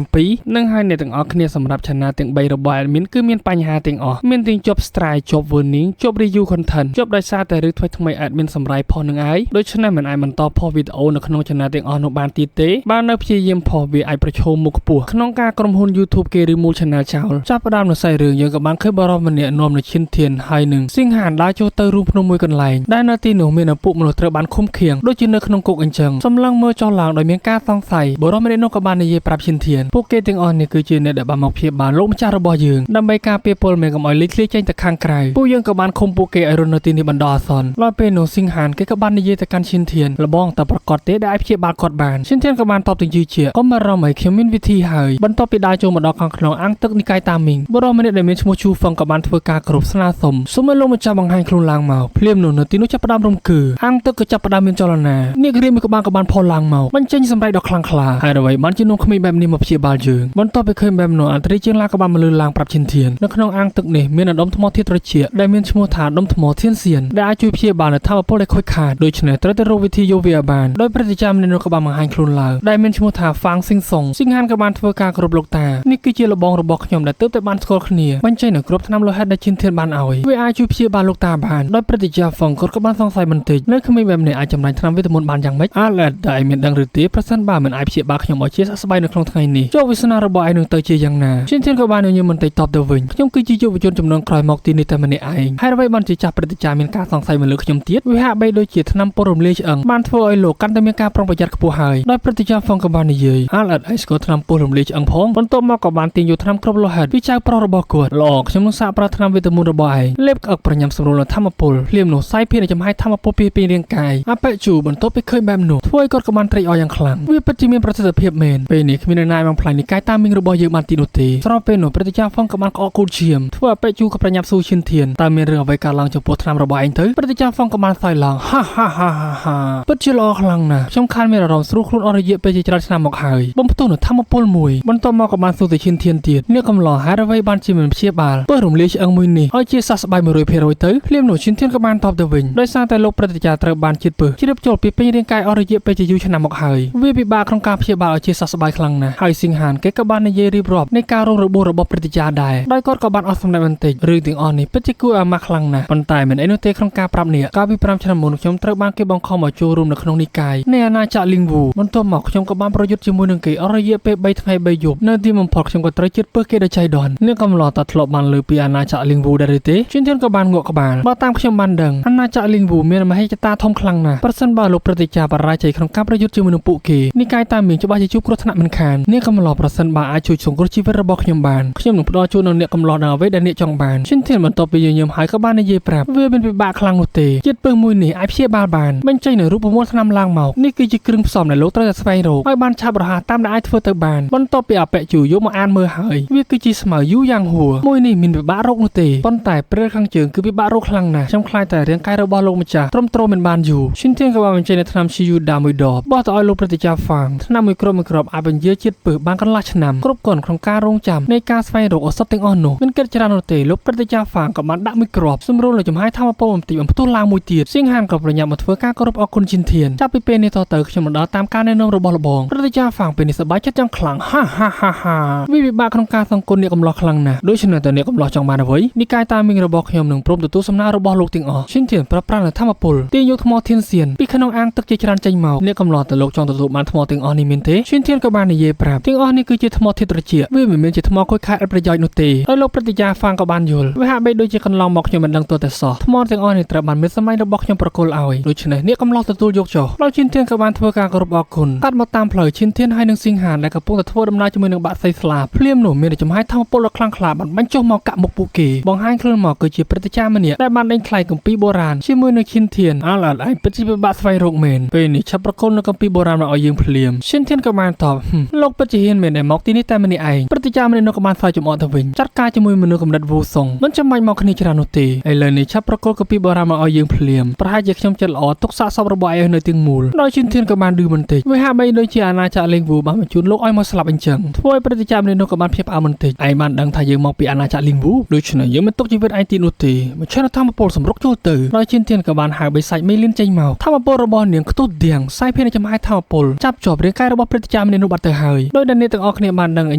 77នឹងហើយអ្នកទាំងអស់គ្នាសម្រាប់ channel ទាំង3របស់ admin គឺមានបញ្ហាទាំងអស់មានទាំងជាប់ strike ជាប់ warning ជាប់ review content ជាប់ដោយសារតែរឿងថ្មីៗ admin សម្រាយផុសនឹងឯងដូច្នេះមិនអាចបន្តផុសវីដេអូនៅក្នុង channel ទាំងអស់នោះបានទៀតទេបាននៅព្យាយាមផុសវាអាចប្រឈមមុខខ្ពស់ក្នុងការក្រុមហ៊ុន YouTube គេ remove channel ចោលចាប់ផ្ដើមនៅសាច់រឿងយើងក៏បានឃើញបរិសម្នាក់នាំនៅឈិនធានហើយនឹងសៀងហានដើរចូលទៅរូងភ្នំមួយកន្លែងដែលនៅទីនោះមានឪពុកមនុស្សត្រូវបានឃុំឃាំងដូចជានៅក្នុងគុកអញ្ចឹងសម្លឹងមើលចុះឡើងដោយមានការសង្ស័យបរិសម្នាក់នោះក៏បាននិយាយប្រាប់ឈិនធានពួកគេទាំងអស់នេះគឺជាអ្នកដែលបានមកព្យាបាលលោកម្ចាស់របស់យើងដើម្បីការពារពលមានកុំឲ្យលេចធ្លាយចេញទៅខាងក្រៅពួកយើងក៏បានឃុំពួកគេឲ្យរស់នៅទីនេះបណ្ដោះអាសន្នដល់ពេលនោះសៀងហានគេក៏បាននិយាយទៅកាន់ឈិនធានលបងតែប្រកាសទេដែលអាចព្យាបាលគាត់បានឈិនធានក៏បានតបទាំងយឺជាកុំបារម្ភឲ្យខ្ញុំមានវិធីហើយបន្ទាប់ពីដើរចូលមកដល់ខាងក្នុងអាងទឹកនិកាយតាមីងបុរសម្នាក់ដែលមានឈ្មោះជូហ្វឹងក៏បានធ្វើការគោរពស្នើសុំសូមឲ្យលោកម្ចាស់បង្ហាញខ្លួនឡើងមកភ្លាមនោះនៅទីនោះចាប់ផ្ដើមរំគឺអាងទឹកក៏ចាប់ផ្ដើមមានចលនានាគរាមមួយក្បាលក៏បានផុសឡើងមកបញ្ចេញសម្រែកដ៏ខ្លាំងក្លាហើយអ្វីបានជានំក្មេងបែបនេះ នេះមកព្យាបាលយើងបន្ទាប់ពីឃើញបែបនោះអន្តរីជាងឡាក៏បានមកលឺឡើងប្រាប់ឈិនធាននៅក្នុងអាងទឹកនេះមានដុំថ្មធាតុត្រជាក់ដែលមានឈ្មោះថាដុំថ្មធានសៀនដែលអាចជួយព្យាបាលនៅធម៌ពលដែលខូចខាតដូច្នេះត្រូវតែរកវិធីយកវាឲ្យបានដោយព្រឹទ្ធាចារ្យម្នាក់នោះក៏បានបង្ហាញខ្លួនឡើងដែលមានឈ្មោះថាហ្វាងស៊ីងសុងស៊ីងហានក៏បានធ្វើការគោរពលោកតានេះគឺជាលបងរបស់ខ្ញុំដែលទើបតែបានស្គាល់គ្នាបញ្ចេញនៅគ្រប់ថ្នាំលោហិតដែលឈិនធានបានឲ្យវាអាចជួយព្យាបាលលោកតាបានដោយព្រឹទ្ធាចារ្យហ្វុងគាត់ក៏បានសង្ស័យបន្តិចនៅក្មេងបែបនេះអាចចម្រាញ់ថ្នាំវេទមន្តបានយ៉ាងម៉េចអាឡែតតែឯងមានដឹងឬទេប្រសិនបើមិនអាចព្យាបាលខ្ញុំឲ្យជាសះស្បើយនៅក្នុងថ្ងៃនេះជោគវាសនារបស់ឯងនឹងទៅជាយ៉ាងណាឈិនធានក៏បានញញឹមបន្តិចតបទៅវិញខ្ញុំគឺជាយុវជនចំនួនក្រោយមកទីនេះតែម្នាក់ឯងហើយអ្វីបានជាចាស់ព្រឹទ្ធាចារ្យមានការសង្ស័យមកលើខ្ញុំទៀតវាហាក់បីដូចជាថ្នាំពុលរំលាយឆ្អឹងបានធ្វើឲ្យលោកកាន់តែមានការប្រុងប្រយ័ត្នខ្ពស់ហើយដោយព្រឹទ្ធាចារ្យហ្វុងក៏បាននិយាយអាឡែតឯងស្គាល់ថ្នាំពុលរំលាយឆ្អឹងផងបន្ទាប់មកក៏បានទាញយកថ្នាំគ្រប់លោហិតពីចៅប្រុសរបស់គាត់ល្អខ្ញុំនឹងសាកប្រើថ្នាំវេទមន្តរបស់ឯងលេបក្អឹកប្រញាំសម្រួលនៅធម្មពលភ្លាមនោះសាយភាយនៅចំហាយធម្មពលពីរាងកាយអបិជូបន្ទាប់ពីឃើញបែបនោះធ្វើឲ្យគាត់ក៏បានត្រេកអរយ៉ាងខ្លាំងវាពិតជាមានប្រសិទ្ធភាពមែនពេលនេះគ្មាននរណាបំផ្លាញនិកាយតាមមីងរបស់យើងបានទីនោះទេស្របពេលនោះព្រឹទ្ធាចារ្យហ្វុងក៏បានក្អកគូតឈាមធ្វើអបិជូក៏ប្រញាប់ស៊ូឈិនធានតើមានរឿងអ្វីកើតឡើងចំពោះថ្នាំរបស់ឯងទៅព្រឹទ្ធាចារ្យហ្វុងក៏បានសើចឡើងហាហាហាហាពិតជាល្អខ្លាំងណាស់ខ្ញុំខានមានអារម្មណ៍ស្រួលខ្លួនអស់រយៈពេលជាច្រើនឆ្នាំមកហើយបំផ្ទុះនៅធម្មពលមួយបន្ទាប់មកក៏បានស៊ូទៅឈិនធានទៀតអ្នកកំឡោះហេតុអ្វីបានជាមិនព្យាបាលពើរំលាយឆ្អឹងមួយនេះឲ្យជាសះស្បើយ100%ទៅភ្លាមនោះឈិនធានក៏បានតបទៅវិញដោយសារតែលោកព្រឹទ្ធាចារ្យត្រូវបានជាតិពើជ្រាបចូលពីពេញរាងកាយអស់រយៈពេលជាយូរឆ្នាំមកហើយវាពិបាកក្នុងការព្យាបាលឲ្យជាសះស្បើយខ្លាំងណាស់ហើយស៊ីងហានគេក៏បាននិយាយរៀបរាប់នៃការរងរបួសរបស់ព្រឹទ្ធាចារ្យដែរដោយគាត់ក៏បានអស់សំណេរបន្តិចរឿងទាំងអស់នេះពិតជាគួរឲ្យអាម៉ាស់ខ្លាំងណាស់ប៉ុន្តែមិនអីនោះទេក្នុងការប្រាប់នេះកាលពី5ឆ្នាំមុនខ្ញុំត្រូវបានគេបង្ខំឲ្យចូលរួមនៅក្នុងនិកាយនៃអាណាចក្រលីងវូបន្ទាប់មកខ្ញុំក៏បានប្រយុទ្ធជាមួយនឹងគេអស់រយៈពេល3ថ្ងៃ3យប់នៅទីបំផុតខ្ញុំក៏ត្រូវជាតិពើគេដោយចៃដន្យអ្នកកំឡោះតធ្លាប់បានលើពីអាណាចក្រលីងវូដែរឬទេជិនធានក៏បានងក់ក្បាលបើតាមខ្ញុំបានដឹងអាណាចក្រលីងវូមានមហិច្ឆតាធំខ្លាំងណាស់ប្រសិនបើលោកព្រឹទ្ធាចារ្យបរាជ័យក្នុងការប្រយុទ្ធជាមួយនឹងពួកគេនិកាយតាមមានច្បាស់ជាជួបគ្រោះថ្នាក់មិនខានអ្នកកំឡោះប្រសិនបើអាចជួយសង្គ្រោះជីវិតរបស់ខ្ញុំបានខ្ញុំនឹងផ្ដល់ជូនដល់អ្នកកំឡោះដល់អ្វីដែលអ្នកចង់បានជិនធានបន្ទាប់ពីញញឹមហើយក៏បាននិយាយប្រាប់វាមិនពិបាកខ្លាំងនោះទេជាតិពឹសមួយនេះអាចព្យាបាលបានបញ្ចេញនៅរូបមន្តថ្នាំឡើងមកនេះគឺជាគ្រឿងផ្សំដែលលោកត្រូវតែស្វែងរកឲ្យបានឆាប់រហ័សតាមដែលអាចធ្វើទៅបានបន្ទាប់ពីអបិជូយកមកអានមើលហើយវាគឺជាស្មៅយូយ៉ាងហួរមួយនេះមានពិបាករកនោះទេប៉ុន្តែព្រាលខាងជើងគឺពិបាករកខ្លាំងណាស់ខ្ញុំខ្លាចតែរាងកាយរបស់លោកម្ចាស់ទ្រាំទ្រមិនបានយូរឈិនធានក៏បានបញ្ចេញនៅថ្នាំឈីយូដាមួយដបបោះទៅឲ្យលោកព្រឹទ្ធាចារ្យហ្វាងថ្នាំមួយគ្រាប់មួយគ្រាប់អាចបញ្ជាជាតិពឹសបានកន្លះឆ្នាំគ្រប់គ្រាន់ក្នុងការរងចាំនៃការស្វែងរកឱសថទាំងអស់នោះមិនគិតច្រើននោះទេលោកព្រឹទ្ធាចារ្យហ្វាងក៏បានដាក់មួយគ្រាប់សម្រួលលើចំហាយធម៌ពលបន្តិចបំផ្ទុះឡើងមួយទៀតសៀងហានក៏ប្រញាប់មកធ្វើការគោរពអរគុណឈិនធានចាប់ពីពេលនេះតទៅខ្ញុំមិនដល់តាមការណែនាំរបស់លបងព្រឹទ្ធាចារ្យហ្វាងពេលនេះសប្បាយចិត្តយ៉ាងខ្លាំងហាហាហាហាវាពិបាកក្នុងការសង្គមអ្នកកំឡោះខ្លាំងណាស់ដូច្នេះតើអ្នកកំឡោះចង់បានអ្វីនិកាយតាមមីងរបស់ខ្ញុំនឹងព្រមទទួលសំណើរបស់លោកទាំងអស់ឈិនធានប្រប្រាស់នៅធម៌ពលទាញយកថ្មធានសៀនពីក្នុងអាងទឹកជាច្រើនចេញមកអ្នកកំឡោះតើលោកចង់ទទួលបានថ្មទាំងអស់នេះមានទេឈិនធានក៏បាននិយាយប្រាប់ទាំងអស់នេះគឺជាថ្មធាតុត្រជាក់វាមិនមែនជាថ្មខូចខាតឥតប្រយោជន៍នោះទេហើយលោកព្រឹទ្ធាចារ្យហ្វាងក៏បានយល់វាហាក់បីដូចជាកន្លងមកខ្ញុំមិនដឹងទោះតែសោះថ្មទាំងអស់នេះត្រូវបានមិត្តសម្លាញ់របស់ខ្ញុំប្រគល់ឲ្យដូច្នេះអ្នកកំឡោះទទួលយកចុះដល់ឈិនធានក៏បានធ្វើការគោរពអរគុណកាត់មកតាមផ្លូវឈិនធានហើយនឹងស៊ីងហានដែលកំពុងតែធ្វើដំណើរជាមួយនឹងបាក់សីស្លាបភ្លាមនោះមានចំហាយធម៌ពលដ៏ខ្លាំងក្លាបានបាញ់ចុះមកកាក់មុខពួកគេបង្ហាញខ្លួនមកគឺជាព្រឹទ្ធាចារ្យម្នាក់ដែលបានដេញថ្លៃគម្ពីរបុរាណជាមួយនឹងឈិនធានអាឡឯងពិតជាពិបាកស្វែងរកមែនពេលនេះឆាប់ប្រគល់នៅគម្ពីរបុរាណមកឲ្យយើងភ្លាមឈិនធានក៏បានតបលោកពិតជាហ៊ានមែនដែលមកទីនេះតែម្នាក់ឯងព្រឹទ្ធាចារ្យម្នាក់នោះក៏បានសើចចំអកទៅវិញចាត់ការជាមួយមនុស្សកម្រិតវូសុងមិនចាំបាច់មកគ្នាច្រើននោះទេឥឡូវនេះឆាប់ប្រគល់គម្ពីរបុរាណមកឲ្យយើងភ្លាមប្រហែលជាខ្ញុំចិត្តល្អទុកសាកសពរបស់ឯងនៅទាំងមូលដោយឈិនធានក៏បានឌឺបន្តិចវាហាក់បីដូចជាអាណាចក្រលេងវូបានបញ្ជូនលោកឲ្យមកស្លាប់អញ្ចឹងធ្វើឲ្យព្រឹទ្ធាចារ្យម្នាក់នោះក៏បានភ្ញាក់ផ្អើលបន្តិចឯងបានដឹងថាយើងមកពីអាណាចក្រលីងវូដូច្នេះយើងមិនទុកជីវិតឯងទីនោះទេមជ្ឈធម្មពលសម្រុកចូលទៅដោយឈិនធានក៏បានហៅបិសាចមេលៀនចេញមកធម្មពលរបស់នាងខ្ទុះទៀងសាយភាយនៅចំហាយធម្មពលចាប់ជាប់រាងកាយរបស់ព្រឹទ្ធាចារ្យម្នាក់នោះបាត់ទៅហើយដោយដែលអ្នកទាំងអស់គ្នាបានដឹងអ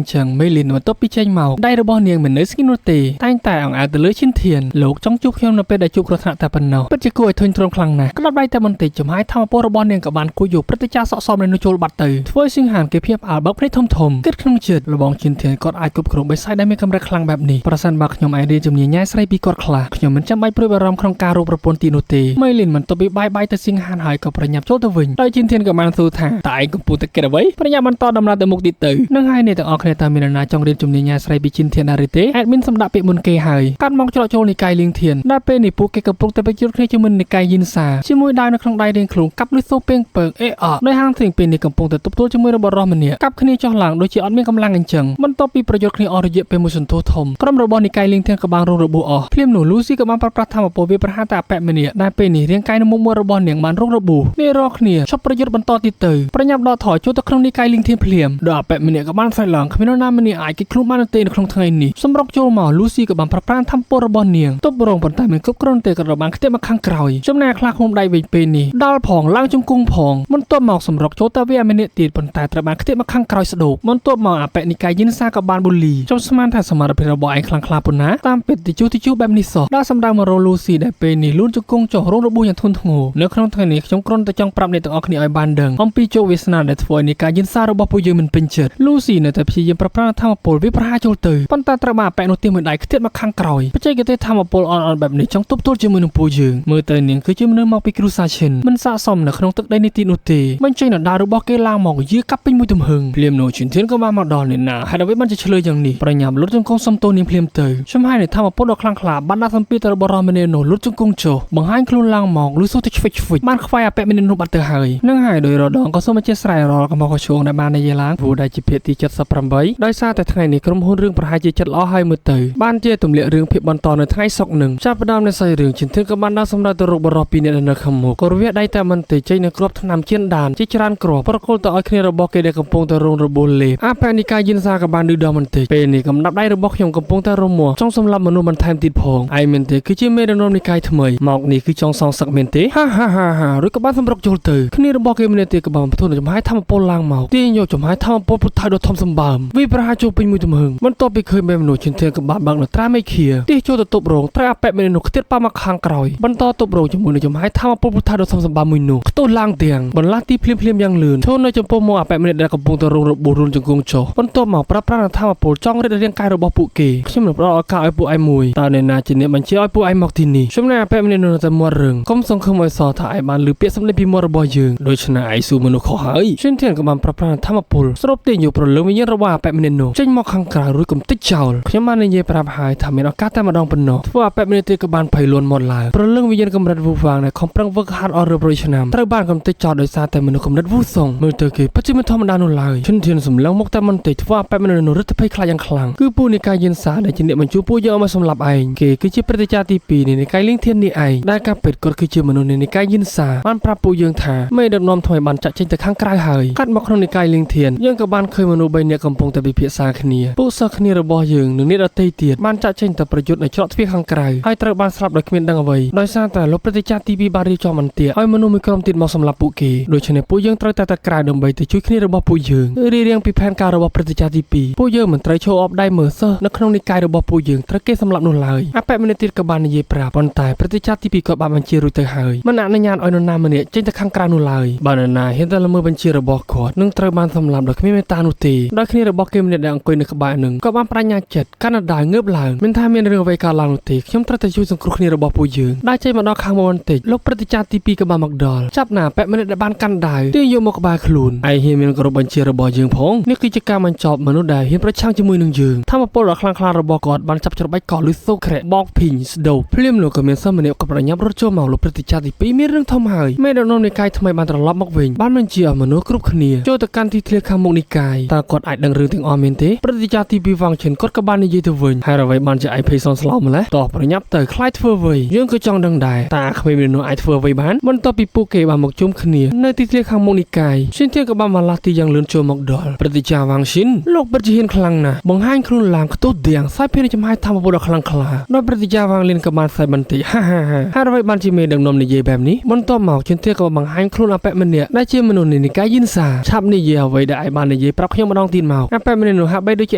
ញ្ចឹងមេលៀនបន្ទាប់ពីចេញមកដៃរបស់នាងមិននៅស្ងៀមនោះទេតែងតែអង្អែលទៅលើឈិនធានលោកចង់ជួបខ្ញុំនៅពេលដែលជួបគ្រោះថ្នាក់តែប៉ុណ្ណោះពិតជាគួរឲ្យធុញទ្រាន់ខ្លាំងណាស់ក្តាប់ដៃតែបន្តិចចំហាយធម្មពលរបស់នាងក៏បានគួចយកព្រឹទ្ធាចារ្យសក់សមនោះចូលបាត់ទៅធ្វើឲ្យស៊ីងហានគេភ្ញាក់ផ្អើលបើកភ្នែកធំធំគិតក្នុងចិត្តលបងឈិនធានគាត់អាចគ្រប់គ្រងបិសាចដែលមានកម្រិតខ្លាំងបែបនេះប្រសិនបើខ្ញុំអាចរៀនជំនាញញ៉ែស្រីពីគាត់ខ្លះខ្ញុំមិនចាំបាច់ព្រួយបារម្ភក្នុងការរកប្រពន្ធទីនោះទេមេលីនមិនទៅពីបាយបាយទៅស៊ីងហានហើយក៏ប្រញាប់ចូលទៅវិញដោយឈិនធានក៏បានសួរថាតើឯងកំពុងតែគិតអ្វីប្រញាប់បន្តដំណើរទៅមុខទៀតទៅនឹងហើយអ្នកទាំងអស់គ្នាតើមាននរណា ចង់រៀនជំនាញញ៉ាស្រីពីជីនធានដែរឬទេ admin សម្ដាក់ពាក្យមុនគេហើយកាត់មកច្រកចូលនិកាយលៀងធានដែលពេលនេះពួកគេកំពុងតែប្រយុទ្ធគ្នាជាមួយនិកាយយិនសាជាមួយដាវនៅក្នុងដៃរៀងខ្លួនកាប់លុយសូពេងពើងអេអដោយហាងធៀងពេលនេះកំពុងតែទប់ទល់ជាមួយរបស់រស់ម្នាក់កាប់គ្នាចោះឡើងដូចជាអត់មានកម្លាំងអញ្ចឹងបន្ទាប់ពីប្រយុទ្ធគ្នាអស់រយៈពេលមួយសន្ទុះធំក្រុមរបស់និកាយលៀងធានក៏បានរងរបួសអស់ភ្លាមនោះលូស៊ីក៏បានប្រប្រាស់ធម្មពលវាប្រហារតែអពៈម្នាក់ដែលពេលនេះរាងកាយនៅមុខមាត់របស់នាងបានរងរបួសនេះរាល់គ្នាឈប់ប្រយុទ្ធបន្តទៀតទៅប្រញាប់ដកថយចូលទៅក្នុងនិកាយលៀងធានភ្លាមដល់អពៈម្នាក់ក៏បានស្រែកឡើងគ្មាននរណាម្នាក់អាចគេចខ្លួនបានទេនៅក្នុងថ្ងៃនេះសម្រុកចូលមកលូស៊ីក៏បានប្រប្រាស់ធម្មពលរបស់នាងទប់រងប៉ុន្តែមិនគ្រប់គ្រាន់ទេក៏បានខ្ទាតមកខាងក្រោយចំណែកខ្លះខ្ញុំដៃវិញពេលនេះដល់ផងឡើងជង្គង់ផងបន្ទាប់មកសម្រុកចូលទៅវាម្នាក់ទៀតប៉ុន្តែត្រូវបានខ្ទាតមកខាងក្រោយស្ដោកបន្ទាប់មកអពៈនិកាយយិនសាក៏បានបូលីចុះស្មានថាសមត្ថភាពរបស់ឯងខ្លាំងក្លាប៉ុណ្ណាតាមពិតទីជុះទីជុះបែបនេះសោះដល់សម្ដៅមករលូស៊ីដែលពេលនេះលូនជង្គង់ចុះរងរបួសយ៉ាងធ្ងន់ធ្ងរនៅក្នុងថ្ងៃនេះខ្ញុំគ្រាន់តែចង់ប្រាប់អ្នកទាំងអស់គ្នាឲ្យបានដឹងអំពីជោគវាសនាដែលធ្វើឲ្យនិកាយយិនសារបស់ពួកយើងមិនពេញចិត្តលូស៊ីនៅតែព្យាយាមប្រប្រាស់ធម្មពលវាប្រហារចូលទៅប៉ុន្តែត្រូវបានអពៈនោះទាញមួយដៃខ្ទាតមកខាងក្រោយបច្ចេកទេសធម្មពលអន់ៗបែបនេះចង់ទប់ទល់ជាមួយនឹងពួកយើងមើលទៅនាងគឺជាមនុស្សមកពីគ្រួសារឈិនមិនស័ក្តិសមនៅក្នុងទឹកដីនេះទីនោះទេបញ្ចេញដណ្ដើមរបស់គេឡើងមកយាកាប់ពេញមួយទំហឹងភ្លាមនោះជិនធានក៏បានមកដល់នេះណាហើយអ្វីបានជាឆ្លើយយ៉ាងនេះប្រញាប់លុតជង្គង់សុំទោសនាងភ្លាមទៅចំហាយនៃធម្មពលដ៏ខ្លាំងក្លាបានដាក់សម្ពាធទៅរបស់រស់ម្នាក់នោះលុតជង្គង់ចុះបង្ហាញខ្លួនឡើងមកលឺសូរទៅឆ្វិចឆ្វិចបានខ្វាយអពៈម្នាក់នោះបាត់ទៅហើយនឹងហើយដោយរដងក៏សូមអធិស្ឋានរាល់កំហុសខុសឆ្គងដែលបាននិយាយឡើងព្រោះដែលជាភាគទី78ដោយសារតែថ្ងៃនេះក្រុមហ៊ុនរឿងប្រហែលជាចិត្តល្អហើយមើលទៅបានជាទម្លាក់រឿងភាពបន្តនៅថ្ងៃសុក្រនឹងចាប់ផ្ដើមនៃសាច់រឿងជិនធានក៏បានដាក់សម្ដៅទៅរកបរិសពីរនាក់នៅខាងមុខក៏រវាដៃតែមិនទេចេញនៅគ្រាប់ថ្នាំជៀនដានជាច្រើនគ្រាប់ប្រគល់ទៅឲ្យគ្នារបស់គេដែលកំពុងតែរងរបួសលេបអបនិកាយយិនសាក៏បានឌឺដងបន្តិចពេលនេះកំដាប់ដៃរបស់ខ្ញុំកំពុងតែរមាស់ចង់សម្លាប់មនុស្សបន្ថែមទៀតផងឯងមែនទេគឺជាមេដឹកនាំនិកាយថ្មីមកនេះគឺចង់សងសឹកមែនទេហាហាហាហាឬក៏បានសម្រុកចូលទៅគ្នារបស់គេម្នាក់ទៀតក៏បានបន្ទន់ចំហាយធម្មពលឡើងមកទាញយកចំហាយធម្មពលពុទ្ធដ៏ធំសម្បើមវាប្រហារចូលពេញមួយទំហឹងបន្ទាប់ពីឃើញមេមនុស្សជិនធានក៏បានបើកនៅត្រាមេឃាទាញចូលទៅទប់រងត្រូវអពៈម្នាក់នោះខ្ទាតប៉ាមកខាងក្រោយបន្តទប់រងជាមួយនឹងចំហាយធម្មពលពុទ្ធដ៏ធំសម្បើមមួយនោះខ្ទោះឡើងទាំងបន្លាស់ទីភ្លាមភ្លាមយ៉ាងលឿនឈរនៅចំពោះមុខអពៈម្នាក់ដែលកំពុងតែរងរបួសរួនជង្គង់ចុះបន្ទាប់មកប្រាប់ប្រាណធម្មពលចង់រិតរាងកាយរបស់ពួកគេខ្ញុំនឹងផ្ដល់ឱកាសឲ្យពួកឯងមួយតើអ្នកណាជាអ្នកបញ្ជាឲ្យពួកឯងមកទីនេះចំណែកអពៈម្នាក់នោះនៅតែមាត់រឹងកុំសង្ឃឹមឲ្យសោះថាឯងបានលឺពាក្យសម្ដីពីមាត់របស់យើងដូច្នេះឯងស៊ូមនុស្សខុសហើយជនធានក៏បានប្រាប់ប្រាណធម្មពលស្រូបទាញយកព្រលឹងវិញ្ញាណរបស់អពៈម្នាក់នោះចេញមកខាងក្រៅរួចកំទេចចោលខ្ញុំបាននិយាយប្រាប់ហើយថាមានឱកាសតែម្ដងប៉ុណ្ណោះធ្វើអពៈម្នាក់ទៀតក៏បានភ័យលួនមាត់ឡើងព្រលឹងវិញ្ញាណកម្រិតវូវាងដែលខំប្រឹងវឹកហាត់អស់រាប់រយឆ្នាំត្រូវបានកំទេចចោលដោយសារតែមនុស្សកម្រិតវូសុងមើលទៅគេពិតជាមិនធម្មតានោះឡើយជនធានសម្លឹងមកតែមិនតិចធ្វើអពៈម្នាក់នោះរឹតតែភ័យខ្លាចយ៉ាងខ្លាំងគឺពួកនិកាយយិនសាដែលជាអ្នកបញ្ជូនពួកយើងឲ្យមកសម្លាប់ឯងគេគឺជាព្រឹទ្ធាចារ្យទី2នៃនិកាយលៀងធាននេះឯងដែលការពិតគាត់គឺជាមនុស្សនៃនិកាយយិនសាបានប្រាប់ពួកយើងថាមេដឹកនាំថ្មីបានចាក់ចេញទៅខាងក្រៅហើយកាត់មកក្នុងនិកាយលៀងធានយើងក៏បានឃើញមនុស្ស3នាក់កំពុងតែពិភាក្សាគ្នាពួកសិស្សគ្នារបស់យើងនិងអ្នកដទៃទៀតបានចាក់ចេញទៅប្រយុទ្ធនៅច្រកទ្វារខាងក្រៅហើយត្រូវបានស្លាប់ដោយគ្មានដឹងអ្វីដោយសារតែលោកព្រឹទ្ធាចារ្យទី2បានរៀបចំអន្ទាក់ឲ្យមនុស្សមួយក្រុមទៀតមកសម្លាប់ពួកគេដូច្នេះពួកយើងត្រូវតែទៅក្រៅដើម្បីទៅជួយគ្នារបស់ពួកយើងរៀបរៀងពីផែនការរបស់ព្រឹទ្ធាចារ្យទី2ពួកយើងមិនត្រូវឈរអបដៃមើលសិស្សនៅក្នុងនិកាយរបស់ពួកយើងត្រូវគេសម្លាប់នោះឡើយអពៈម្នាក់ទៀតក៏បាននិយាយប្រាប់ប៉ុន្តែព្រឹទ្ធាចារ្យទី2ក៏បានបញ្ជារួចទៅហើយមិនអនុញ្ញាតឲ្យនរណាម្នាក់ចេញទៅខាងក្រៅនោះឡើយបើនរណាហ៊ានតែល្មើសបញ្ជារបស់គាត់នឹងត្រូវបានសម្លាប់ដោយគ្មានមេត្តានោះទេដោយគ្នារបស់គេម្នាក់ដែលអង្គុយនៅក្បែរនឹងក៏បានបញ្ញាចិត្តកាណាដាងើបឡើងមិនថាមានរឿងអ្វីកើតឡើងនោះទេខ្ញុំត្រូវតែជួយសង្គ្រោះគ្នារបស់ពួកយើងដែលចេញមកដល់ខាងមុខបន្តិចលោកព្រឹទ្ធាចារ្យទី2ក៏បានមកដល់ចាប់ណាពៈម្នាក់ដែលបានកាន់ដាវទាញយកមកក្បែរខ្លួនឯងហ៊ានមានគោរពបញ្ជារបស់យើងផងនេះគឺជាការបញ្ចប់មនុស្សដែលហ៊ានប្រឆាំងជាមួយនឹងយើងធម្មពលដ៏ខ្លាំងក្លារបស់គាត់បានចាប់ច្របាច់កោលឺសូក្រែបោកភីងស្ដោភ្លាមលោកក៏មានសិស្សម្នាក់ក៏ប្រញាប់រត់ចូលមកលោកព្រឹទ្ធាចារ្យទី2មានរឿងធំហើយមេដឹកនាំនិកាយថ្មីបានត្រឡប់មកវិញបានបញ្ជាឲ្យមនុស្សគ្រប់គ្នាចូលទៅកាន់ទីធ្លាខាងមុខនិកាយតើគាត់អាចដឹងរឿងទាំងអស់មែនទេព្រឹទ្ធាចារ្យទី2វ៉ាងឈិនគាត់ក៏បាននិយាយទៅវិញហើយអ្វីបានជាឯងភ័យសងស្លោម្លេះតោះប្រញាប់ទៅខ្លាចធ្វើអ្វីយើងក៏ចង់ដឹងដែរតើក្មេងមនុស្សអាចធ្វើអ្វីបានបន្ទាប់ពីពួកគេបានមកជុំគ្នានៅទីធ្លាខាងមុខនិកាយឈិនធានក៏បានមកលាស់ទីយ៉ាងលឿនចូលមកដល់ព្រឹទ្ធាចារ្យវ៉ាងឈិនលោកពិតជាហ៊ានខ្លាំងណាស់បង្ហាញខ្លួនឡើងខ្ទោះទាំងសាយភាយចំហាយធម្មពលដ៏ខ្លាំងក្លាដោយព្រឹទ្ធាចារ្យវ៉ាងលៀនក៏បានសើចបន្តិចហាហាហាហើយអ្វីបានជាមេដឹកនាំនិយាយបែបនេះបន្ទាប់មកឈិនធានក៏បង្ហាញខ្លួនអពៈម្នាក់ដែលជាមនុស្សនៃនិកាយយិនសាឆាប់និយាយអ្វីដែលឯងបាននិយាយប្រាប់ខ្ញុំម្ដងទៀតមកអពៈម្នាក់នោះហាក់បីដូចជា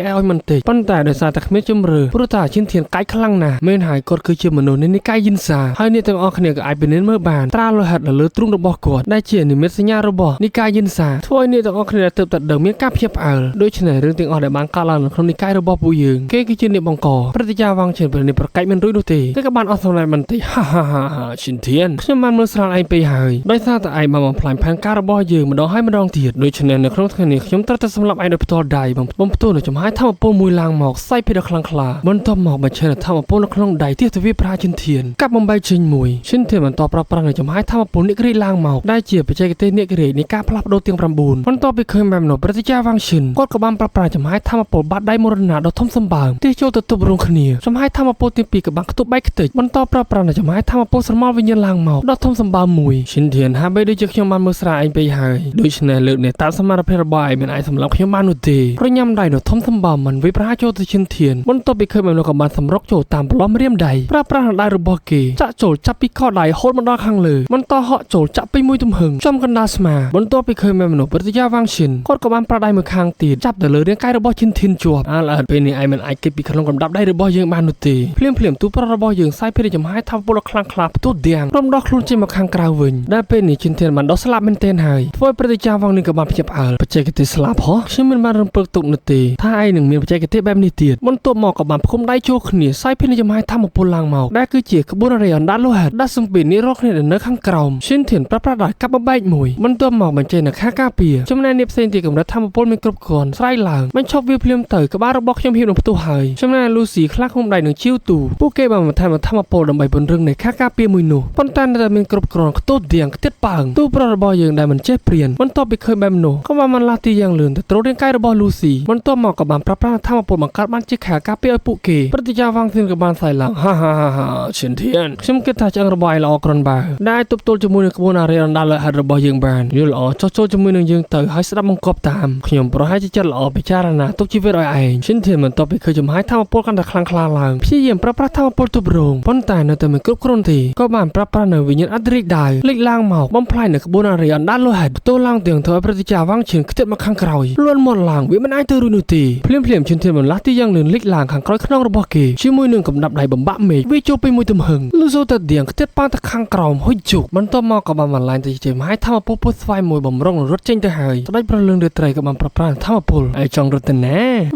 ឯងឲ្យបន្តិចប៉ុន្តែដោយសារតែគ្មានជំរឿព្រោះថាឈិនធានកាច់ខ្លាំងណាស់មែនហើយគាត់គឺជាមនុស្សនៃនិកាយយិនសាហើយអ្នកទាំងអស់គ្នាក៏អាចពិនិត្យមើលបានត្រាលោហិតនៅលើទ្រូងរបស់គាត់ដែលជានិមិត្តសញ្ញារបស់និកាយយិនសាធ្វើឲ្យអ្នកទាំងអស់គ្នាដែលទើបតែដឹងមានការភ្ញាក់ផ្អើលដូច្នេះរឿងទាំងអស់ដែលបានកើតឡើងនៅក្នុងនិកាយរបស់ពួកយើងគេគឺជាអ្នកបង្កព្រឹទ្ធាចារ្យវ៉ាងឈិនព្រះនេះប្រកាច់មិនរួចនោះទេគេក៏បានអស់សម្លាញ់បន្តិចហាហាហាហាឈិនធានខ្ញុំបានមើលស្រាលឯងពេកហើយដោយសារតែឯងបានបំផ្លាញផែនការរបស់យើងម្ដងហើយម្ដងទៀតដូច្នេះនៅក្នុងថ្ងៃនេះខ្ញុំត្រូវតែសម្លាប់ឯងដោយផ្ទាល់ដៃបំ ផ្ទុះនៅចំហាយធម្មពលមួយឡើងមកសៃភេទដ៏ខ្លាំងក្លាបន្ទាប់មកបញ្ឆេះនៅធម្មពលនៅក្នុងដៃទះទៅវាប្រាជិនធានកាប់បំបីចេញមួយជិនធានបន្តប្រើប្រាស់នៅចំហាយធម្មពលនិករាជឡើងមកដែលជាបច្ចេកទេសនិករាជនៃការផ្លាស់ប្ដូរទាំង9បន្ទាប់ពីឃើញបែបនោះព្រឹទ្ធាចារ្យវ៉ាងឈិនគាត់ក៏បានប្រើប្រាស់ចំហាយធម្មពលបាតដៃមរណៈដ៏ធំសម្បើមទះចូលទៅទប់រងគ្នាចំហាយធម្មពលទី2ក៏បានខ្ទប់បែកខ្ទេចបន្តប្រើប្រាស់នៅចំហាយធម្មពលស្រមោលវិញ្ញាណឡើងមកដ៏ធំសម្បើមមួយឈិនធានហាក់បីដូចជាខ្ញុំបានមើលស្រាលឯងពេកហើយដូច្នេះលើកនេះតាមសមត្ថភាពរបស់ឯងមិនអាចសម្លាប់ខ្ញុំបាននោះទេប្រញាំដៃដ៏ធំសម្បើមមិនវាប្រហារចូលទៅឈិនធានបន្ទាប់ពីឃើញបែបនោះក៏បានសម្រុកចូលតាមប្រឡំរាមដៃប្រើប្រាស់ដៃរបស់គេចាក់ចូលចាប់ពីកដៃហូតមកដល់ខាងលើបន្តហក់ចូលចាក់ពីមួយទំហឹងចំកណ្ដាលស្មាបន្ទាប់ពីឃើញបែបនោះព្រឹទ្ធាចារ្យវ៉ាងឈិនគាត់ក៏បានប្រើដៃមួយខាងទៀតចាប់ទៅលើរាងកាយរបស់ឈិនធានជាប់អាលអត់ពេលនេះឯងមិនអាចគេចពីក្នុងកំដាប់ដៃរបស់យើងបាននោះទេភ្លាមភ្លាមទូប្រុសរបស់យើងសាយភេទចំហាយធម្មពលដ៏ខ្លាំងក្លាផ្ទុះទាំងរំដោះខ្លួនចេញមកខាងក្រៅវិញដែលពេលនេះឈិនធានបានដោះស្លាប់មែនទែនហើយធ្វើឲ្យព្រឹទ្ធាចារ្យវ៉ាងនេះក៏បានភ្ញាក់ផ្អើលបច្ចេកទេសស្លាប់ហោះខ្ញុំមិនបានរំពឹងទុកនោះទេថាឯងនឹងមានបច្ចេកទេសបែបនេះទៀតបន្ទាប់មកក៏បានផ្គុំដៃចូលគ្នាសាយភេទចំហាយធម្មពលឡើងមកដែលគឺជាក្បួនរៃអណ្ដាតលោហិតដាស់សំពីនេះរកគ្នានៅខាងក្រោមឈិនធានប្រាប់ប្រាស់ដោយកាប់បំបែកមួយបន្ទាប់មកបញ្ចេញនៅខាងការពារចំណែកនេះផ្សេងទៀតកម្រិតធម្មពលមានគ្រប់គ្រាន់ស្រ័យឡើងបញ្ឈប់វាភ្លាមទៅក្បាលរបស់ខ្ញុំហៀបនឹងផ្ទុះហើយចំណែកលូស៊ីខ្លះគុំដៃនឹងជាវទូពួកគេបានបន្ថែមធម្មពលដើម្បីពង្រឹងនៃខាងការពារមួយនោះប៉ុន្តែនៅតែមានគ្រប់គ្រាន់ខ្ទោះទៀងខ្ទេចប៉ើងទូប្រុសរបស់យើងដែលមិនចេះព្រានបន្ទាប់ពីឃើញបែបនោះក៏បានមិនលាស់ទីយ៉ាងលឿនទៅត្រូវរាងកាយរបស់លូស៊ីបន្ទាប់មកក៏បានប្រាប្រាធម្មពលបង្កើតបានជាខាងការពារឲ្យពួកគេព្រឹទ្ធាចារ្យវ៉ាងស៊ិនក៏បានសើចឡើងហាហាហាឈិនធានខ្ញុំគិតថាឆ្អឹងរបស់ឯងល្អគ្រាន់បើដែលទប់ទល់ជាមួយនឹងក្បួនអារ៉េអណ្ដាលលើហេតុរបស់យើងបានយល់ល្អចោះចូលជាមួយនឹងយើងទៅហើយស្ដាប់បង្គាប់តាមខ្ញុំប្រហែលជាចិត្តល្អពិចារណាទុកជីវិតឲ្យឯងឈិនធានបន្ទាប់ពីឃើញចំហាយធម្មពលកាន់តែខ្លាំងក្លាឡើងព្យាយាមប្រើប្រាស់ធម្មពលទប់រងប៉ុន្តែនៅតែមិនគ្រប់គ្រាន់ទេក៏បានប្រើប្រាស់នៅវិញ្ញាណអតិរិកដាវលេចឡើងមកបំផ្លាញនៅក្បួនអារ៉េអណ្ដាលលោហិតផ្ទុះឡើងទាំងធ្វើឲ្យព្រឹទ្ធាចារ្យវ៉ាងឈិនខ្ទេចមកខាងក្រោយលួនមាត់ឡើងវាមិនអាចទៅរួចនោះទេភ្លាមភ្លាមឈិនធានបន្លាស់ទីយ៉ាងលឿនលេចឡើងខាងក្រោយខ្នងរបស់គេជាមួយនឹងកំដាប់ដៃបំបាក់មេឃវាចូលពេញមួយទំហឹងលឺសូតែទៀងខ្ទេចប៉ាងទៅខាងក្រោមហុយជុកបន្ទាប់មកក៏បានបន្លាញទៅជាមហាធម្មពលពុះស្វ័យមួយបំរុងរត់ចេញទៅហើយស្ដេចប្រលឹងរាត្រីក៏បានប្រប្រាស់ធម្មពលឯចង់រត់ទៅណា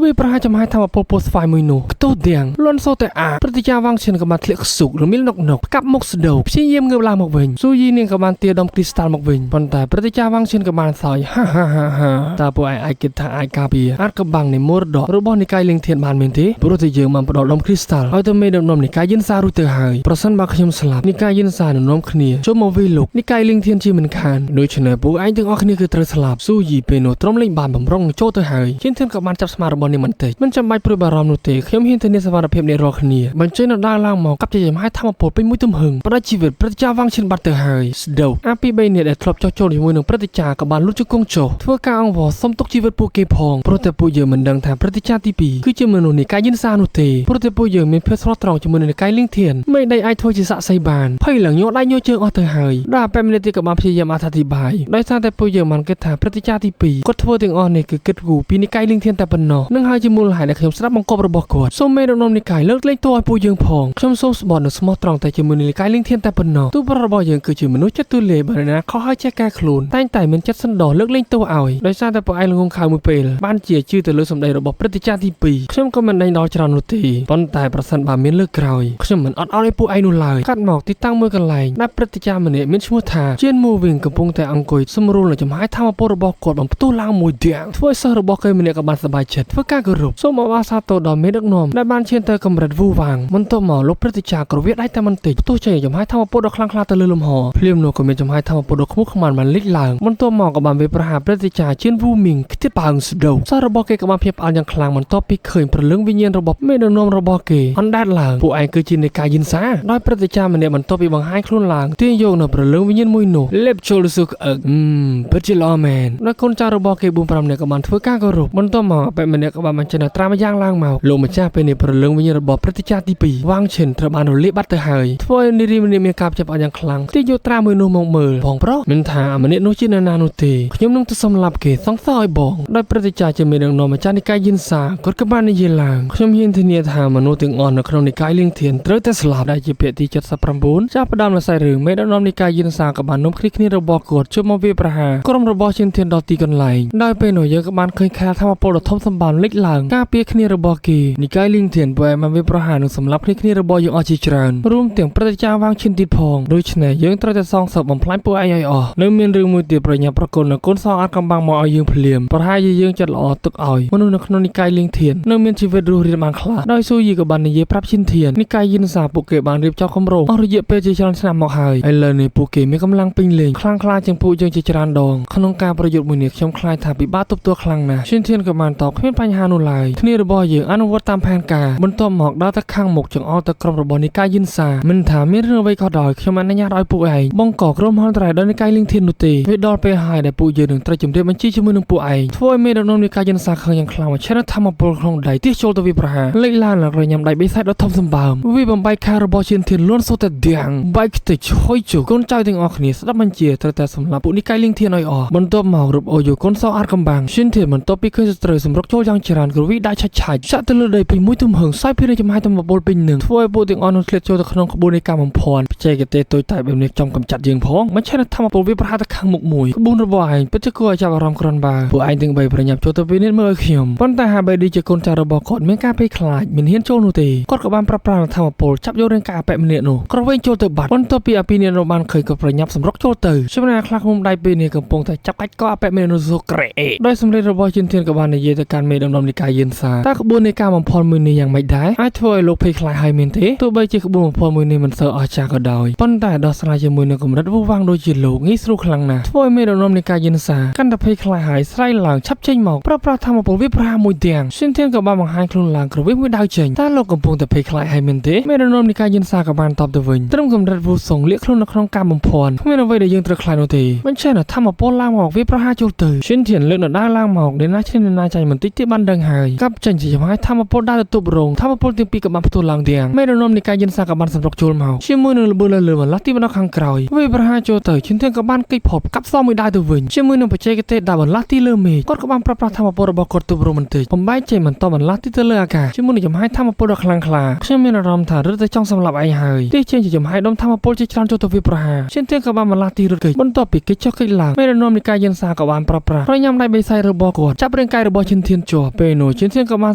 វាប្រហាចំហាយធម្មពលពុះស្វ័យមួយនោះខ្ទោះទៀងលន់សូតែអាព្រឹទ្ធាចារ្យវ៉ាងឈិនក៏បានធ្លាក់ខ្សុករមៀលនុកនុកផ្កាប់មុខស្ដោព្យាយាមងើបឡើងមកវិញស៊ូយីនាងក៏បានទាដុំគ្រីស្តាល់មកវិញប៉ុន្តែព្រឹទ្ធាចារ្យវ៉ាងឈិនក៏បានសើចហាហាហាហាតើពួកឯងអាចគិតថាអាចការពារអាចកំបាំងនៃមរតករបស់និកាយលៀងធានបានមែនទេព្រោះតែយើងបានផ្ដល់ដុំគ្រីស្តាល់ឲ្យទៅមេដឹកនាំនិកាយយិនសារួចទៅហើយប្រសិនបើខ្ញុំស្លាប់និកាយយិនសានឹងនាំគ្នាចូលមកវាយលុកនិកាយលៀងធានជាមិនខានដូច្នេះពួកឯងទាំងអស់គ្នាគឺត្រូវស្លាប់ស៊ូយីពេលនោះទ្រាំលេងបានបំរុងចូលទៅហើយជិនធានក៏បានចាប់ស្មារបស់នាងបន្តិចមិនចាំបាច់ព្រួយបារម្ភនោះទេខ្ញុំហ៊ានធានាសវត្ថិភាពអ្នករាល់គ្នាបញ្ចេញនៅដើរឡើងមកកាប់ជាចំហាយធម្មពលពេញមួយទំហឹងផ្ដាច់ជីវិតព្រឹទ្ធាចារ្យវ៉ាងឈិនបាត់ទៅហើយស្ដោកអាពី3នាក់ដែលធ្លាប់ចោះចូលជាមួយនឹងព្រឹទ្ធាចារ្យក៏បានលុតជង្គង់ចុះធ្វើការអង្វរសុំទុកជីវិតពួកគេផងព្រោះតែពួកយើងមិនដឹងថាព្រឹទ្ធាចារ្យទី2គឺជាមនុស្សនិកាយយិនសានោះទេព្រោះតែពួកយើងមានភាពស្មោះត្រង់ជាមួយនឹងនិកាយលៀងធានមិនដៃអាចធ្វើជាសាក្សីបានភ័យឡើងញ័រដៃញ័រជើងអស់ទៅហើយដល់ពេលម្នាក់ទៀតក៏បានព្យាយាមអត្ថាធិប្បាយដោយសារតែពួកយើងបានគិតថាព្រឹទ្ធាចារ្យទី2គាត់ធ្វើទាំងអស់នេះគឺគិតគូរពីនិកាយលៀងធានតែប៉ុណ្ណោះនឹងហើយជាមូលហេតុដែលខ្ញុំស្ដាប់បង្គាប់របស់គាត់សូមមេដឹកនាំនិកាយលើកលែងទោសឲ្យពួកយើងផងខ្ញុំសូមស្បត់និងស្មោះត្រង់តែជាមួយនឹងនិកាយលៀងធានតែប៉ុណ្ណោះទូប្រុសរបស់យើងគឺជាមនុស្សចិត្តទូលាយបើណាខុសហើយចេះកែខ្លួនតែងតែមានចិត្តសន្តោសលើកលែងទោសឲ្យដោយសារតែពួកឯងល្ងងខៅមួយពេលបានជាជឿទៅលើសម្ដីរបស់ព្រឹទ្ធាចារ្យទី2ខ្ញុំក៏មិនដេញដល់ច្រើននោះទេប៉ុន្តែប្រសិនបើមានលើកក្រោយខ្ញុំមិនអត់ឲ្យពួកឯងនោះឡើយកាត់មកទីតាំងមួយកន្លែងដែលព្រឹទ្ធាចារ្យម្នាក់មានឈ្មោះថាជៀនមូវីងកំពុងតែអង្គុយសម្រួលនៅចំហាយធម្មពលរបស់គាត់បំផ្ទុះឡើងមួយទាំងធ្វើឲ្យសិស្សរបស់គេម្នាក់ក៏បានសប្បាយចិត្តធ្វើការគោរពសូមអបអរសាទរដល់មេដឹកនាំដែលបានឈានទៅកម្រិតវូវាងបន្ទាប់មកលោកព្រឹទ្ធាចារ្យក្រវាដៃតែបន្តិចផ្ទុះចេញចំហាយធម្មពលដ៏ខ្លាំងក្លាទៅលើលំហភ្លាមនោះក៏មានចំហាយធម្មពលដ៏ខ្មុះខ្មាន់បានលេចឡើងបន្ទាប់មកក៏បានវាប្រហារព្រឹទ្ធាចារ្យជៀនវូមីងខ្ទេចប៉ើងស្ដោសិស្សរបស់គេក៏បានភ្ញាក់ផ្អើលយ៉ាងខ្លាំងបន្ទាប់ពីឃើញព្រលឹងវិញ្ញាណរបស់មេដឹកនាំរបស់គេអណ្ដែតឡើងពួកឯងគឺជានិកាយយិនសាដោយព្រឹទ្ធាចារ្យម្នាក់បន្ទាប់ពីបង្ហាញខ្លួនឡើងទាញយកនៅព្រលឹងវិញ្ញាណមួយនោះលេបចូលសុខអឹកពិតជាល្អមែនដោយកូនចៅរបស់គេ4 5នាក់ក៏បានធ្វើការគោរពបន្ទាប់មកបែបម្នាក់ក៏បានបញ្ចេញត្រាម្យ៉ាងឡើងមកលោកម្ចាស់ពេលនេះព្រលឹងវិញ្ញាណរបស់ព្រឹទ្ធាចារ្យទី2វ៉ាងឈិនត្រូវបានរលាកបាត់ទៅហើយធ្វើឲ្យនារីម្នាក់មានការចាប់ផ្អើលយ៉ាងខ្លាំងទាញយកត្រាមួយនោះមកមើលបងប្រុសមិនថាម្នាក់នោះជានរណានោះទេខ្ញុំនឹងទៅសម្លាប់គេសង្ស័យឲ្យបងដោយព្រឹទ្ធាចារ្យជាមេដឹកនាំម្ចាស់និកាយយិនសាគាត់ក៏បាននិយាយឡើងខ្ញុំហ៊ានធានាថាមនុស្សទាំងអស់នៅក្នុងនិកាយលៀងធានត្រូវតែស្លាប់ដែលជាពាក្យទី79ចាប់ផ្ដើមនៅសាច់រឿងមេដឹកនាំនិកាយយិនសាក៏បាននាំគ្នាគ្នារបស់គាត់ជួបមកវាប្រហារក្រុមរបស់ជិនធានដល់ទីកន្លែងដោយពេលនោះយើងក៏បានឃើញខែលធម្មពលដ៏ធំសម្បើមលេចឡើងការពារគ្នារបស់គេនិកាយលៀងធានបែរមកវាប្រហារនឹងសម្លាប់គ្នាគ្នារបស់យើងអស់ជាច្រើនរួមទាំងព្រឹទ្ធាចារ្យវ៉ាងឈិនទៀតផងដូច្នេះយើងត្រូវតែសងសឹកបំផ្លាញពួកឯងឲ្យអស់នៅមានរឿងមួយទៀតប្រញាប់ប្រគល់នៅកូនសងអាចកំបាំងមកឲ្យយើងភ្លាមប្រហែលជាយើងចិត្តល្អទុកឲ្យ ដោយមនុស្សនៅក្នុងនិកាយលៀងធាននៅមានជីវិតរស់រានបានខ្លះដោយស៊ូយីក៏បាននិយាយប្រាប់ឈិនធាននិកាយយិនសាពួកគេបានរៀបចំគម្រោងអស់រយៈពេលជាច្រើនឆ្នាំមកហើយឥឡូវនេះពួកគេមានកម្លាំងពេញលេញខ្លាំងក្លាជាងពួកយើងជាច្រើនដងក្នុងការប្រយុទ្ធមួយនេះខ្ញុំខ្លាចថាពិបាកទប់ទល់ខ្លាំងណាស់ឈិនធានក៏បានតបគ្មានបញ្ហានោះឡើយគ្នារបស់យើងអនុវត្តតាមផែនការបន្ទាប់មកដើរទៅខាងមុខចង្អុលទៅក្រុមរបស់និកាយយិនសាមិនថាមានរឿងអ្វីក៏ដោយខ្ញុំអនុញ្ញាតឲ្យពួកឯងបង្កក្រុមហន្តរាយដល់និកាយលៀងធាននោះទេវាដល់ពេលហើយដែលពួកយើងនឹងត្រូវជម្រាបបញ្ជីជាមួយនឹងពួកឯងធ្វើឲ្យមេដឹកនាំនិកាយយិនសាខឹងយ៉ាងខ្លាំងមកឆេះធម្មពលក្នុងដៃទះចូលទៅវាប្រហារលេចឡើងឡើងរញ៉ាំដៃបិសាចដ៏ធំសម្បើមវាបំបែកខារបស់ឈិនធានលួនសូតែឌៀងបែកខ្ទេចហុយជកូនចៅទាំងអស់គ្នាស្ដាប់បញ្ជាត្រូវតែសម្លាប់ពួកនិកាយលៀងធានឲ្យអស់បន្ទាប់មករឹបអូយកូនសោអាចកំបាំងឈិនធានបន្ទាប់ពីឃើញសត្រូវសម្រុកចូលយ៉ាងច្រើនក្រវីដៃឆាច់ឆាច់ចាក់ទៅលើដីពីមួយទំហឹងសាយពីចំហាយធម្មពលពេញនឹងធ្វើឲ្យពួកទាំងអស់នោះធ្លាក់ចូលទៅក្នុងក្បួននៃការបំភាន់បច្ចេកទេសតូចតាចបែបនេះចំកំចាត់យើងផងមិនឆេះធម្មពលវាប្រហារទៅខាងមុខមួយក្បួនរបស់ឯងពិតជាគួរឲ្យចាប់អារម្មណ៍គ្រាន់បើពួកឯងទាំងបីប្រញាប់ចូលទៅពិនិត្យមើលឲ្យខ្ញុំប៉ុន្តែហាបីឌីជាកូនចៅរបស់គាត់មានការភ័យខ្លាចមិនហ៊ានចូលនោះទេគាត់ក៏បានប្រាប់ប្រាធម្មពលចាប់យករាងកាយអបិម្នាក់នោះក្រវែងចូលទៅបាត់បន្ទាប់ពីអភិនិនោះបានឃើញក៏ប្រញាប់សម្រុកចូលទៅចំណែកខ្លះមុំដៃពេលនេះកំពុងតែចាប់កាច់កអបិម្នាក់នោះសូក្រេដោយសម្លេងរបស់ជិនធានក៏បាននិយាយទៅកាន់មេដឹកនាំនិកាយយិនសាតើក្បួននៃការបំភាន់មួយនេះយ៉ាងម៉េចដែរអាចធ្វើឲ្យលោកភ័យខ្លាចហើយមែនទេទោះបីជាក្បួនបំភាន់មួយនេះមិនសូវអស្ចារ្យក៏ដោយប៉ុន្តែដោះស្រាយជាមួយនឹងកម្រិតវូវាំងដូចជាលោកងាយស្រួលខ្លាំងណាស់ធ្វើឲ្យមេដឹកនាំនិកាយយិនសាកាន់តែភ័យខ្លាចហើយស្រែកឡើងឆាប់ចេញមកប្រើប្រាស់ធម្មពលវាប្រាមួយទាំងជិនធានក៏បានបង្ហាញខ្លួនឡើងក្រវិសមួយដាវចេញតើលោកកំពុងតែភ័យខ្លាចហើយមែនទេមេដឹកនាំនិកាយយិនសាក៏បានតបទៅវិញត្រឹមកម្រិតវូសុងលាកខ្លួននៅក្នុងការបំភាន់គ្មានអ្វីដែលយើងត្រូវខ្លាចនោះទេមិនចេះធម្មពលឡើងមកវាប្រហារចូលទៅជិនធានលើកដណ្ដើមឡើងមកអ្នកណាឈ្នះអ្នកណាចាញ់បន្តិចទៀតបានដឹងហើយកាប់ចេញជាចំហាយធម្មពលដើរទៅទប់រងធម្មពលទាំងពីរក៏បានផ្ទុះឡើងទាំងមេដឹកនាំនិកាយយិនសាក៏បានសម្រុកចូលមកជាមួយនឹងលបឿនលើបន្លាស់ទីបណ្ដោះខាងក្រោយវាប្រហារចូលទៅជិនធានក៏បានគេចផុតកាប់សមួយដៃទៅវិញជាមួយនឹងបច្ចេកទេសដាក់បន្លាស់ទីលើមេឃគាត់ក៏បានប្រើប្រាស់ធម្មពលរបស់គាត់ទប់រងបន្តិចបំបែកចេញបន្តបន្លាស់ទីទៅលើអាកាសជាមួយនឹងចំហាយធម្មពលដ៏ខ្លាំងក្លាខ្ញុំមានអារម្មណ៍ថារឹតតែចង់សម្លាប់ឯងហើយទីចេញជាចំហាយដុំធម្មពលជាច្រើនចូលទៅវាប្រហារជិនធានក៏បានបន្លាស់ទីរត់គេចបន្ទាប់ពីគេចចុះគេចឡើងមេដឹកនាំនិកាយយិនសាក៏បានប្រើប្រាស់រញ៉ាំដៃបិសាចរបស់គាត់ចាប់រាងកាយរបស់ជិនធានជាប់ពេលនោះជិនធានក៏បាន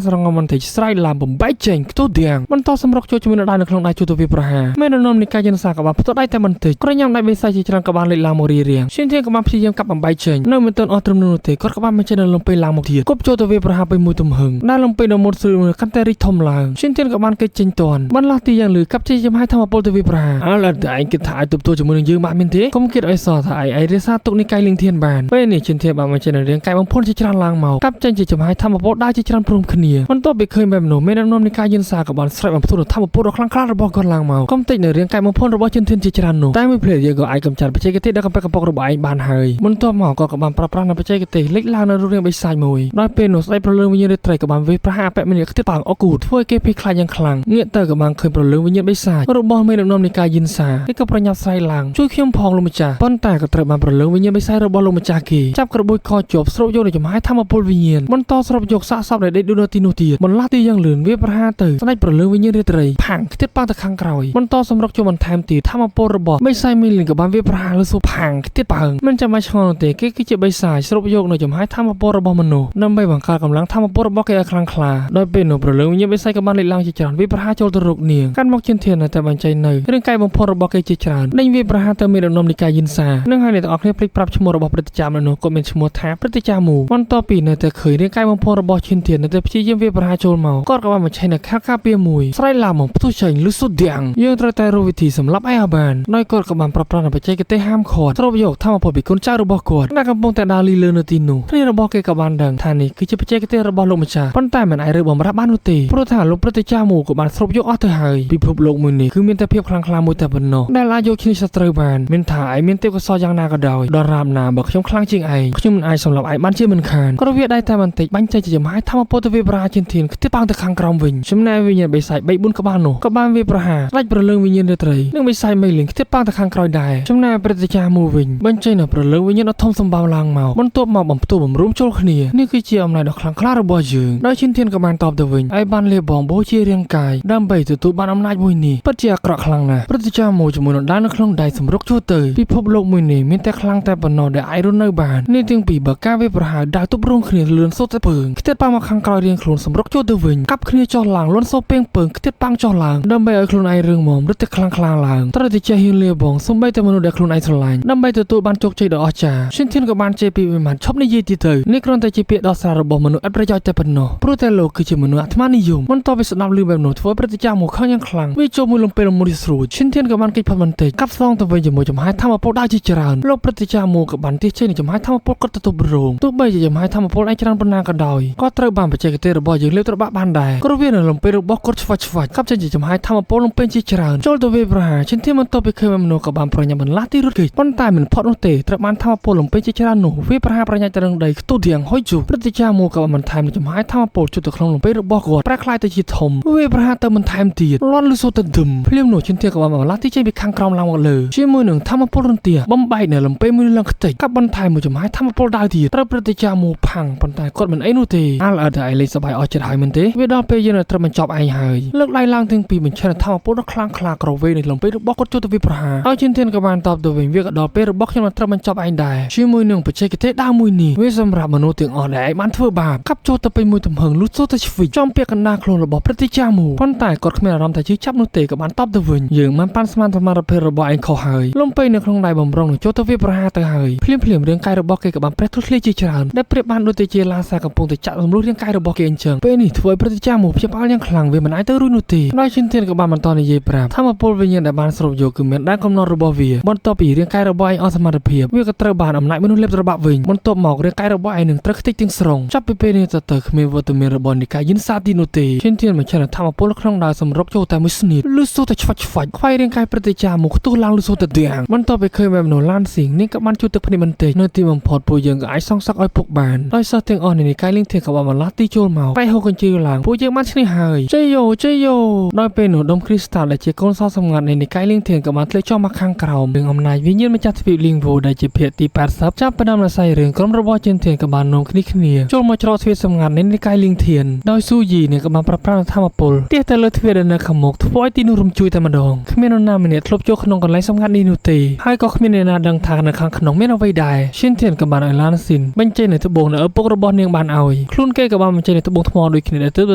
ស្រងំបន្តិចស្រែកឡើងបំបែកចេញខ្ទោះទាំងបន្តសម្រុកចូលជាមួយនឹងដៃនៅក្នុងដៃចូលទៅវាប្រហារមេដឹកនាំនិកាយយិនសាក៏បានផ្ទាត់ដៃតែបន្តិចក្រញ៉ាំដៃបិសាចជាច្រើនក៏បានលេចឡើងមករារាងជិនធានក៏បានព្យាយាមកាប់បំបែកចេញនៅមិនទាន់អស់ត្រឹមនោះទេគាត់ក៏បានបញ្ចេញនៅលំពេឡើងមកទៀតគប់ចូលទៅវាប្រហារទៅមួយទំហឹងដែលលំពេដ៏មុតស្រួលកាន់តែរីកធំឡើងជិនធានក៏បានគេចចេញទាន់បន្លាស់ទីយ៉ាងលឺកាប់ចេញចំហាយធម្មពលទៅវាប្រហារអើឡើយតែឯងគិតថាអាចទប់ទល់ជាមួយនឹងយើងបានមែនទេកុំគិតឲ្យសោះថាឯងឯងរក្សាទុកនិកាយលៀងធានបានពេលនេះជិនធានបានបញ្ចេញនៅរាងកាយបំផុនជាច្រើនឡើងមកកាប់ចេញជាចំហាយធម្មពលដើរជាច្រើនព្រមគ្នាបន្ទាប់ពីឃើញបែបនោះមេដឹកនាំនិកាយយិនសាក៏បានស្រែកបំផ្ទុះធម្មពលដ៏ខ្លាំងក្លារបស់គាត់ឡើងមកកុំតិចនៅរាងកាយបំផុនរបស់ជិនធានជាច្រើននោះតែមួយភ្លែតយើងក៏អាចកម្ចាត់បច្ចេកទេសដ៏កំប៉ិកកំប៉ុករបស់ឯងបានហើយបន្ទាប់មកក៏បានប្រើប្រាស់នៅបច្ចេកទេសលេចឡើងនៅរូបរាងបិសាចមួយដោយពេលនោះស្ដេចប្រលើងវិញ្ញាណរាត្រីក៏បានវាយប្រហារអបិមនីខ្ទេចប៉ាងអគូធ្វើឲ្យគេភ័យខ្លាចយ៉ាងខ្លាំងងាកទៅក៏បានឃើញប្រលើងវិញ្ញាណបិសាចរបស់មេដឹកនាំនិកាយយិនសាគេក៏ប្រញាប់ស្រែកឡើងជួយខ្ញុំផងលោកម្ចាស់ប៉ុន្តែក៏ត្រូវបានប្រលើងវិញ្ញាណបិសាចរបស់លោកម្ចាស់គេចាប់ក្របួចកជាប់ស្រូបយកនៅចំហាយធម្មពលវិញ្ញាណបន្តស្រូបយកសាកសពដែលដេកដួលនៅទីនោះទៀតបន្លាស់ទីយ៉ាងលឿនវាប្រហារទៅស្ដេចប្រលើងវិញ្ញាណរាត្រីផាំងខ្ទេចប៉ាងទៅខាងក្រោយបន្តសម្រុកចូលបន្ថែមទៀតធម្មពលរបស់បិសាចមីលីនក៏បានវាប្រហារលើសូផាំងខ្ទេចប៉ើងមិនចាំបាច់ឆ្ងល់នោះទេគេគឺជាបិសាចស្រូបយកនៅចំហាយធម្មពលរបស់មនុស្សដើម្បីបង្កើតកម្លាំងធម្មពលរបស់គេឲ្យខ្លាំងក្លាដោយពេលនោះប្រលើងវិញ្ញាណបិសាចក៏បានលេចឡើងជាច្រើនវាប្រហារចូលទៅរកនាងកាន់មកជិនធាននៅតែបញ្ចេញនៅរាងកាយបំផុតរបស់គេជាច្រើនដេញវាប្រហារទៅមានដំណំនិកាយយិនសានឹងហើយអ្នកទាំងអស់គ្នាភ្លេចប្រាប់ឈ្មោះរបស់ព្រឹទ្ធាចារ្យនោះក៏មានឈ្មោះថាព្រឹទ្ធាចារ្យមូបន្ទាប់ពីនៅតែឃើញរាងកាយបំផុតរបស់ជិនធាននៅតែព្យាយាមវាប្រហារចូលមកគាត់ក៏បានបញ្ចេញនៅខាការពារមួយស្រែកឡើងមកផ្ទុះចេញលឺសុទ្ធយ៉ាងយើងត្រូវតែរកវិធីសម្លាប់ឯឲ្យបានដោយគាត់ក៏បានប្រាប់ប្រាស់នៅបច្ចេកទេសហាមឃាត់ស្រូបយកធម្មពលពីកូនចៅរបស់គាត់ដែលកំពុងតែដើរលីលើនៅទីនោះគ្នារបស់គេក៏បានដឹងថានេះគឺជាបច្ចេកទេសរបស់លោកម្ចាស់ប៉ុន្តែមិនអាចរើបំរាស់បាននោះទេព្រោះថាលោកព្រឹទ្ធាចារ្យមូក៏បានស្រូបយកអស់ទៅហើយពិភពលោកមួយនេះគឺមានតែភាពខ្លាំងក្លាមួយតែប៉ុណ្ណោះដែលអាចយកឈ្នះសត្រូវបានមានថាឯងមានទេពកោសល្យយ៉ាងណាក៏ដោយដរាបណាបើខ្ញុំខ្លាំងជាងឯងខ្ញុំមិនអាចសម្លាប់ឯងបានជាមិនខានក៏វាដៃតែបន្តិចបាញ់ចេញជាចំហាយធម្មពលទៅវាប្រហារជាធានខ្ទេចប៉ាងទៅខាងក្រោមវិញចំណែកវិញ្ញាណបិសាច3 4ក្បាលនោះក៏បានវាប្រហារស្ដេចប្រលើងវិញ្ញាណរាត្រីនិងបិសាចមេលៀងខ្ទេចប៉ាងទៅខាងក្រោយដែរចំណែកព្រឹទ្ធាចារ្យមួយវិញបញ្ចេញនៅប្រលើងវិញ្ញាណដ៏ធំសម្បើមឡើងមកបន្ទាប់មកបំផ្ទុះបំរុំចូលគ្នានេះគឺជាអំណាចដ៏ខ្លាំងក្លារបស់យើងដោយជិនធានក៏បានតបទៅវិញឯបានលាបងបូជារាងកាយដើម្បីទទួលបានអំណាចមួយនេះពិតជាអាក្រក់ខ្លាំងណាស់ព្រឹទ្ធាចារ្យមួយជាមួយនឹងដាវនៅក្នុងដៃសម្រុកចូលទៅពិភពលោកមួយនេះមានតែខ្លាំងតែប៉ុណ្ណោះដែលអាចរស់នៅបាននេះទាំងពីរបើការវាប្រហារដាវទប់រងគ្នាលឿនសូត្រតែពើងខ្ទេចប៉ាងមកខាងក្រោយរៀងខ្លួនសម្រុកចូលទៅវិញកាប់គ្នាចុះឡើងលន់សូពេងពើងខ្ទេចប៉ាងចុះឡើងដើម្បីឲ្យខ្លួនឯងរឿងមរឹតតែខ្លាំងខ្លាឡើងត្រូវតែចេះហ៊ានលាបងសូម្បីតែមនុស្សដែលខ្លួនឯងស្រឡាញ់ដើម្បីទទួលបានជោគជ័យដ៏អស្ចារ្យជិនធានក៏បានជេរពីវិមានឈប់និយាយទៀតទៅនេះគ្រាន់តែជាពាក្យដោះ ស្រាលរបស់មនុស្សឥតប្រយោជន៍តែប៉ុណ្ណោះព្រោះតែលោកគឺជាមនុស្សអាត្មានិយមបន្ទាប់ពីស្ដាប់ឮបែបនោះធ្វើឲ្យព្រឹទ្ធាចារ្យមកខឹងយ៉ាងខ្លាំងវាចូលមួយលំពេលមួយស្រួចឈិនធានក៏បានគេចផុតបន្តិចកាប់សងទៅវិញជាមួយចំហាយធម្មពលដើរជាច្រើនលោកព្រឹទ្ធាចារ្យមកក៏បានទាះចេញចំហាយធម្មពលគាត់ទៅទប់រោងទោះបីជាចំហាយធម្មពលឯងច្រើនប៉ុណ្ណាក៏ដោយក៏ត្រូវបានបច្ចេកទេសរបស់យើងលេបត្របាក់បានដែរព្រោះវានៅលំពេលរបស់គាត់ឆ្វាច់ឆ្វាច់កាប់ចេញជាចំហាយធម្មពលលំពេញជាច្រើនចូលទៅវាប្រហារឈិនធានបន្ទាប់ពីឃើញមនុស្សក៏បានប្រញាប់បន្លាស់ទីរត់គេចប៉ុន្តែមិនផុតនោះទេត្រូវបានធម្មពលលំពេញជាច្រើននោះវាប្រហារប្រញាច់ទៅនឹងដីខ្ទុះទាំងហុយជុព្រឹទ្ធាចារ្យមកក៏បានបន្ថែមចំហាយធម្មពលជុតទៅក្នុងលំពេញរបស់គាត់ប្រែក្លាយទៅជាធំវាប្រហារទៅបន្ថែមទៀតលន់លឺសូទៅទឹមភ្លាមនោះឈិនធានក៏បានបន្លាស់ទីចេញពីខាងក្រោមឡើងមកលើជាមួយនឹងធម្មពលរន្ទាបំបែកនៅលំពេញមួយឡើងខ្ទេចកាប់បន្ថែមមួយចំហាយធម្មពលដើរទៀតត្រូវព្រឹទ្ធាចារ្យមកផាំងប៉ុន្តែគាត់មិនអីនោះទេអាល់អត់តែឯងលេងសប្បាយអស់ចិត្តហើយមែនទេវាដល់ពេលយើងត្រូវបញ្ចប់ឯងហើយលើកដៃឡើងទាំងពីរបញ្ឆេះធម្មពលដ៏ខ្លាំងក្លាក្រវេនៃលំពេញរបស់គាត់ចូលទៅវាប្រហារហើយឈិនធានក៏បានតបទៅវិញវាក៏ដល់ពេលរបស់ខ្ញុំត្រូវបញ្ចប់ឯងដែរជាមួយនឹងបច្ចេកទេសដើមមួយនេះវាសម្រាប់មនុស្សទាំងអស់ដែលឯងបានធ្វើបាបកាប់ចូលទៅពេញមួយទំហឹងលុះសូទៅឆ្វិចចំពាក់កណ្ដាលខ្លួនរបស់ព្រឹទ្ធាចារ្យមកប៉ុន្តែគាត់គ្មានអារម្មណ៍ថាជឿចាប់នោះទេក៏បានតបទៅវិញយើងបានប៉ាន់ស្មានសមត្ថភាពរបស់ឯងខុសហើយលំពេញនៅក្នុងដៃបំរុងនឹងចូលទៅវាប្រហារទៅហើយភ្លាមភ្លាមរាងកាយរបស់គេក៏បានប្រេះធ្លុះធ្លាយជាច្រើនដែលប្រៀបបានដូចទៅជាឡាសាកំពុងតែចាក់រំលោះរាងកាយរបស់គេអញ្ចឹងពេលនេះធ្វើឲ្យព្រឹទ្ធាចារ្យមកព្យាបាលយ៉ាងខ្លាំងវាមិនអាចទៅរួចនោះទេដោយឈិនធានក៏បានបន្តនិយាយប្រាប់ធម្មពលវិញ្ញាណដែលបានស្រូបយកគឺមានដែនកំណត់របស់វាបន្ទាប់ពីរាងកាយរបស់ឯងអស់សមត្ថភាពវាក៏ត្រូវបានអំណាចមនុស្សលេបត្របាក់វិញបន្ទាប់មករាងកាយរបស់ឯងនឹងត្រូវខ្ទេចទាំងស្រុងចាប់ពីពេលនេះទៅគ្មានវត្តមានរបស់និកាយយិនសាទីនោះទេឈិនធានមកឆានធម្មពលក្នុងដាវសម្រុកចូលតែមួយស្នៀតលឺសូទៅឆ្វាច់ឆ្វាច់ខ្វាយរាងកាយព្រឹទ្ធាចារ្យមកខ្ទុះឡើងលឺសូទៅទាំងបន្ទាប់ពីឃើញបែបនោះឡានស៊ីងនាងក៏បានជួយទឹកភ្នែកបន្តិចនៅទីបំផុតពួកយើងក៏អាចសងសឹកឲ្យពុកបានដោយសិស្សទាំងអស់នៃនិកាយលៀងធានក៏បានបន្លាស់ទីចូលមកប្រៃហូកញ្ជៀវឡើងពួកយើងបានឈ្នះហើយជ័យយោជ័យយោដោយពេលនោះដុំគ្រីស្តាល់ដែលជាកូនសោសម្ងាត់នៃនិកាយលៀងធានក៏បានធ្លាក់ចុះមកខាងក្រោមរឿងអំណាចវិញ្ញាណម្ចាស់ទ្វីបលៀងវូដែលជាភាគទី80ចាប់ផ្ដើមរស័យរឿងក្រុមរបស់ជិនធានក៏បាននាំគ្នាចូលមកច្រកទ្វារសម្ងាត់នៃនិកាយលៀងធានដោយស៊ូយីនាងក៏បានប្រប្រាស់ធម្មពលទះទៅលើទ្វារដែលនៅខាងមុខធ្វើឲ្យទីនោះរំជួយតែម្ដងគ្មាននរណាម្នាក់ធ្លាប់ចូលក្នុងកន្លែងសម្ងាត់នេះនោះទេហើយក៏គ្មានអ្នកណាដឹងថានៅខាងក្នុងមានអ្វីដែរឈិនធានក៏បានឲ្យឡានស៊ីនបញ្ចេញនៅត្បូងនៅឪពុករបស់នាងបានឲ្យខ្លួនគេក៏បានបញ្ចេញនៅត្បូងថ្មដូចគ្នាដែលទើប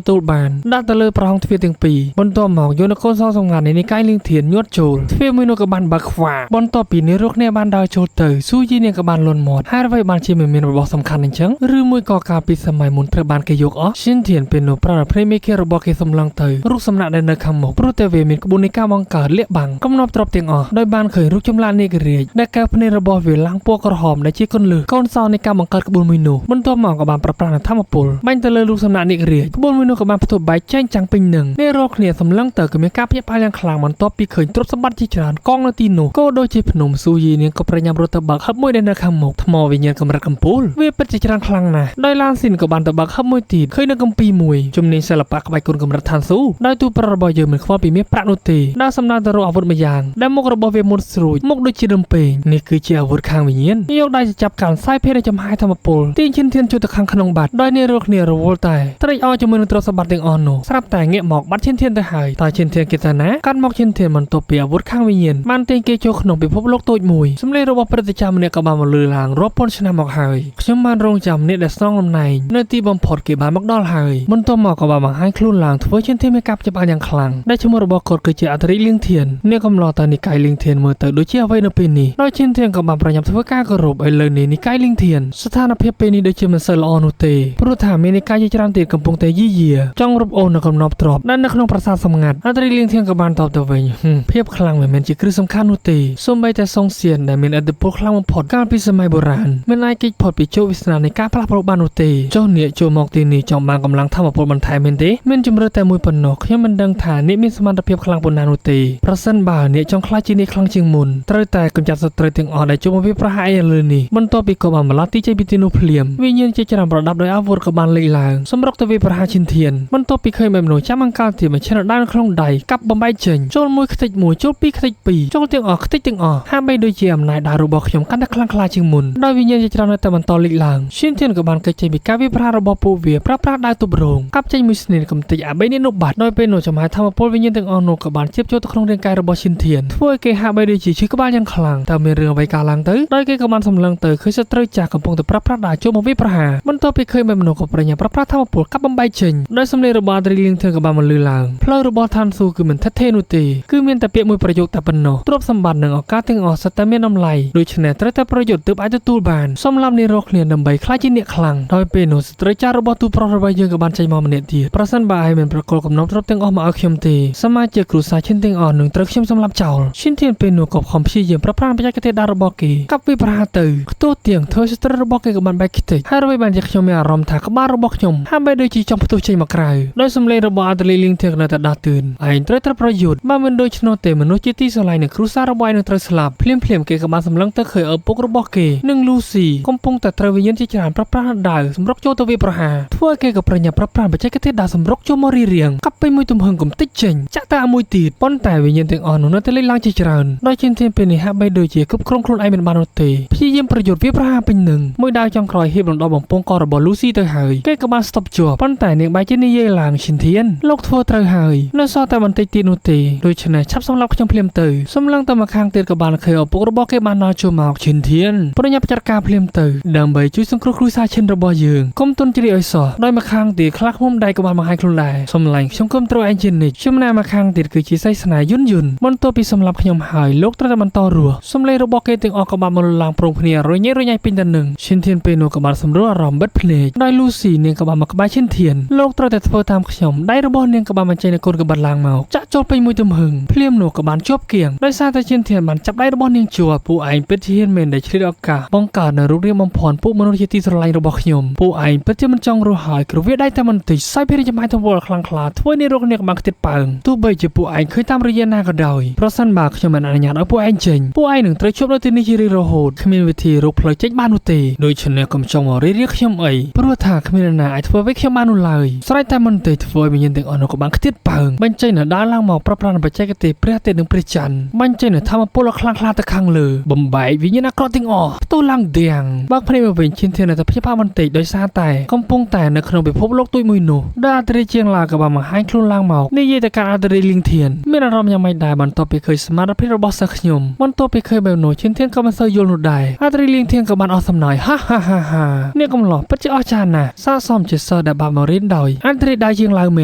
ទទួលបានដាក់ទៅលើប្រហោងទ្វារទាំងពីរបន្ទាប់មកយកនៅកូនសោសម្ងាត់នៃនិកាយលៀងធានញាត់ចូលទ្វារមួយនោះក៏បានបើកខ្វាបន្ទាប់ពីនេះរកគ្នាបានដើរចូលទៅស៊ូយីនាងក៏បានលន់មាត់ហើយអ្វីបានជាមិនមានរបស់សំខាន់អញ្ចឹងឬមួយក៏កាលពីសម័យមុនត្រូវបានគេយកអស់ឈិនធានពេលនោះប្រារព្ធមេឃរបស់គេសម្លឹងទៅរូបសំណាកដែលនៅខាងមុខព្រោះតែវាមានក្បួននៃការបង្កើតលាក់បាំងកំណប់ទ្រព្យទាំងអស់ដោយបានឃើញរូបចម្លាក់នាគរាជដែលកែវភ្នែករបស់វាឡើងពណ៌ក្រហមដែលជាគន្លឹះកូនសោនៃការបង្កើតក្បួនមួយនោះបន្ទាប់មកក៏បានប្រប្រាស់នូវធម្មពលបាញ់ទៅលើរូបសំណាកនាគរាជក្បួនមួយនោះក៏បានផ្ទុះបែកចែងចាំងពេញនឹងអ្នករាល់គ្នាសម្លឹងទៅក៏មានការភ្ញាក់ផ្អើលយ៉ាងខ្លាំងបន្ទាប់ពីឃើញទ្រព្យសម្បត្តិជាច្រើនកងនៅទីនោះក៏ដូចជាភ្នំស៊ូយីនាងក៏ប្រញាប់រត់ទៅបើកហឹបមួយដែលនៅខាងមុខថ្មវិញ្ញាណកម្រិតកំពូលវាពិតជាច្រើនខ្លាំងណាស់ដោយឡានស៊ីនក៏បានទៅបើកហឹបមួយទៀតឃើញនៅកម្ពីមួយជំនាញសិល្បៈក្បាច់គុណកម្រិតឋានសួគ៌ដោយទូប្ររបស់យើងមិនខ្វល់ពីមាសប្រាក់នោះទេដែលសំដៅទៅរកអាវុធមួយយ៉ាងដែលមុខរបស់វាមុតស្រួចមុខដូចជារំពេងនេះគឺជាអាវុធខាងវិញ្ញាណយកដៃទៅចាប់កាន់ខ្សែភេទនៃចំហាយធម្មពលទាញឈិនធានជួយទៅខាងក្នុងបាត់ដោយអ្នករាល់គ្នារវល់តែត្រេកអរជាមួយនឹងទ្រព្យសម្បត្តិទាំងអស់នោះស្រាប់តែងាកមកបាត់ឈិនធានទៅហើយតើឈិនធានគេទៅណាកាត់មកឈិនធានបន្ទាប់ពីអាវុធខាងវិញ្ញាណបានទាញគេចូលក្នុងពិភពលោកតូចមួយសម្លេងរបស់ព្រឹទ្ធាចារ្យម្នាក់ក៏បានមកលឺឡើងរាប់ពាន់ឆ្នាំមកហើយខ្ញុំបានរងចាំអ្នកដែលស្នងតំណែងនៅទីបំផុតគេបានមកដល់ហើយបន្ទាប់មកក៏បានបង្ហាញខ្លួនឡើងធ្វើឈិនធានមានការចាប់អានយ៉ាងខ្លាំងដែលឈ្មោះរបស់គាត់គឺជាអធិរាជលៀងធានអ្នកកំឡោះតើនិកាយលៀងធានមើលទៅដូចជាអ្វីនៅពេលនេះដោយឈិនធានក៏បានប្រញាប់ធ្វើការគោរពឲ្យលើនេះនិកាយលៀងធានស្ថានភាពពេលនេះដូចជាមិនសូវល្អនោះទេព្រោះថាមាននិកាយជាច្រើនទៀតកំពុងតែយីយាចង់រឹបអូសនៅកំណប់ទ្រព្យដែលនៅក្នុងប្រាសាទសម្ងាត់អធិរាជលៀងធានក៏បានតបទៅវិញភាពខ្លាំងមិនមែនជាគ្រឹះសំខាន់នោះទេសូម្បីតែសុងសៀនដែលមានឥទ្ធិពលខ្លាំងបំផុតកាលពីសម័យបុរាណមិនអាចគេចផុតពីជោគវាសនានៃការផ្លាស់ប្ដូរបាននោះទេចុះអ្នកចូលមកទីនេះចង់បានកម្លាំងធម្មពលបន្ថែមមែនទេមានជំរឿតែមួយប៉ុណ្ណោះខ្ញុំមិនដឹងថាអ្នកមានសមត្ថភាពខ្លាំងប៉ុណ្ណានោះទេប្រសិនបើអ្នកចង់ក្លាយជាអ្នកខ្លាំងជាងមុនត្រូវតែកម្ចាត់សត្រូវទាំងអស់ដែលចូលមកវាប្រហារឯលើនេះបន្ទាប់ពីក៏បានបន្លាស់ទីចេញពីទីនោះភ្លាមវិញ្ញាណជាច្រើនប្រដាប់ដោយអាវុធក៏បានលេចឡើងសម្រុកទៅវាប្រហារឈិនធានបន្ទាប់ពីឃើញបែបនោះចាំអង្កលទៀតមកឈិនដើរក្នុងដៃកាប់បំបែកចេញចូលមួយខ្ទេចមួយចូលពីរខ្ទេចពីរចូលទាំងអស់ខ្ទេចទាំងអស់ហាក់បីដូចជាអំណាចដាវរបស់ខ្ញុំកាន់តែខ្លាំងក្លាជាងមុនដោយវិញ្ញាណជាច្រើននៅតែបន្តលេចឡើងឈិនធានក៏បានគេចចេញពីការវាប្រហាររបស់ពួកវាប្រើប្រាស់ដាវទប់រងកាប់ចេញមួយស្នៀនកំទេចអាបីនេះនោះបាត់ដោយពេលនោះចំហាយធម្មពលវិញ្ញាណទាំងអស់នោះក៏បានជៀបចូលទៅក្នុងរាងកាយរបស់ឈិនធានធ្វើឲ្យគេហាក់បីដូចជាឈឺក្បាលយ៉ាងខ្លាំងតើមានរឿងអ្វីកើតឡើងទៅដោយគេក៏បានសម្លឹងទៅឃើញសត្រូវចាស់កំពុងតែប្រើប្រាស់ដាវចូលមកវាប្រហារបន្ទាប់ពីឃើញបែបនោះក៏ប្រញាប់ប្រើប្រាស់ធម្មពលកាប់បំបែកចេញដោយសម្លេងរបស់ត្រីលៀងធានក៏បានមកលឺឡើងផ្លូវរបស់ឋានសួគ៌គឺមិនថិតថេរនោះទេគឺមានតែពាក្យមួយប្រយោគតែប៉ុណ្ណោះទ្រព្យសម្បត្តិនិងឱកាសទាំងអស់សុទ្ធតែមានតម្លៃដូច្នេះត្រូវតែប្រយុទ្ធទើបអាចទទួលបានសូមឡាំនេះរកគ្នាដើម្បីក្លាយជាអ្នកខ្លាំង លាំងដោយពេលនោះស្ត្រីចាស់របស់ទូប្រុសរបស់យើងក៏បានចេញមកម្នាក់ទៀតប្រសិនបើឯងមិនប្រគល់កំណប់ទ្រព្យទាំងអស់មកឲ្យខ្ញុំទេសមាជិកគ្រួសារឈិនទាំងអស់នឹងត្រូវខ្ញុំសម្លាប់ចោលឈិនធានពេលនោះក៏ខំព្យាយាមប្រប្រាំបច្ចេកទេសដារបស់គេកាប់វាប្រហារទៅខ្ទោះទៀងធ្វើស្ត្រីរបស់គេក៏បានបែកខ្ទេចហើយអ្វីបានជាខ្ញុំមានអារម្មណ៍ថាក្បាលរបស់ខ្ញុំហាក់បីដូចជាចង់ផ្ទុះចេញមកក្រៅដោយសម្លេងរបស់អាតលីលីងធៀងនៅតែដាស់តឿនឯងត្រូវត្រូវប្រយុទ្ធបើមិនដូច្នោះទេមនុស្សជាទីស្រឡាញ់និងគ្រួសាររបស់ឯងនឹងត្រូវស្លាប់ភ្លាមភ្លាមគេក៏បានសម្លឹងទៅឃើញឪពុករបស់គេនិងលូស៊ីកំពុងតែត្រូវវិញ្ញាណជាច្រើនប្រប្រាស់ដាវសម្រុកចូលទៅវាប្រហារធ្វើឲ្យគេក៏ប្រញាប់ប្រប្រាស់បច្ចេកទេសដាវសម្រុកចូលមករីរៀងកាប់ពេញមួយទំហឹងកំតិចចេញចាក់តាមួយទៀតប៉ុន្តែវិញ្ញាណទាំងអស់នោះនៅតែលេចឡើងជាច្រើនដោយជាធានពេលនេះហាក់បីដូចជាគ្រប់គ្រងខ្លួនឯងមិនបាននោះទេព្យាយាមប្រយុទ្ធវាប្រហារពេញនឹងមួយដាវចុងក្រោយហៀបរំដោះបំពង់ករបស់លូស៊ីទៅហើយគេក៏បានស្ទប់ជាប់ប៉ុន្តែនាងបែរជានិយាយឡើងឈិនធានលោកធ្វើត្រូវហើយនៅសល់តែបន្តិចទៀតនោះទេដូច្នេះឆាប់សម្លាប់ខ្ញុំភ្លាមទៅសម្លឹងទៅមកខាងទៀតក៏បានឃើញឪពុករបស់គេបានដល់ចូលមកឈិនធានប្រញាប់ចាត់ការភ្លាមទៅដើម្បីជួយសង្គ្រោះគ្រួសារឈិនរបស់យើងកុំទន់ជ្រាយឲ្យសោះដោយមកខាងទៀតខ្លះខ្ញុំដៃក៏បានបង្ហាញខ្លួនដែរសម្លាញ់ខ្ញុំគុំត្រូវឯងជានិច្ចចំណែកមកខាងទៀតគឺជាសៃស្នេហ៍យុនយុនបន្ទាប់ពីសម្លាប់ខ្ញុំហើយលោកត្រូវតែបន្តរស់សម្លេងរបស់គេទាំងអស់ក៏បានមកឡើងព្រមគ្នារញ៉េរញ៉ៃពេញទៅនឹងឈិនធានពេលនោះក៏បានសម្រួលអារម្មណ៍បិទភ្នែកដោយលូស៊ីនាងក៏បានមកក្បែរឈិនធានលោកត្រូវតែធ្វើតាមខ្ញុំដៃរបស់នាងក៏បានបញ្ចេញនូវកូនកបិតឡើងមកចាក់ចូលពេញមួយទំហឹងភ្លាមនោះក៏បានជាប់គៀងដោយសារតែឈិនធានបានចាប់ដៃរបស់នាងជាប់ពួកឯងពិតជាហ៊ានមែនដែលឆ្លៀតឱកាសបង្កើតនៅរូបរាងបំភាន់ពួកមនុស្សជាទីស្រឡាញ់របស់ខ្ញុំពួកឯងពិតជាមិនចង់រស់ហើយគ្រវាដៃតែបន្តិចសាយភេរចំហាយទង្វើខ្លាំងក្លាធ្វើនេះរកនាងក៏បានខ្ទេចប៉ើងទោះបីជាពួកឯងឃើញតាមរយៈណាក៏ដោយប្រសិនបើខ្ញុំមិនអនុញ្ញាតឲ្យពួកឯងចេញពួកឯងនឹងត្រូវជួបនៅទីនេះជារៀងរហូតគ្មានវិធីរកផ្លូវចេញបាននោះទេដូច្នេះកុំចង់មករីករាយខ្ញុំអីព្រោះថាគ្មាននរណាអាចធ្វើអ្វីខ្ញុំបាននោះឡើយស្រេចតែមិនទេធ្វើឲ្យវិញ្ញាណទាំងអស់នោះក៏បានខ្ទេចប៉ើងបញ្ចេញនៅដើរឡើងមកប្រប្រាស់បច្ចេកទេសព្រះអាទិត្យនិងព្រះច័ន្ទបញ្ចេញនៅធម្មពលខ្លាំងក្លាទៅខាងលើបំបែកវិញ្ញាណអាក្រក់ទាំងអស់ផ្ទុះឡើងទាំងបើកភ្នែកមកវិញឈានធាននៅតែព្យាបាលបន្តិចដោយសារតែកំពុងតែនៅក្នុងពិភពលោកទូចមួយនោះដែលអត្តរិយជាងឡាក៏បានបង្ហាញខ្លួនឡើងមកនិយាយទៅការអត្តរិយលីងធានមានអារម្មណ៍យ៉ាងម៉េចដែរបន្ទាប់ពីឃើញស្មារតីរបស់សិស្សខ្ញុំបន្ទាប់ពីឃើញបែបនោះឈានធានក៏មិនសូវយល់នោះដែរអត្តរិយលីងធានក៏បានអស់សំណើចហាហាហាហានេះកំឡោះពិតជាអស្ចារ្យណាស់ស័ក្តិសមជាសិស្សដែលបានមករៀនដោយអត្តរិយដៃជាងឡាវម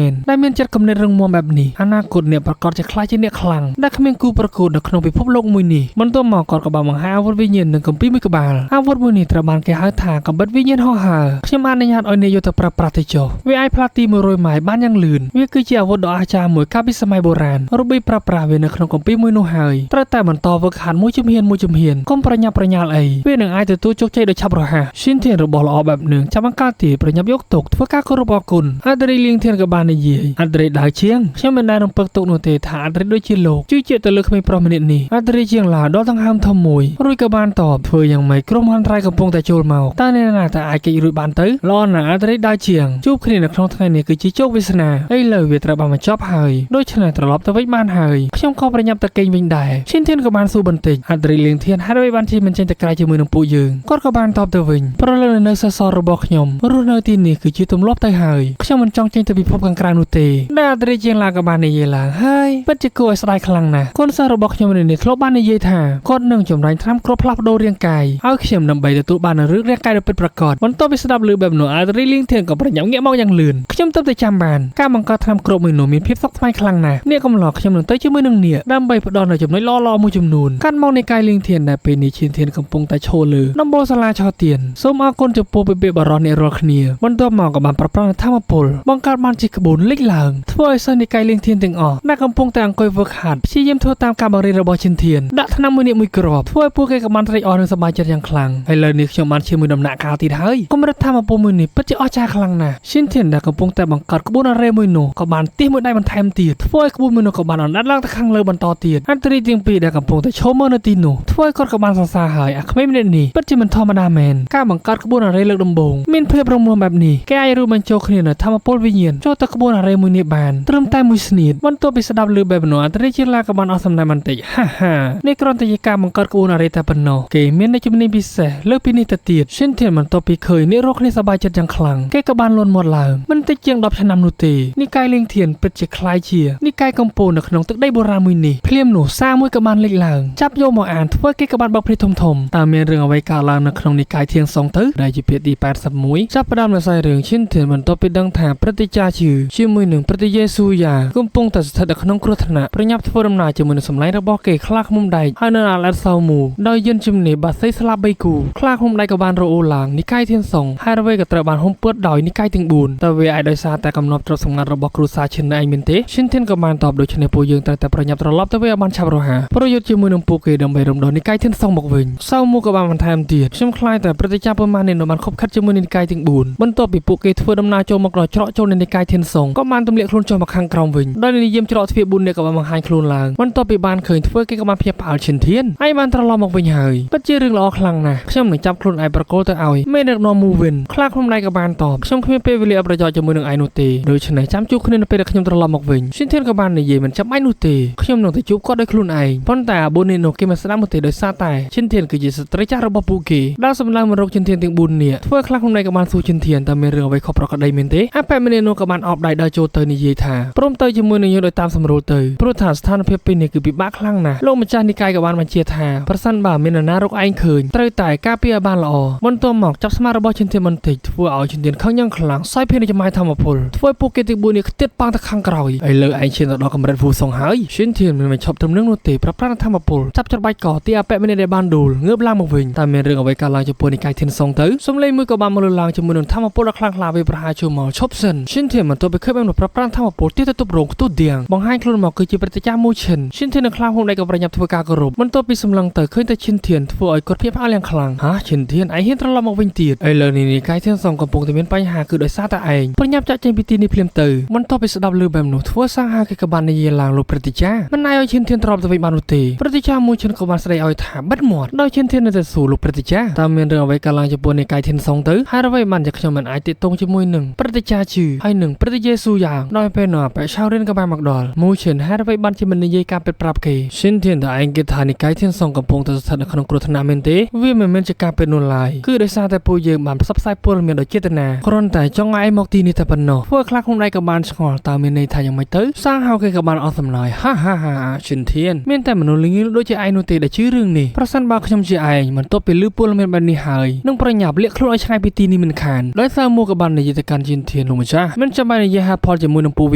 ែនដែលមានចិត្តគំនិតរឹងមាំបែបនេះអនាគតអ្នកប្រកាសជាខ្លាចជាអ្នកខ្លាំងដែលគ្មានគូប្រកួតនៅក្នុងពិភពលោកមួយនេះបន្ទាប់មកគាត់ក៏បានបង្ហាញអាវុធវិញ្ញាណនិងគម្ពីរមួយក្បាលអាវុធមួយនេះត្រូវបានគេហៅថាកំបិតវិញ្ញាណហោះហើរខ្ញុំអនុញ្ញាតឲ្យអ្នកយកទៅប្រើប្រាស់ទៅចុះវាអាចផ្លាស់ទី100ម៉ាយបានយ៉ាងលឿនវាគឺជាអាវុធដ៏អស្ចារ្យមួយកាលពីសម័យបុរាណរបៀបប្រើប្រាស់វានៅក្នុងគម្ពីរមួយនោះហើយត្រូវតែបន្តវឹកហាត់មួយជំហានមួយជំហានកុំប្រញាប់ប្រញាល់អីវានឹងអាចទទួលជោគជ័យដោយឆាប់រហ័សឈិនធានរបស់ល្អបែបនឹងចាំបង្កើតទីប្រញាប់យកទុកធ្វើការគោរពអរគុណអត្តរិយលៀងធានក៏បាននិយាយអត្តរិយដៅជាងខ្ញុំមិនដែលរំពឹងទុកនោះទេថាអត្តរិយដូចជាលោកជឿជាក់ទៅលើក្មេងប្រុសម្នាក់នេះអត្តរិយជាងឡាដល់ដង្ហើមធំមួយរួចក៏បានតបធ្វើយ៉ាងម៉េចក្រុមហន្តរាយកំពុងតែចូលមកតើអ្នកណាតើអាចគេចរួចបានទៅល្អណាស់អត្តរិយដៅជាងជួបគ្នានៅក្នុងថ្ងៃនេះគឺជាជោគវាសនាឥឡូវវាត្រូវបានបញ្ចប់ហើយដូច្នេះត្រឡប់ទៅវិញបានហើយខ្ញុំក៏ប្រញាប់ទៅគេងវិញដែរឈិនធានក៏បានសួរបន្តិចអត្តរិយលៀងធានហេតុអ្វីបានជាមិនចេញទៅក្រៅជាមួយនឹងពួកយើងគាត់ក៏បានតបទៅវិញប្រលឹងនៅសសររបស់ខ្ញុំរស់នៅទីនេះគឺជាទម្លាប់ទៅហើយខ្ញុំមិនចង់ចេញទៅពិភពខាងក្រៅនោះទេដែលអត្តរិយជាងឡាក៏បាននិយាយឡើងហើយពិតជាគួរឲ្យស្ដាយខ្លាំងណាស់កូនសិស្សរបស់ខ្ញុំនេះធ្លាប់បាននិយាយថាគាត់នឹងចម្រាញ់ថ្នាំគ្រាប់ផ្លាស់ប្ដូររាងកាយឲ្យខ្ញុំដើម្បីទទួលបាននូវរឿងរាងកាយដ៏ពិតប្រាកដបន្ទាប់ពីស្ដាប់ឮបែបនោះអត្តរិយលៀងធានក៏ប្រញាប់ងាកមកយ៉ាងលឿនខ្ញុំទើបតែចាំបានការបង្កើតថ្នាំគ្រាប់មួយនោះមានភាពស្មុគស្មាញខ្លាំងណាស់អ្នកកំឡោះខ្ញុំនឹងទៅជាមួយនឹងអ្នកដើម្បីផ្ដល់នូវចំណុចល្អៗមួយចំនួនកាត់មកនៃកាយលៀងធានដែលពេលនេះឈានធានកំពុងតែឈរលើដំបូលសាលាឆោទៀនសូមអរគុណចំពោះពីបរិសអ្នករាល់គ្នាបន្ទាប់មកក៏បានប្រប្រាស់ធម្មពលបង្កើតបានជាក្បួនលេចឡើងធ្វើឲ្យសិស្សនៃកាយលៀងធានទាំងអស់ដែលកំពុងតែអង្គុយវឹកហាត់ព្យាយាមធ្វើតាមការបង្រៀនរបស់ឈិនធានដាក់ថ្នាំមួយនេះមួយគ្រាប់ធ្វើឲ្យពួកគេក៏បានត្រេកអរនិងសប្បាយចិត្តយ៉ាងខ្លាំងឥឡូវនេះខ្ញុំបានជាមួយដំណាក់កាលទៀតហើយកម្រិតធម្មពលមួយនេះពិតជាអស្ចារ្យខ្លាំងណាស់ឈិនធានដែលកំពុងតែបង្កើតក្បួនអរ៉េមួយនោះក៏បានទិះមួយដៃបន្ថែមទៀតធ្វើឲ្យក្បួនមួយនោះក៏បានអណ្ដែតឡើងទៅខាងលើបន្តទៀតអន្តរាយទាំងពីរដែលកំពុងតែឈរមើលនៅទីនោះធ្វើឲ្យគាត់ក៏បានសរសើរហើយអាក្មេងម្នាក់នេះពិតជាមិនធម្មតាមែនការបង្កើតក្បួនអរ៉េលើកដំបូងមានភាពរងមាំបែបនេះគេអាចរួមបញ្ចូលគ្នានៅធម្មពលវិញ្ញាណចូលទៅក្បួនអរ៉េមួយនេះបានត្រឹមតែមួយស្នៀតបន្ទាប់ពីស្ដាប់ឮបែបនោះអន្តរាយជាឡាក៏បានអស់សំណែនបន្តិចហាហានេះគ្រាន់តែជាការបង្កើតក្បួនអរ៉េតែប៉ុណ្ណោះគេមាននូវជំនាញពិសេសលើសពីនេះទៅទៀតឈិនធានបន្ទាប់ពីឃើញអ្នករកគ្នាសប្បាយចិត្តយ៉ាងខ្លាំងគេក៏បានលន់មាត់ឡើងមិនតិចជាង10ឆ្នាំនោះទេនិកាយលៀងធានពិតជាคล้ายជានិកាយកំពូលនៅក្នុងទឹកដីបុរាណមួយនេះភ្លាមនោះសារមួយក៏បានលេចឡើងចាប់យកមកអានធ្វើគេក៏បានបើកភ្នែកធំធំតើមានរឿងអ្វីកើតឡើងនៅក្នុងនិកាយធៀងសងទៅដែលជាភាគទី81ចាប់ផ្ដើមនៅខ្សែរឿងឈិនធានបន្ទាប់ពីដឹងថាព្រឹទ្ធាចារ្យជឿជាមួយនឹងព្រឹទ្ធាយេស៊ូយ៉ាកំពុងតែស្ថិតនៅក្នុងគ្រោះថ្នាក់ប្រញាប់ធ្វើដំណើរជាមួយនឹងសម្លែងរបស់គេខ្លាឃ្មុំដែកហើយនៅអាឡែតសៅមូដោយយន្តជំនិះបាសីស្លាប់3គូខ្លាឃ្មុំដែកក៏បានរអ៊ូឡើងនិកាយធៀង ធានសុងហើយអ្វីក៏ត្រូវបានហុំព័ទ្ធដោយនិកាយទាំង4តើវាអាចដោយសារតែកំណត់ទ្រព្យសម្ងាត់របស់គ្រួសារឈិនឯងមែនទេឈិនធានក៏បានតបដូច្នេះពួកយើងត្រូវតែប្រញាប់ត្រឡប់ទៅវិញឲ្យបានឆាប់រហ័សប្រយុទ្ធជាមួយនឹងពួកគេដើម្បីរំដោះនិកាយធានសុងមកវិញសៅមូក៏បានបន្ថែមទៀតខ្ញុំខ្លាចតែព្រឹទ្ធាចារ្យប៉ុន្មាននេះនៅបានខົບខិតជាមួយនឹងនិកាយទាំង4បន្ទាប់ពីពួកគេធ្វើដំណើរចូលមកដល់ច្រកចូលនៃនិកាយធានសុងក៏បានទម្លាក់ខ្លួនចុះមកខាងក្រោមវិញដោយនិយាមច្រកទ្វារ4នាក់ក៏បានបង្ហាញខ្លួនឡើងបន្ទាប់ពីបានឃើញធ្វើគេក៏បានភ្ញាក់ផ្អើលឈិនធានឯងបានត្រឡប់មកវិញហើយពិតជារឿងល្អខ្លាំងណាស់ខ្ញុំនឹងចាប់ខ្លួនឯងប្រគល់ទៅឲ្យមេដឹកនាំមូវិនខ្លាខ្ញុំដៃក៏បានតបខ្ញុំគ្មានពេលវេលាប្រយោជន៍ជាមួយនឹងឯងនោះទេដូច្នេះចាំជួបគ្នានៅពេលដែលខ្ញុំត្រឡប់មកវិញឈិនធានក៏បាននិយាយមិនចាំបាច់នោះទេខ្ញុំនឹងទៅជួបគាត់ដោយខ្លួនឯងប៉ុន្តែអា4នេះនោះគេមិនស្ដាប់នោះទេដោយសារតែឈិនធានគឺជាស្ត្រីចាស់របស់ពួកគេដល់សម្លឹងមករកឈិនធានទាំង4នាក់ធ្វើខ្លះខ្លួនឯងក៏បានសួរឈិនធានតើមានរឿងអ្វីខុសប្រក្រតីមែនទេអាប៉ែម្នាក់នោះក៏បានអបដៃដល់ចូលទៅនិយាយថាព្រមទៅជាមួយនឹងយើងដោយតាមសម្រួលទៅព្រោះថាស្ថានភាពពេលនេះគឺពិបាកខ្លាំងណាស់លោកម្ចាស់និកាយក៏បានបញ្ជាថាប្រសិនបើមាននរណារកឯងឃើញត្រូវតែការពារឲ្យបានល្អបន្ទាប់មកចាប់ស្មារបស់ឈិនធានបន្តិចធ្វើឲ្យឈិនធានខឹងយ៉ាងខ្លាំងសាយភាយនៃចំហាយធម្មពលធ្វើឲ្យពួកគេទាំង4នេះខ្ទាតប៉ាំងទៅខាងក្រោយឥឡូវឯងឈានទៅដល់កម្រិតវូសុងហើយឈិនធានមិនមែនឈប់ត្រឹមនឹងនោះទេប្រប្រាស់ធម្មពលចាប់ច្របាច់កទីអាប៉ែម្នាក់ដែលបានដួលងើបឡើងមកវិញតែមានរឿងអ្វីកើតឡើងចំពោះនិកាយធានសុងទៅសំឡេងមួយក៏បានមកលើឡើងជាមួយនឹងធម្មពលដ៏ខ្លាំងក្លាវាប្រហារចូលមកឈប់សិនឈិនធានបន្ទាប់ពីឃើញបានប្រប្រាស់ធម្មពលទៀតទៅទប់រងខ្ទុះទៀងបង្ហាញខ្លួនមកគឺជាព្រឹទ្ធាចារ្យមួយឈិនឈិនធាននឹងខ្លាំងហួងដៃក៏ប្រញាប់ធ្វើការគោរពបន្ទាប់ពីសម្លឹងទៅឃើញតែឈិនធានធ្វើឲ្យគាត់ភ្ញាក់ផ្អើលយ៉ាងខ្លាំងហាឈិនធានឯងហ៊ានត្រឡប់មកវិញទៀតឥឡូវនេះនិកាយធានសុងកំពុងតែមានបញ្ហាគឺដោយសារតែឯងប្រញាប់ចាក់ចេញពីទីនេះភ្លាមទៅបន្ទាប់ពីស្ដាប់ឮបែបនោះធ្វើសាហាគេក៏បាននិយាយឡើងលោកព្រឹទ្ធាចារ្យមិនអាចឲ្យឈិនធានត្រឡប់ទៅវិញបាននោះទេព្រឹទ្ធាចារ្យមួយឈិនក៏បានស្ដីឲ្យថាបិទមាត់ដោយឈិនធាននៅតែសួរលោកព្រឹទ្ធាចារ្យតើមានរឿងអ្វីកើតឡើងចំពោះនិកាយធានសុងទៅហើយអ្វីបានជាខ្ញុំមិនអាចទាក់ទងជាមួយនឹងព្រឹទ្ធាចារ្យជឺហើយនឹងព្រឹទ្ធាយេស៊ូយ៉ាងដោយពេលនោះបេឆៅរិនក៏បានមកដល់មួយឈិនហើយអ្វីបានជាមិននិយាយការពិតប្រាប់គេឈិនធានតើឯងគេថានិកាយធានសុងកំពុងតែស្ថិតនៅក្នុងគ្រោះថ្នាក់មែនទេវាមិនមែនជាការពិតនោះឡើយគឺដោយសារតែពួកយើងបានផ្សព្វផ្សាយព័ត៌មានដោយចេតនាគ្រាន់តែចង់ឲ្យឯងមកទីនេះតែប៉ុណ្ណោះធ្វើខ្លះខ្លួនឯងក៏បានឆ្ងល់តើមានន័យថាយ៉ាងម៉េចទៅសាងហៅគេក៏បានអស់សំណើហាហាហាឈិនធានមានតែមនុស្សលងដូចជាឯងនោះទេដែលជឿរឿងនេះប្រសិនបើខ្ញុំជាឯងបន្ទាប់ពីឮព័ត៌មានបែបនេះហើយនឹងប្រញាប់លាក់ខ្លួនឲ្យឆ្ងាយពីទីនេះមិនខានដោយសារមួក៏បាននិយាយទៅកាន់ឈិនធានលោកម្ចាស់មិនចាំបាច់និយាយហេតុផលជាមួយនឹងពួកវ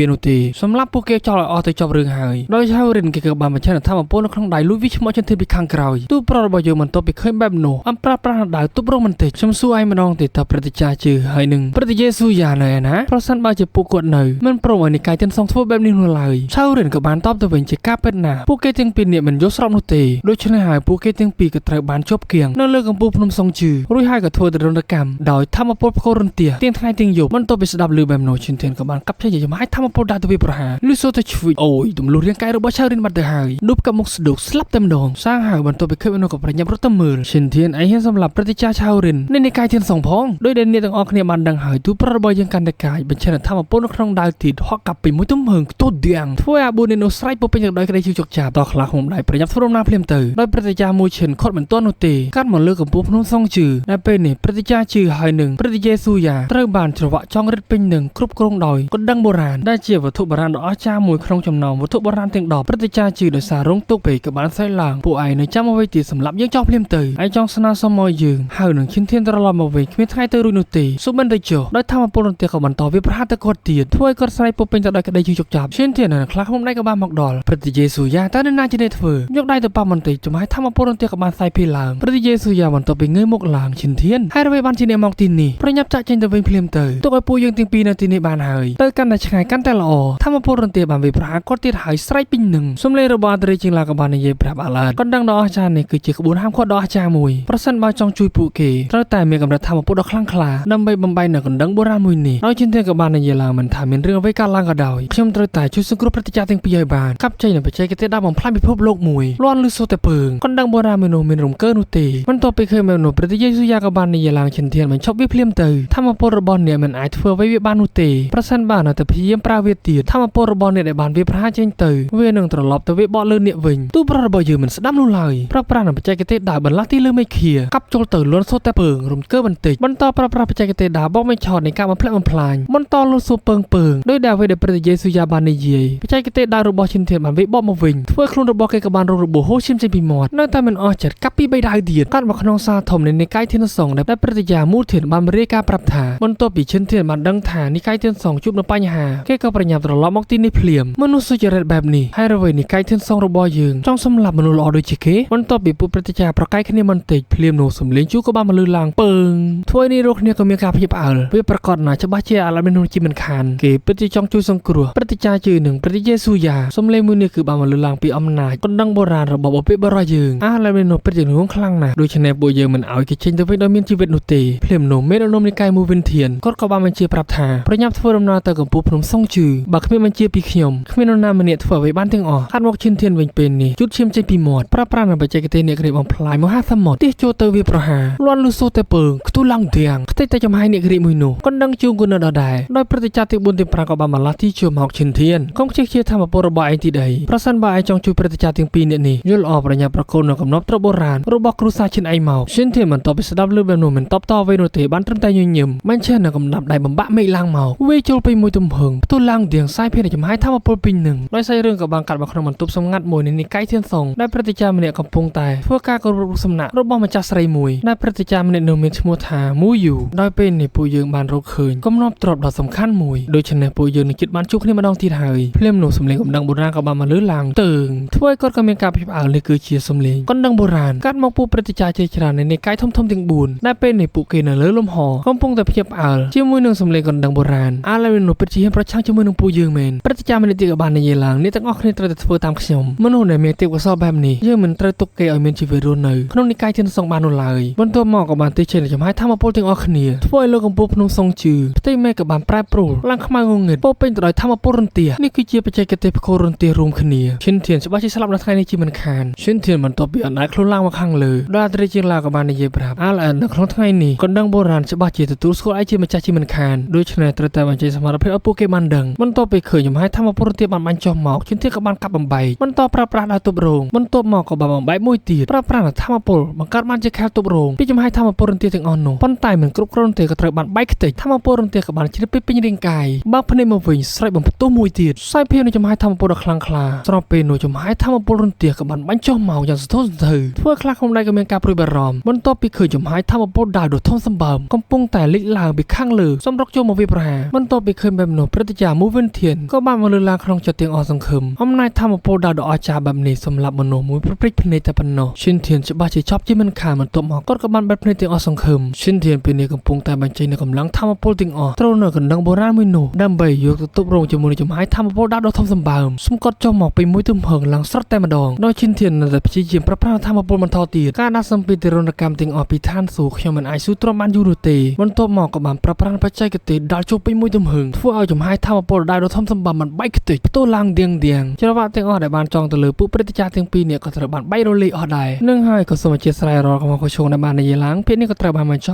ានោះទេសម្រាប់ពួកគេចោលឲ្យអស់ទៅចប់រឿងហើយដោយឆៅរិនគេក៏បានបញ្ជាក់ថាអំពូលនៅក្នុងដៃលួចវាឈ្មោះឈិនធានពីខាងក្រោយទូប្រុសរបស់យើងបន្ទាប់ពីឃើញបែបនោះអំប្រាស់ប្រាស់ដៅទប់រងបន្តិចខ្ញុំសួរឯងម្ដងទេតើព្រឹទ្ធាចារ្យជឿហើយនឹងព្រឹទ្ធាយេស៊ូយ៉ានៅឯណាប្រសិនបើជាពួកគាត់នៅមិនព្រមឲ្យនិកាយធានសុងធ្វើបែបនេះនោះឡើយឆៅរិនក៏បានតបទៅវិញជាការពិតណាស់ពួកគេទាំងពីរនាក់មិនយល់ស្របនោះទេដូច្នេះហើយពួកគេទាំងពីរក៏ត្រូវបានជាប់គៀងនៅលើកំពូលភ្នំសុងជឺរួចហើយក៏ធ្វើទរណកម្មដោយធម្មពលផ្គររន្ទះទាំងថ្ងៃទាំងយប់បន្ទាប់ពីស្ដាប់ឮបែបនោះឈិនធានក៏បានកាប់ចេញចំហាយធម្មពលដាក់ទៅវាប្រហារលឺសូរទៅឈ្វីអូយទម្លុះរាងកាយរបស់ឆៅរិនបាត់ទៅហើយដប់កមុខស្ដុកស្លាប់តែម្ដងសាងហើយបន្ទាប់ពីឃើញនោះក៏ប្រញាប់រត់ទៅមើលឈិនធានឯងហ៊ានសម្លាប់ព្រឹទ្ធាចារ្យឆៅរិននៃនិកាយធានសុងផងដោយដែលអ្នកទាំងអស់គ្នាបានដឹងហើយទូប្រុសរបស់យើងកាន់តែកាយបញ្ជាធម្មពលនៅក្នុងដាវទីហក់កាប់ពីមួយទំហឹងខ្ទោះទៀងធ្វើឲ្យអាបួននេះស្រែកពោពេញទៅដោយក្តីជឿជក់ចាប់តខ្លះខ្ញុំដៃប្រញាប់ធ្វើដំណើរភ្លាមទៅដោយព្រឹទ្ធាចារ្យមួយឈិនខត់មិនទាន់នោះទេកាត់មកលើកំពូលភ្នំសុងជឺដែលពេលនេះព្រឹទ្ធាចារ្យជឺហើយនឹងព្រឹទ្ធាយេស៊ូយ៉ាត្រូវបានច្រវាក់ចង់រិតពេញនឹងគ្រប់គ្រងដោយកណ្ដឹងបុរាណដែលជាវត្ថុបុរាណដ៏អស្ចារ្យមួយក្នុងចំណោមវត្ថុបុរាណទាំង10ព្រឹទ្ធាចារ្យជឺដោយសាររងទុក្ខពេកក៏បានស្រែកឡើងពួកឯងនៅចាំអ្វីទៀតសម្រាប់យើងចោលភ្លាមទៅឯងចង់ស្នើសុំមកយើងហើយនឹងឈិនធានត្រឡប់មកវិញគ្មានថ្ងៃទៅរួចនោះទេសុបិនទៅចុះដោយធម្មពលរន្ទះក៏បន្តវាប្រហារទៅគាត់ទៀតធ្វើឲ្យគាត់ស្រែកពោពេញទៅដោយក្តីជឿជក់ចាប់ឈិនធាននៅខ្លះខ្ញុំដៃក៏បានមកដល់ព្រឹទ្ធាយេស៊ូយ៉ាតើនរណាជាអ្នកធ្វើយកដៃទៅប៉ះបន្តិចចំហាយធម្មពលរន្ទះក៏បានសាយភាយឡើងព្រឹទ្ធាយេស៊ូយ៉ាបន្ទាប់ពីងើយមុខឡើងឈិនធានហើយអ្វីបានជាអ្នកមកទីនេះប្រញាប់ចាក់ចេញទៅវិញភ្លាមទៅទុកឲ្យពួកយើងទាំងពីរនៅទីនេះបានហើយទៅកាន់តែឆ្ងាយកាន់តែល្អធម្មពលរន្ទះបានវាប្រហារគាត់ទៀតហើយស្រែកពេញនឹងសំឡេងរបស់អន្តរាជាងឡាក៏បាននិយាយប្រាប់អាឡាតកណ្ដឹងដ៏អស្ចារ្យនេះគឺជាក្បួនហាមឃាត់ដ៏អស្ចារ្យមួយប្រសិនបើចង់ជួយពួកគេត្រូវតែមានកម្រិតធម្មពលដ៏ខ្លាំងក្លាដើម្បីបំបែកនៅកណ្ដឹងបុរាណមួយនេះដោយឈិនធានក៏បាននិយាយឡើងមិនថាមានរឿងអ្វីកើតឡើងក៏ដោយខ្ញុំត្រូវតែជួយសង្គ្រោះព្រឹទ្ធាចារ្យទាំងពីរឲ្យបានកាប់ចេញនៅបច្ចេកទេសដែលបំផ្លាញពិភពលោកមួយលាន់លឺសូរតែពើងកណ្ដឹងបុរាណមួយនោះមានរំកើនោះទេបន្ទាប់ពីឃើញបែបនោះព្រឹទ្ធាយេស៊ូយ៉ាក៏បាននិយាយឡើងឈិនធានបញ្ឈប់វាភ្លាមទៅធម្មពលរបស់អ្នកមិនអាចធ្វើអ្វីវាបាននោះទេប្រសិនបើនៅតែព្យាយាមប្រើវាទៀតធម្មពលរបស់អ្នកដែលបានវាប្រហារចេញទៅវានឹងត្រឡប់ទៅវាបកលើអ្នកវិញទូប្រុសរបស់យើងមិនស្ដាប់នោះឡើយប្រើប្រាស់នៅបច្ចេកទេសដើរបន្លាស់ទីលើមេឃាកាប់ចូលទៅលន់សូរតែពើងរំកើបន្តិចបន្តប្រើប្រាស់បច្ចេកទេសដើរបកមេឆោតនៃការបំផ្លាក់បំផ្លាញបន្តលូសូពើងពើងដោយដែលអ្វីដែលព្រឹទ្ធាយេស៊ូយ៉ាបាននិយាយបច្ចេកទេសដើររបស់ឈិនធានបានវាបកមកវិញធ្វើខ្លួនរបស់គេក៏បានរងរបួសហូរឈាមចេញពីមាត់នៅតែមិនអស់ចិត្តកាប់ពីបីដៅទៀតកាត់មកក្នុងសាលធំនៃនិកាយធានសង្ឃដែលព្រឹទ្ធាចារ្យមូលធានបានរាយការណ៍ប្រាប់ថាបន្ទាប់ពីឈិនធានបានដឹងថានិកាយធានសង្ឃជួបនឹងបញ្ហាគេក៏ប្រញាប់ត្រឡប់មកទីនេះភ្លាមមនុស្សសុចរិតបែបនេះហើយអ្វីនិកាយធានសង្ឃរបស់យើងចង់សម្លាប់មនុស្សល្អដូចជាគេបន្ទាប់ពីពួកព្រឹទ្ធាចារ្យប្រកែកគ្នាបន្តិចភ្លាមនោះសំលេងជួក៏បានមកលឺឡើងពើង ធ្វើនេះរកគ្នាក៏មានការភ្ញាក់ផ្អើលវាប្រកាសណាស់ច្បាស់ជាអាឡាមាននោះជាមិនខានគេពិតជាចង់ជួយសង្គ្រោះព្រឹទ្ធាចារ្យជឿនឹងព្រឹទ្ធាចារ្យស៊ូយ៉ាសំលេងមួយនេះគឺបានមកលើឡើងពីអំណាចកណ្ដឹងបុរាណរបស់បុព្វបុរសយើងអាឡាមាននោះពិតជាងងខ្លាំងណាស់ដូច្នេះពួកយើងមិនឲ្យគេចេញទៅវិញដោយមានជីវិតនោះទេភ្លាមនោះមេដឹកនាំនៃកាយមួយវិនធានគាត់ក៏បានបញ្ជាប្រាប់ថាប្រញាប់ធ្វើដំណើរទៅកំពូលភ្នំសុងជឺបើគ្មានបញ្ជាពីខ្ញុំគ្មាននរណាម្នាក់ធ្វើអ្វីបានទាំងអស់ខាត់មកឈិនធានវិញពេលនេះជូតឈាមចេញពីមាត់ប្រើប្រាស់នៅបច្ចេកទេសអ្នករៀបបំផ្លាញមហាសមុទ្រទះចូលទៅវាប្រហារលាន់លូសូតែពើងខ្ទុះឡើងទាំងខ្ទេចតែចំហាយអ្នករៀបមួយនោះកណ្ដឹងជួងគុណនៅដដែលដោយព្រឹទ្ធាចារ្យទី4ទី5ក៏បានបន្លាស់ទីជួមកឈិនធានកុំខ្ជិះជាធម្មពលរបស់ឯងទីដីប្រសិនបើឯងចង់ជួយព្រឹទ្ធាចារ្យទាំងពីរនាក់នេះយល់ល្អប្រញាប់ប្រកូននៅកំណប់ទ្របុរាណរបស់គ្រួសារឈិនឯងមកឈិនធានបន្ទាប់ពីស្ដាប់ឮបែបនោះមិនតបតអ្វីនោះទេបានត្រឹមតែញញឹមបានឆេះនៅកំណាប់ដៃបំបាក់មេឃឡើងមកវាចូលពេញមួយទំហឹងផ្ទុះឡើងទាំងសាយភានចំហាយធម្មពលពេញនឹងដោយសាយរឿងក៏បានកាត់មកក្នុងបន្ទប់សម្ងាត់មួយនៃនិកាយធានសង្ឃដែលព្រឹទ្ធាចារ្យម្នាក់កំពុងតែធ្វើការគោរពសំណាក់របស់ម្ចាស់ស្រីមួយដែលព្រឹទ្ធាចារ្យម្នាក់នោះមានឈ្មោះថាមូយូដោយពេលនេះពួកយើងបានរកឃើញកំណប់ទ្រព្យដ៏សំខាន់មួយដូច្នេះពួកយើងនឹងជិតបានជួបគ្នាម្ដងទៀតហើយភ្លាមនោះសំលេងកំដឹងបុរាណក៏បានមកលឺឡើងតើងធ្វើឲ្យគាត់ក៏មានការភ្ញាក់ផ្អើលនេះគឺជាសំលេងកណ្ដឹងបុរាណកាត់មកពួកព្រឹទ្ធាចារ្យជាច្រើននៃនិកាយធំៗទាំង4ដែលពេលនេះពួកគេនៅលើលំហកំពុងតែភ្ញាក់ផ្អើលជាមួយនឹងសំលេងកណ្ដឹងបុរាណអាឡែនោះពិតជាហ៊ានប្រឆាំងជាមួយនឹងពួកយើងមែនព្រឹទ្ធាចារ្យម្នាក់ទៀតក៏បាននិយាយឡើងអ្នកទាំងអស់គ្នាត្រូវតែធ្វើតាមខ្ញុំមនុស្សដែលមានទេពកោសល្យបែបនេះយើងមិនត្រូវទុកគេឲ្យមានជីវិតរស់នៅក្នុងនិកាយធានសង្ឃបាននោះឡើយបន្ទាប់មកក៏បានទីចេញចំហាយធម្មពលទាំងអស់គ្នាធ្វើឲ្យលោកកំពូលភ្នំសង្ឃជឺផ្ទៃមេឃក៏បានប្រែប្រួលឡើងខ្មៅងងឹតពោពេញទៅដោយធម្មពលរន្ទះនេះគឺជាបច្ចេកទេសផ្គររន្ទះរួមគ្នាឈិនធានច្បាស់ជាស្លាប់នៅថ្ងៃនេះជាមិនខានឈិនធានបន្ទាប់ពីអណ្ដែតខ្លួនឡើងមកខាងលើដល់ត្រីជាងឡាក៏បាននិយាយប្រាប់អាល់អែននៅក្នុងថ្ងៃនេះកណ្ដឹងបុរាណច្បាស់ជាទទួលស្គាល់ឯជាម្ចាស់ជាមិនខានដូច្នេះត្រូវតែបញ្ចេញសមត្ថភាពឲ្យពួកគេបានដឹងបន្ទាប់ពីឃើញចំហាយធម្មពលរន្ទះបានបាញ់ចុះមកឈិនធានក៏បានកាប់បំបែកបន្តប្រើប្រាស់ដល់ទប់រោងបន្ទាប់មកក៏បានបំបែកមួយទៀតប្រើប្រាស់ធម្មពលបង្កើតបានជាខែលទប់រោងពីចំហាយធម្មពលរន្ទះទាំងអស់នោះប៉ុន្តែមិនគ្រប់គ្រាន់ទេក៏ត្រូវបានបែកខ្ទេចធម្មពលរន្ទះក៏បានជ្រាបពេញរាងកាយបើកភ្នែកមកវិញស្រែកបំផ្ទុះមួយទៀតសាយភាពនៃចំហាយធម្មពលដ៏ខ្លាំងក្លាស្របពេលនោះចំហាយធម្មពលរន្ទះក៏បានបាញ់ចុះមកយ៉ាងសន្ធោសន្ធៅធ្វើខ្លះក្នុងដៃក៏មានការព្រួយបារម្ភបន្ទាប់ពីឃើញចំហាយធម្មពលដាវដ៏ធំសម្បើមកំពុងតែលិចឡើងពីខាងលើសម្រុកចូលមកវាប្រហារបន្ទាប់ពីឃើញបែបនោះព្រឹទ្ធាចារ្យមូវិនធានក៏បានមកលើឡើងក្នុងចិត្តទាំងអស់សង្ឃឹមអំណាចធម្មពលដាវដ៏អស្ចារ្យបែបនេះសម្រាប់មនុស្សមួយប្រព្រឹត្តភ្នែកតែប៉ុណ្ណោះឈិនធានច្បាស់ជាចប់ជាមិនខានបន្ទាប់មកគាត់ក៏បានបិទភ្នែកទាំងអស់សង្ឃឹមឈិនធានពេលនេះកំពុងតែបញ្ចេញនូវកម្លាំងធម្មពលទាំងអស់ត្រូវនៅកណ្ដឹងបុរាណមួយនោះដើម្បីយកទៅទប់រងជាមួយនឹងចំហាយធម្មពលដាវដ៏ធំសម្បើមសំកត់ចុះមកពីមួយទំហឹងឡើងស្រត់តែម្ដងដោយឈិនធាននៅតែព្យាយាមប្រើប្រាស់ធម្មពលបន្តទៀតការដាក់សម្ពាធទារុណកម្មទាំងអស់ពីឋានសួគ៌ខ្ញុំមិនអាចស៊ូទ្រាំបានយូរនោះទេបន្ទាប់មកក៏បានប្រើប្រាស់បច្ចេកទេសដាល់ចូលពេញមួយទំហឹងធ្វើឲ្យចំហាយធម្មពលដាវដ៏ធំសម្បើមមិនបែកខ្ទេចផ្ទុះឡើងទៀងទៀងច្រវាក់ទាំងអស់ដែលបានចងទៅលើពួកព្រឹទ្ធាចារ្យទាំងពីរនាក់ក៏ត្រូវបានបែករលាយអស់ដែរនឹងហើយក៏សូមអធិស្ឋានរាល់កំហុសឆ្គងដែលបាននិយាយឡើងពេលនេះក៏ត្រូវបានបញ្ចប់។